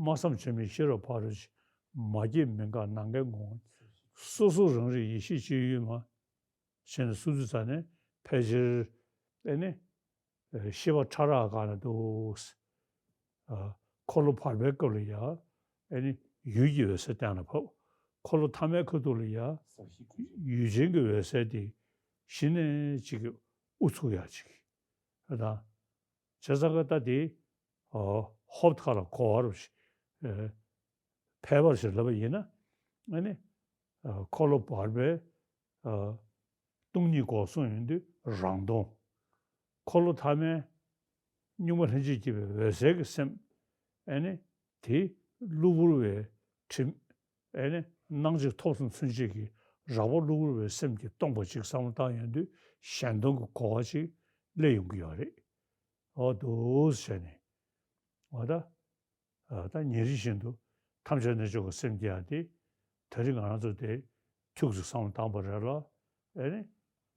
སྨྲ་བསམ་བྱ་མིན་ཤེས་རབ་ཕ་རོལ་ཕྱིན། མ་སྐྱེས་མི་འགག་ནམ་མཁའི་ངོ་བོ། སོ་སོ་རང་རིག་ཡེ་ཤེས་སྤྱོད་ཡུལ་མ། ཞེས་ནས་གསུངས་དུས་ཙ་ནས་ཕལ་ཆེར་ཨེ་ནི། ཤེས་པ་ཕྲ་རགས་གང་ན་འདུག་འཁོར་ལོ་བར་པའི་སྐབས་ལ་ཡ། ཨེ་ནི་ཡུལ་གྱི་འོད་གསལ་གཏན་ལ་ཕབ། འཁོར་ལོ་ཐ་མའི་ཁ་ཐུག་ལ་ཡ། ཡུལ་ཅན་གྱི་འོད་གསལ་དེ་གཞི་ནས་ཅིག་གི་ཨུ་ཚུགས་ཡག་ཅིག་ད་བྱས་ཙང་ཀ་ད་དེ་ཧོབ་ཁ་ལ་གོ་བ་རུ་ཕལ་པར་ཞིག་ལབ་པ་ཡིན་ན། ཨ་ནི། འཁོར་ལོ་བར་པའི་སྟོང་ཉིད་སྒོ་གསུམ་ཡོང་དུས་རང་སྟོང་། འཁོར་ལོ་ཐ་མའི་གཉུག་མ་ལྷན་ཅིག་སྐྱེས་པའི་འོད་གསལ་གྱི་སེམས། ཨ་ནི། དེ་གློ་བུར་བའི་དྲི། ཨེ་ནི་སྣང་མཆེད་ཐོབ་གསུམ་ཚུན་ཆད་ཀྱི་རགས་པ་གློ་བུར་བའི་སེམས་ཀྱིས་སྟོང་པ་ཅིག་བསམ་བློ་བཏང་ཡོང་དུས་གཞན་སྟོང་གི་གོ་བ་ཅིག་སླེབས་ཡོང་གི་ཡོད་རེད། འོ་འདུག་སེ་བྱས་ནས། འོ་ད། ད་ཉིན་རེ་བཞིན་དུ་ཐམས་ཅད་རྣལ་འབྱོར་གྱི་སེམས་བསྐྱེད་ཡག་དེ། ད་རིང་ང་རང་ཚོ་དེ་ཁྱུག་ཙམ་བསམ་བློ་བཏང་པ་རེད་ལ། ཨེ་ནི་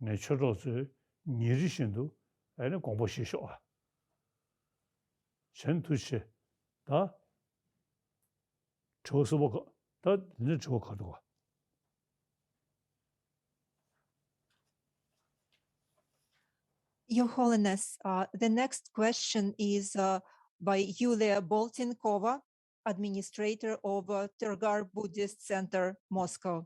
ངའི་ཆོས་གྲོགས་ཚོས་ཉིན་རེ་བཞིན་དུ་ཨེ་ནི་དགོངས་པ་བཞེས་ཤོག་ཨ། གཞན་དུ་ཆེ། ད། དྲི་བ་གསུམ་པ་ག་ད་འདི་ནས་དྲི་བ་ག་འདུག་ག Your Holiness, uh, the next question is uh, by Yulia Boltinkova, administrator of uh, Tergar Buddhist Center, Moscow.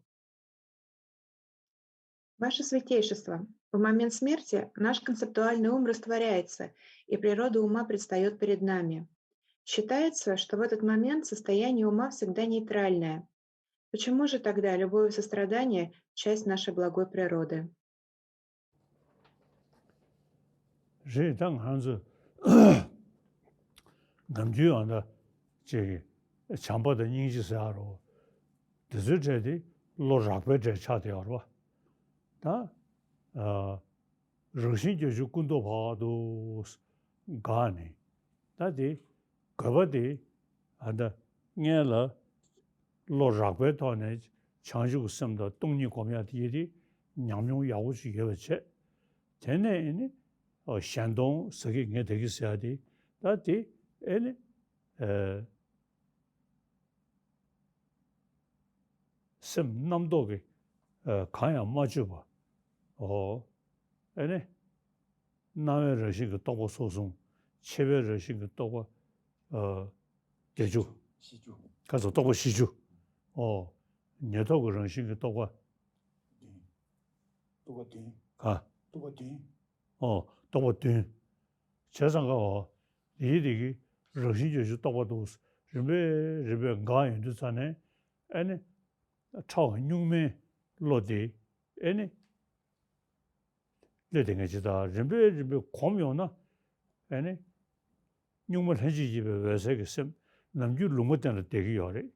Ваше Святейшество, в момент смерти наш концептуальный ум растворяется, и природа ума предстает перед нами. Считается, что в этот момент состояние ума всегда нейтральное. Почему же тогда любовь и сострадание — часть нашей благой природы? རེད། ད་ང་ཚོ་ནམ་རྒྱུན་ཨ་ད་ཅིག་བྱམས་པ་དང་སྙིང་རྗེ་ཟེར་ཡ་རོ། དེ་ཚོའི་གྲས་དེ་བློ་རགས་པའི་གྲས་ཆགས་བསྡད་ཡོད་རེད་པ། ད་རང་བཞིན་བརྒྱད་ཅུ་ཀུན་རྟོག་བག་དུ་འགག་ནས། ད་དེ་དགོས་པ་དེ་ཨ་ད་སྔོན་ལ་བློ་རགས་པའི་ཐོག་ནས་བྱང་ཆུབ་ཀྱི་སེམས་དང་སྟོང་ཉིད་སྒོམ་ཡག་དེ་ཡི་དེ་ཉམས་མྱོང་ཡག་པོ་ཞིག་ཡོད་པ་བྱས། དེ་ནས་ཨེ་ནི་གཞན་སྟོང་ཟེར་གི་ངས་དེ་གི་ཟེར་ཡ་དེ་ད་དེ་ཨེ་ནི། སེམས་རྣམ་རྟོག་གིས་གང་ཡང་མ་བཅོས་པ། ཨོ། ཨེ་ནི། སྣང་བའི་རང་བཞིན་གྱི་རྟོག་པ་སོགས་གསུམ་ ཆད་པའི་རང་བཞིན་གྱི་རྟོག་པ་ཨ་བརྒྱད་ཅུ། བཞི་བཅུ། ཁ་སང་རྟོག་པ་བཞི་བཅུ། ཨོ། ཉེར་ཐོབ་ཀྱི་རང་བཞིན་གྱི་རྟོག་པ། བདུན། རྟོག་པ་བདུན། ག་རྟོག་པ་བདུན། ཨོ། རྟོག་པ་བདུན། བྱས་ཙང་ག་འོ། དེའི་དེ་གི་རང་བཞིན་བརྗོད་བྱའི་རྟོག་པ་འདུག་རིམ་པས་རིམ་པས་འགག་ཡོང་དུས་ཙ་ནས། ཨེ་ནི། ཕྲ་བ་གཉུག་མའི་བློ་དེ། ཨེ་ནི། སླེབས་བསྡད་མཁན་ཅིག་དང་རིམ་པས་རིམ་པས་གོམས་ཡོང་ན། ཨེ་ནི། གཉུག་མ་ལྷན་ཅིག་སྐྱེས་པའི་འོད་གསལ་གྱི་སེམས་ནམ་རྒྱུན་ལུང་པ་བསྟན་ལ་བསྡད་ཀྱི་ཡོད་རེད།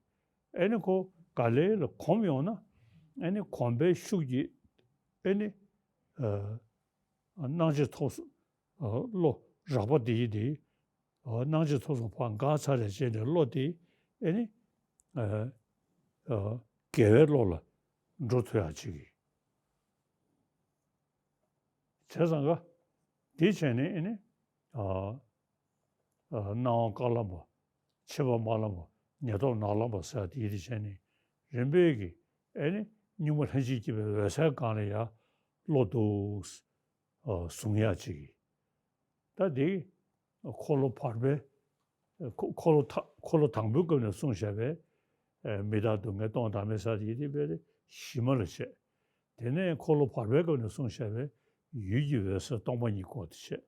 ཨེ་ནི་ཁོ་ག་ལེ་ལ་གོམས་ཡོང་ན། ཨེ་ནི་གོམས་པའི་ཤུགས་ཀྱིས། ཨེ་ནི། ཨ། སྣང་མཆེད་ཐོབ་སོང་། ཨ། བློ་རགས་པ་དེ་ཡིས་དེ། ཨ། སྣང་མཆེད་ཐོབ་སོང་ཕར་འགག་ཚར་རེ་བྱས་ནས་བློ་དེ། ཨེ་ནི། ཨ། ཨ། དགེ་བའི་བློ་ལ་འགྲོ་ཐུབ་ཡག་ཅིག་གི། བྱས་ཙང་ག་དེ་བྱས་ནས་ཨེ་ནི། ཨ། ཨ། སྣང་བ་དཀར་ལམ་པ། ཕྱི་པ་དམར་ལམ་པ། ཉེར་ཐོབ་ནག་ལམ་པ་ཟེར་དེ་ཡིས་དེ་བྱས་ནས། རིམ་པས་ཀྱི། ཨེ་ནི། གཉུག་མ་ལྷན་ཅིག་སྐྱེས་པའི་འོད་གསལ་སྒང་ལ་ཡ་བློ་འདུག་ཨ། གཟུང་ཡག་ཅིག་གི། ད་དེ་འཁོར་ལོ་བར་པའི། འཁོར་འཁོར་ལོ་ཐ་འཁོར་ལོ་དང་པོའི་སྐབས་ནས་གསུངས་བཞག་པའི། ཨེ། མི་རྟག་སྡུག་བསྔལ་སྟོང་བདག་མེད་ཟེར་དེ་ཡིས་དེ་བས་ཞི་མ་ལ་བྱས། དེ་ནས་འཁོར་ལོ་བར་པའི་སྐབས་ནས་གསུངས་བཞག་པའི་ཡུལ་གྱི་འོད་གསལ་སྟོང་པ་ཉིད་སྐོར་དུ་བྱས།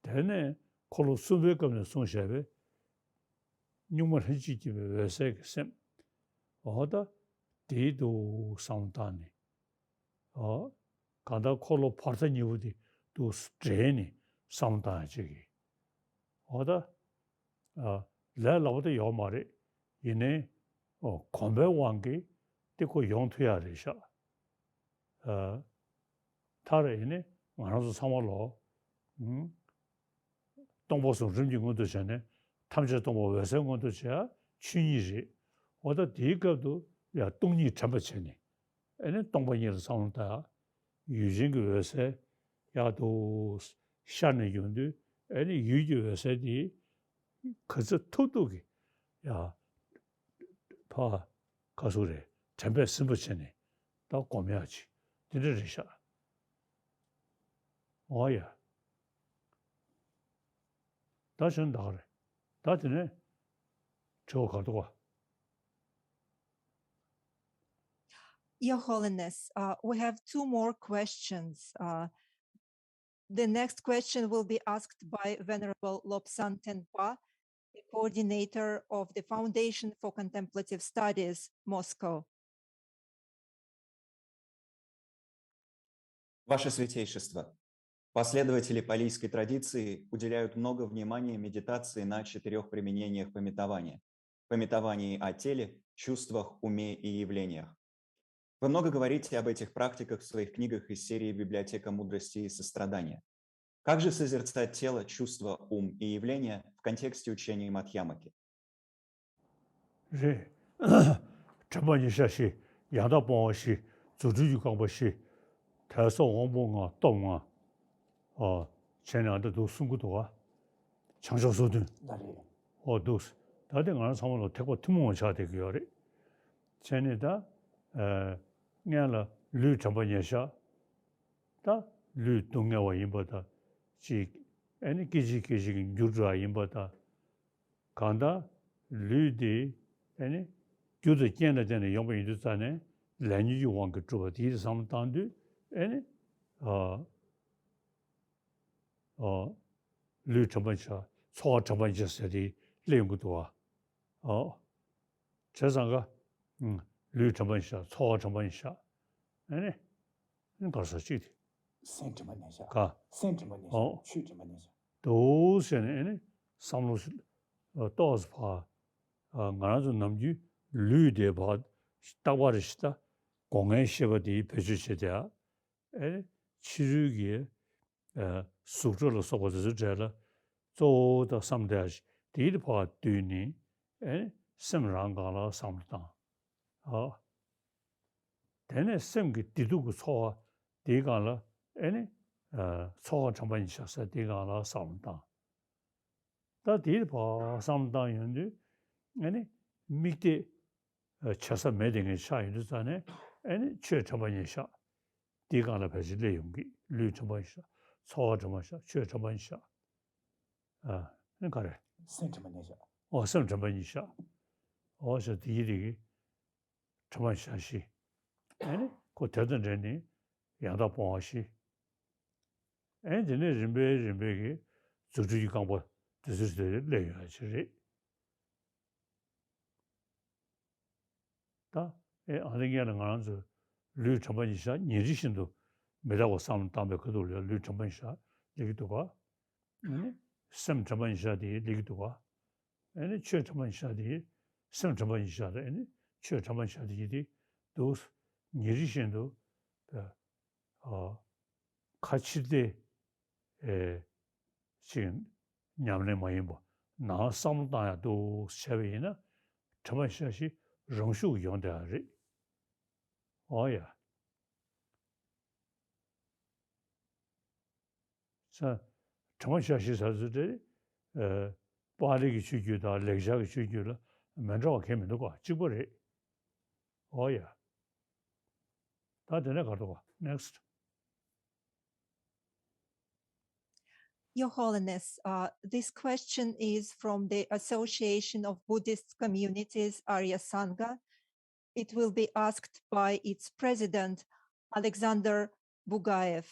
དེ་ནས་འཁོར་ལོ་གསུམ་པའི་སྐབས་ནས་གསུངས་བཞག་པའི་གཉུག་མ་ལྷན་ཅིག་སྐྱེས་པའི་འོད་གསལ་གྱི་སེམས། འོ་ད་དེའི་འདུག་བསམ་བློ་བཏང་ནས། ཨོ། གང་ལྟར་འཁོར་ལོ་བར་མཐའ་གཉིས་པོ་དེ་འདུག་སེ་འདྲེས་ནས་བསམ་བློ་བཏང་ཡག་ཅིག་གི། ཨོ་ད། ཨ། ལས་སླ་པོ་དེ་ཡོད་མ་རེད། ཡིན་ནའི། ཨོ། གོམས་པའི་དབང་གིས་དེ་ཁོ་ཡོང་ཐུབ་ཡག་རེད་ཤག་ཨ། མཐར་ཡིན་ནའི་ང་རང་ཚོ་ཚང་མ་ལོ། ཨུམ། སྟོང་པ་གསུམ་རིམ་གྱིས་མངོན་དུ་བྱས་ནས། ཐམས་ཅད་སྟོང་པ་འོད་གསལ་མངོན་དུ་བྱེད་ཡག་ཆོས་ཉིད་རེད། འོ་ད་དེའི་སྐབས་སུ་ཡང་སྟོང་ཉིད་དྲན་པ་བྱས་ནས། ཨེ་ནི་སྟོང་པ་ཉིད་ལ་བསམ་བློ་བཏང་། ཡུལ་ཅན་གྱི་འོད་གསལ་ཡག་ཏུ་ཤར་ནས་ཡོང་དུས། ཨེ་ནི་ཡུལ་གྱི་འོད་གསལ་དེ་ག་ཚོད་ཐུབ་ཐུབ་ཀྱིས་ཡ་ཕར་ག་ཚོད་རེད། དྲན་པས་ཟིན་པ་བྱས་ནས་ད་སྒོམ་ཡག་ཅིག་དེ་འདྲ་རེད་ཤག་འོ་ཡ། ད་གཞན་དག་རེད། ད་དེ་ནས་དྲི་བ་ག་འདུག་ག Your Holiness, uh, we have two more questions. Uh, the next question will be asked by Venerable Lobsang Tenpa, the coordinator of the Foundation for Contemplative Studies, Moscow. Ваше Святейшество, последователи палийской традиции уделяют много внимания медитации на четырех применениях пометования: пометовании о теле, чувствах, уме и явлениях. Вы много говорите об этих практиках в своих книгах из серии «Библиотека мудрости и сострадания». Как же созерцать тело, чувства, ум и явления в контексте учения Мадхьямаки? རེད། དྲན་པ་ཉེར་བཞག་བཞི། ཡང་དག་སྤོང་བ་བཞི། རྫུ་འཕྲུལ་གྱི་རྐང་པ་བཞི། དད་སོགས་དབང་པོ་ལྔ། སྟོབས་ལྔ། ཨ། བྱས་ནས་ཨ་འདྲ་འདུག་གསུང་གི་འདུག་ག་བྱང་ཕྱོགས་སོ་བདུན། ད་རེད། ཨོ་འདུག་ད་དེ་ང་རང་ཚང་མ་ལ་ཐེག་པ་ཐུན་མོང་བ་ཆགས་བསྡད་ཀྱི་ཡོད་རེད། བྱས་ནས་ད། ཨ། སྔོན་ལ་ལུས་དྲན་པ་ཉེར་བཞག་ད་ལུས་སྡུག་བསྔལ་བ་ཡིན་པ་དང་། ཅིག་ཨེ་ནི་སྐད་ཅིག་སྐད་ཅིག་གིས་འགྱུར་འགྲོ་བ་ཡིན་པ་དང་། གང་ལྟར་ལུས་དེ་ཨེ་ནི་རྒྱུ་དང་རྐྱེན་ལ་བརྟེན་ནས་ཡོང་པ་ཡིན་དུས་ཙང་ནས། ལས་ཉོན་གྱི་དབང་གིས་གྲུབ་པ་དེའི་བསམ་བློ་བཏང་དུས་ཨེ་ནི། ཨ། ཨ། ལུས་དྲན་པ་ཉེར་བཞག་ཚོར་བ་དྲན་པ་ཉེར་བཞག་ཟེར་དེ་སླེབས་ཡོང་གི་འདུག་ག་ཨོ། བྱས་ཙང་ཀ་ལུས་དྲན་པ་ཉེར་བཞག་ཚོར་བ་དྲན་པ་ཉེར་བཞག་ཨ་ནི། ཨ་ནི་ག་རེ་ཟེར་ཅིག་དེ། སེམས་དྲན་པ་ཉེར་བཞག་ག་སེམས་དྲན་པ་ཉེར་ཨོ། བཞག་ཆོས་དྲན་པ་ཉེར་བཞག་འདུག་ཟེར་ནས་ཨ་ནི་བསམ་བློ་ཞིག་ཏོག་ཙམ་ཕར། ང་རང་ཚོ་ནམ་རྒྱུན་ལུས་དེ་ཕར་རྟག་པར་རེ་ཞིག་ད་སྒོ་ལྔའི་ཤེས་པ་དེ་བེད་སྤྱོད་བྱེད་དེ། ཨེ། ཕྱི་རོལ་གྱི། ཨེ། གཟུགས་སྒྲ་ལ་སོགས་པ་དེ་ཚོའི་གྲས་ལ་གཙོ་བོ་དང་བསམ་བློ་དེ་ཕར་བསྡུས་ནས། ཨེ། སེམས་རང་སྒང་ལ་བསམ་བློ་བཏང་། ཨ། དེ་ནས་སེམས་ཀྱི་བདེ་སྡུག་གི་ཚོར་བ་དེའི་སྒང་ལ། ཨེ་ནི། ཨ། ཚོར་བ་དྲན་པ་ཉེར་བཞག་ཟེར་དེའི་སྒང་ལ་བསམ་བློ་བཏང་། ད་དེའི་ཕར་བསམ་བློ་བཏང་ཡོང་དུས། ཨེ་ནི། དམིགས་གཏད། བྱེད་ས་མེད་དེ་ངས་ཆགས་ཡོང་དུས་ཙང་ནས། ཨེ་ནི་ཆོས་དྲན་པ་ཉེར་བཞག་དེའི་སྒང་ལ་ཕལ་ཆེར་སླེབས་ཡོང་གི། ལུས་དྲན་པ་ཉེར་བཞག་ཚོར་བ་དྲན་པ་ཉེར་བཞག་ཆོས་དྲན་པ་ཉེར་བཞག་ཨ་ནི་ག་རེ། སེམས་དྲན་པ་ཉེར་བཞག་ཨོ་སེམས་དྲན་པ་ཉེར་བཞག་ཨོ་ཞེས་དེ་ཡི་རིགས་དྲན་པ་ཉེར་བཞག་བཞི། ཨ་ནི་ཁོ་དེ་དང་འབྲེལ་ནས་ཡང་དག་སྤོང་བ་བཞི། ཨ་ནི་དེ་ནས་རིམ་པས་རིམ་པས་ཀྱི་རྫུ་འཕྲུལ་གྱི་རྐང་པ་དེ་ཚོ་དེ་སླེབས་ཡོང་ཡ་ཅིག་རེད། ད་ཨེ་ཨ་ནི་སྔོན་ལ་ང་རང་ཚོ་ལུས་དྲན་པ་ཉེར་བཞག་ཉིན་རེ་བཞིན་དུ་མི་རྟག་པ་བསམ་བློ་བཏང་པའི་ཁ་ཐུག་ལ་ལུས་དྲན་པ་ཉེར་བཞག་སླེབས་ཀྱི་འདུག་ག་ཨ་ནི་སེམས་དྲན་པ་ཉེར་བཞག་དེ་སླེབས་ཀྱི་འདུག་ག་ཨ་ནི་ཆོས་དྲན་པ་ཉེར་བཞག་དེ་སེམས་དྲན་པ་ཉེར་བཞག་དང་ཨ་ནི་ཆོས་དྲན་པ་ཉེར་བཞག་དེ་ཡིན་ཏེ་འདུག་ཉིན་རེ་བཞིན་དུ་ཨ་ཁ་ཕྱིར་བལྟས་ཨེ་ཅིག་ཉམས་ལེན་མ་ཡིན་པ་ནང་བསམ་བློ་བཏང་ཡག་འདུག་བྱས་པ་ཡིན་ན་དྲན་པ་ཤ་ཞིག་རང་ཤུགས་ཡོང་བསྡད་ཡག་རེད། ཨོ་ཡ། ས་དྲན་པ་ཤ་ཞིག་ཟེར་ཚུལ་དེ་ཨེ་པཱ་ལི་གི་ཆོས་བརྒྱུད་དང་ལེགས་སྦྱར་གྱི་ཆོས་བརྒྱུད་ལ་མི་འདྲ་བ་གང་ཡང་མི་འདུག་ག་གཅིག་པ་རེད། ཨོ་ཡ། ད་དེ་ནས་ག་རེ་འདུག་ག next. Your Holiness, uh, this question is from the Association of Buddhist Communities, Arya Sangha. It will be asked by its president, Alexander Bugaev.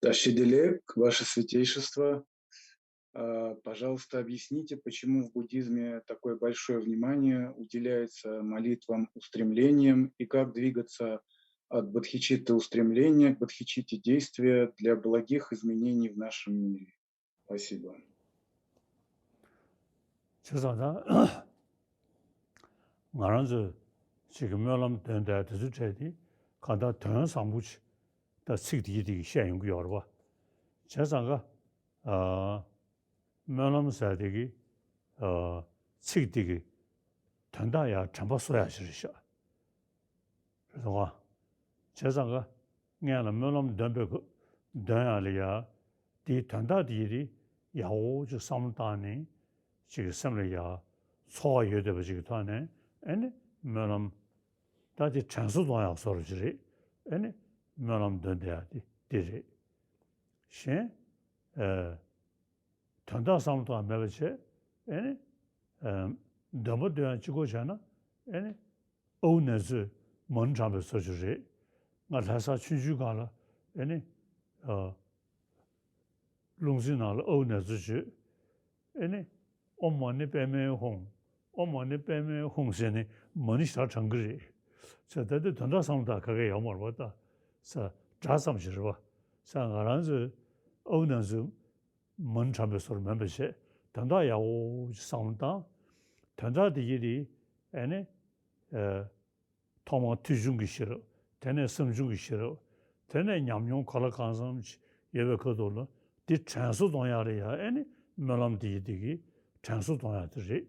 Ташидилек, Ваше Святейшество, а, пожалуйста, объясните, почему в буддизме такое большое внимание уделяется молитвам, устремлениям, и как двигаться от бодхичитты устремления к бодхичитте действия для благих изменений в нашем мире. Спасибо. བྱས་ཙང་ད་ང་རང་ཚོས་ཅིག་གི་སྨོན་ལམ་འདོན་བསྡད་དེ་ཚོའི་གྲས་དེ་གང་ལྟར་དོན་བཟང་པོ་ཅིག་ད་ཚིག་དེ་གི་དེ་གི་བཤད་ཡོང་གི་ཡོད་རེད་པ། བྱས་ཙང་ག་ཨ་སྨོན་ལམ་ཟེར་དེ་གི་ཨ་ཚིག་དེ་གི་དོན་དག་ཡང་དྲན་པ་གསོ་ཡག་ཅིག་རེད་ཤག་རེད་དོ་ག་བྱས་ཙང་ག་སྔོན་ལ་སྨོན་ལམ་འདོན་པའི་སྐབས་འདོན་ཡག་ལ་ཡ་དེའི་དོན་དག་དེ་ཡི་རིགས་ཡག་པོ་ཅིག་བསམ་བློ་བཏང་ནས་ཅིག་གི་སེམས་ལ་ཡ་ཚོར་བ་ཡོད་བསྡད་པ་ཅིག་གི་ཐོག་ནས་ཨེ་ནི་སྨོན་ལམ་ད་དེ་དྲན་གསོ་གཏོང་ཡག་བཟོ་འདྲ་ཅིག་རེད། ཨེ་ནི་སྨོན་ལམ་འདོན་བསྡད་ཡག་དེ་དེ་རེད། གཞན་ཨེ་དོན་དག་བསམ་བློ་བཏང་མེད་པ་བྱས་ཨེ་ནི་ཨེ་འདོན་པ་འདོན་ཡག་གཅིག་པོ་བྱས་ན་ཨེ་ནི་ཨའུ་ནེ་ཙོས་མ་ཎི་བགྲངས་པའི་བཟོ་ཅིག་རེད། ང་ལྷ་ས་ཆུང་ཆུང་སྒང་ལ་ཨེ་ནི་ཨ་རླུང་འཛིན་ནང་ལ་ཨའུ་ནེ་ཙོ་བརྗོད། ཨེ་ནི་ཨོཾ་མ་ཎི་པདྨེ་ཧཱུྃ། ཨོཾ་མ་ཎི་པདྨེ་ཧཱུྃ་ཟེར་ནས་མ་ཎི་ཞེ་དྲག་བགྲང་གི་རེད། ཟེར་ད་དེ་དོན་དག་བསམ་བློ་བཏང་ག་གེ་ཡོད་མ་རེད་པ། ད་ས་སྒྲ་ཙམ་ཞིག་རེད་པ། ས་ང་རང་ཚོས་ཨའུ་ནེ་ཙོས་མ་ཎི་བགྲངས་པའི་བཟོ་འདྲ་མིན་པ་བྱས་དོན་དག་ཡག་པོ་ཅིག་བསམ་བློ་བཏང་། དོན་དག་དེ་གི་དེ་ཨེ་ནི་ཨ་ཐོག་མར་ཐོས་བྱུང་གི་ཤེས་རབ། དེ་ནས་བསམ་བྱུང་གི་ཤེས་རབ། དེ་ནས་ཉམས་མྱོང་གང་ལ་གང་འཚམ་ཅིག་ཡོད་པའི་ཁ་ཐུག་ལ་དེ་དྲན་གསོ་གཏོང་ཡག་ལ་ཡ་ཨེ་ནི་སྨོན་ལམ་དེ་ཡི་དེ་གི་དྲན་གསོ་གཏོང་ཡག་དེ་རེད།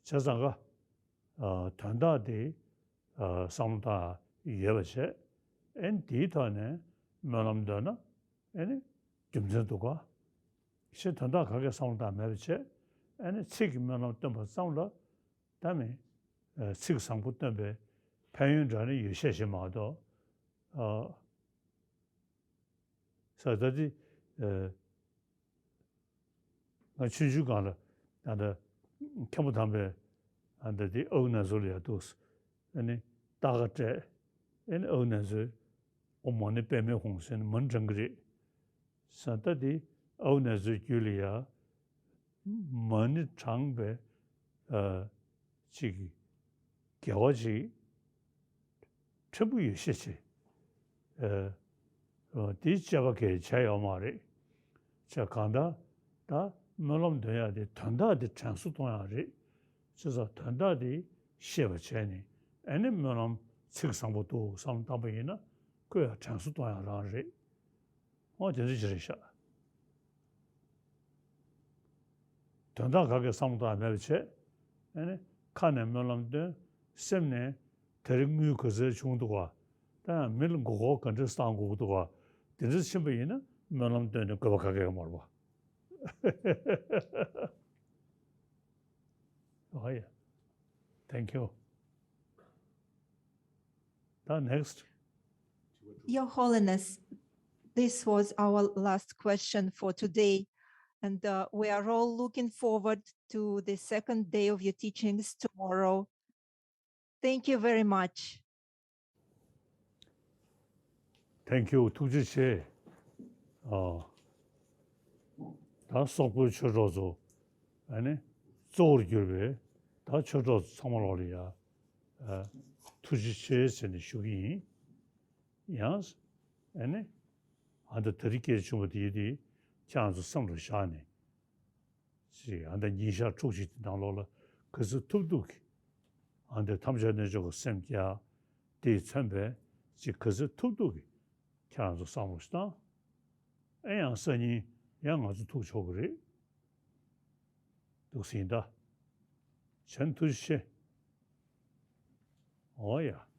བྱས་ཙང་ག་ཨ་དོན་དག་དེ་ཨ་བསམ་བློ་བཏང་ཡག་ཡོད་པ་བྱས་ཨེ་ནི་དེའི་ཐོག་ནས་སྨོན་ལམ་འདོན་ན་ཨེ་ནི་རྒྱུ་མཚན་འདུག་ག་ཞེས་དོན་དག་ག་གེ་བསམ་བློ་བཏང་མེད་པ་བྱས་ཨེ་ནི་ཚིག་གི་སྨོན་ལམ་བཏོན་པ་ཙམ་ལ་ད་མི་ཚིག་བཟང་པོ་བཏོན་པའི་ཕན་ཡོན་འདྲ་ནི་ཡོད་ཤས་ཤིག་མ་གཏོགས། ཨ་ས་ད་དེ་ཨ་ང་ཆུང་ཆུང་སྒང་ལ་ད་ལྟ་མཁན་པོ་དམ་པས་ཨ་ད་དེ་ཨའུ་ནེ་ཙོ་ལ་ཡ་འདུག་ཨ་ནི་རྟ་ཁ་སྤྲད་ཨ་ནི་ཨའུ་ནེ་ཙོས་ཨོཾ་མ་ཎི་པདྨེ་ཧཱུྃ་ཟེར་ནས་མ་ཎི་བགྲང་གི་རེད། ས་ད་དེ་ཨའུ་ནེ་ཙོའི་རྒྱུད་ལ་ཡ་མ་ཎི་བགྲངས་པའི་ཨ་ཅིག་དགེ་བ་ཅིག་ཕྲན་བུ་ཡོད་ཤས་ཆེ། ཨ་དེའི་དཔྱད་པ་གས་བྱས་ཡོད་མ་རེད། བྱས་གང་ལྟར་ད་སྨོན་ལམ་འདོན་ཡག་དེ་དོན་དག་དེ་དྲན་གསོ་གཏོང་ཡག་རེད། བྱས་ཙང་དོན་དག་དེ་ཤེས་པ་བྱས་ནས་ཨ་ནི་སྨོན་ལམ་ཚིག་བཟང་པོ་འདུག་བསམ་བློ་བཏང་པ་ཡིན་ན་ཁོས་ཡང་དྲན་གསོ་གཏོང་ཡག་རང་རེད། འོ་དེ་འདྲ་ཅིག་རེད་ཤག་དོན་དག་ག་གེ་བསམ་བློ་བཏང་མེད་པ་བྱས། ཨ་ནི་ཁ་ནས་སྨོན་ལམ་འདོན། སེམས་ནས་དེ་རིང་དངུལ་ག་ཚོད་བྱུང་འདུག་ག་ད་ཡང་མི་ལ་མགོ་སྐོར་ག་འདྲ་བཏང་དགོས་ཀྱི་འདུག་ག་དེ་འདྲ་ཕྱིན་པ་ཡིན་ན་སྨོན་ལམ་འདོན་ནས་དགོས་པ་ག་གེ་ཡོད་མ་རེད་པ། ཨོ་ཡ། Thank you. ད་next. Your Holiness, This was our last question for today. And uh, we are all looking forward to the second day of your teachings tomorrow. Thank you very much. Thank you. ཐུགས་རྗེ་ཆེ། ཨ། ད་སོག་པོའི་ཆོས་གྲོགས་ཚོ། ཨ་ནི། གཙོ་བོར་གྱུར་པའི་ད་ཆོས་གྲོགས་ཚོ་ཚང་མ་ལོག་ལ་ཡ། ཨ། ཐུགས་རྗེ་ཆེ་ཟེར་ནས་ཞུ་གི་ཡིན། ཡང་། ཨ་ནི། ཨ་ད་དེ་རིང་སྐད་ཆ་བྱུང་བ་དེ་ཡིན་དེ། ཁྱེད་རང་ཚོ་བསམ་བློ་བཞག་ནས། ཅིག་ཨ་ད་ཉིན་ཞག་དྲུག་ཅིག་དེ་ནང་ལོགས་ལ་ག་ཚོད་ཐུབ་ཐུབ་ཀྱིས། ཨ་ད་ཐམས་ཅད་རྣལ་འབྱོར་གྱི་སེམས་བསྐྱེད། དེས་མཚོན་པའི་ཅིག་ག་ཚོད་ཐུབ་ཐུབ་ཀྱིས་ཁྱེད་རང་ཚོ་བསམ་བློ་ཞིག་བཏང་། ཨེ་ཡང་སང་ཉིན་ཡང་ང་ཚོ་ཐུག་ཆོག་གི་རེད། འདུག་སེ་ཡིན་ད། གཞན་ཐུགས་རྗེ་ཆེ། འོ་ཡ།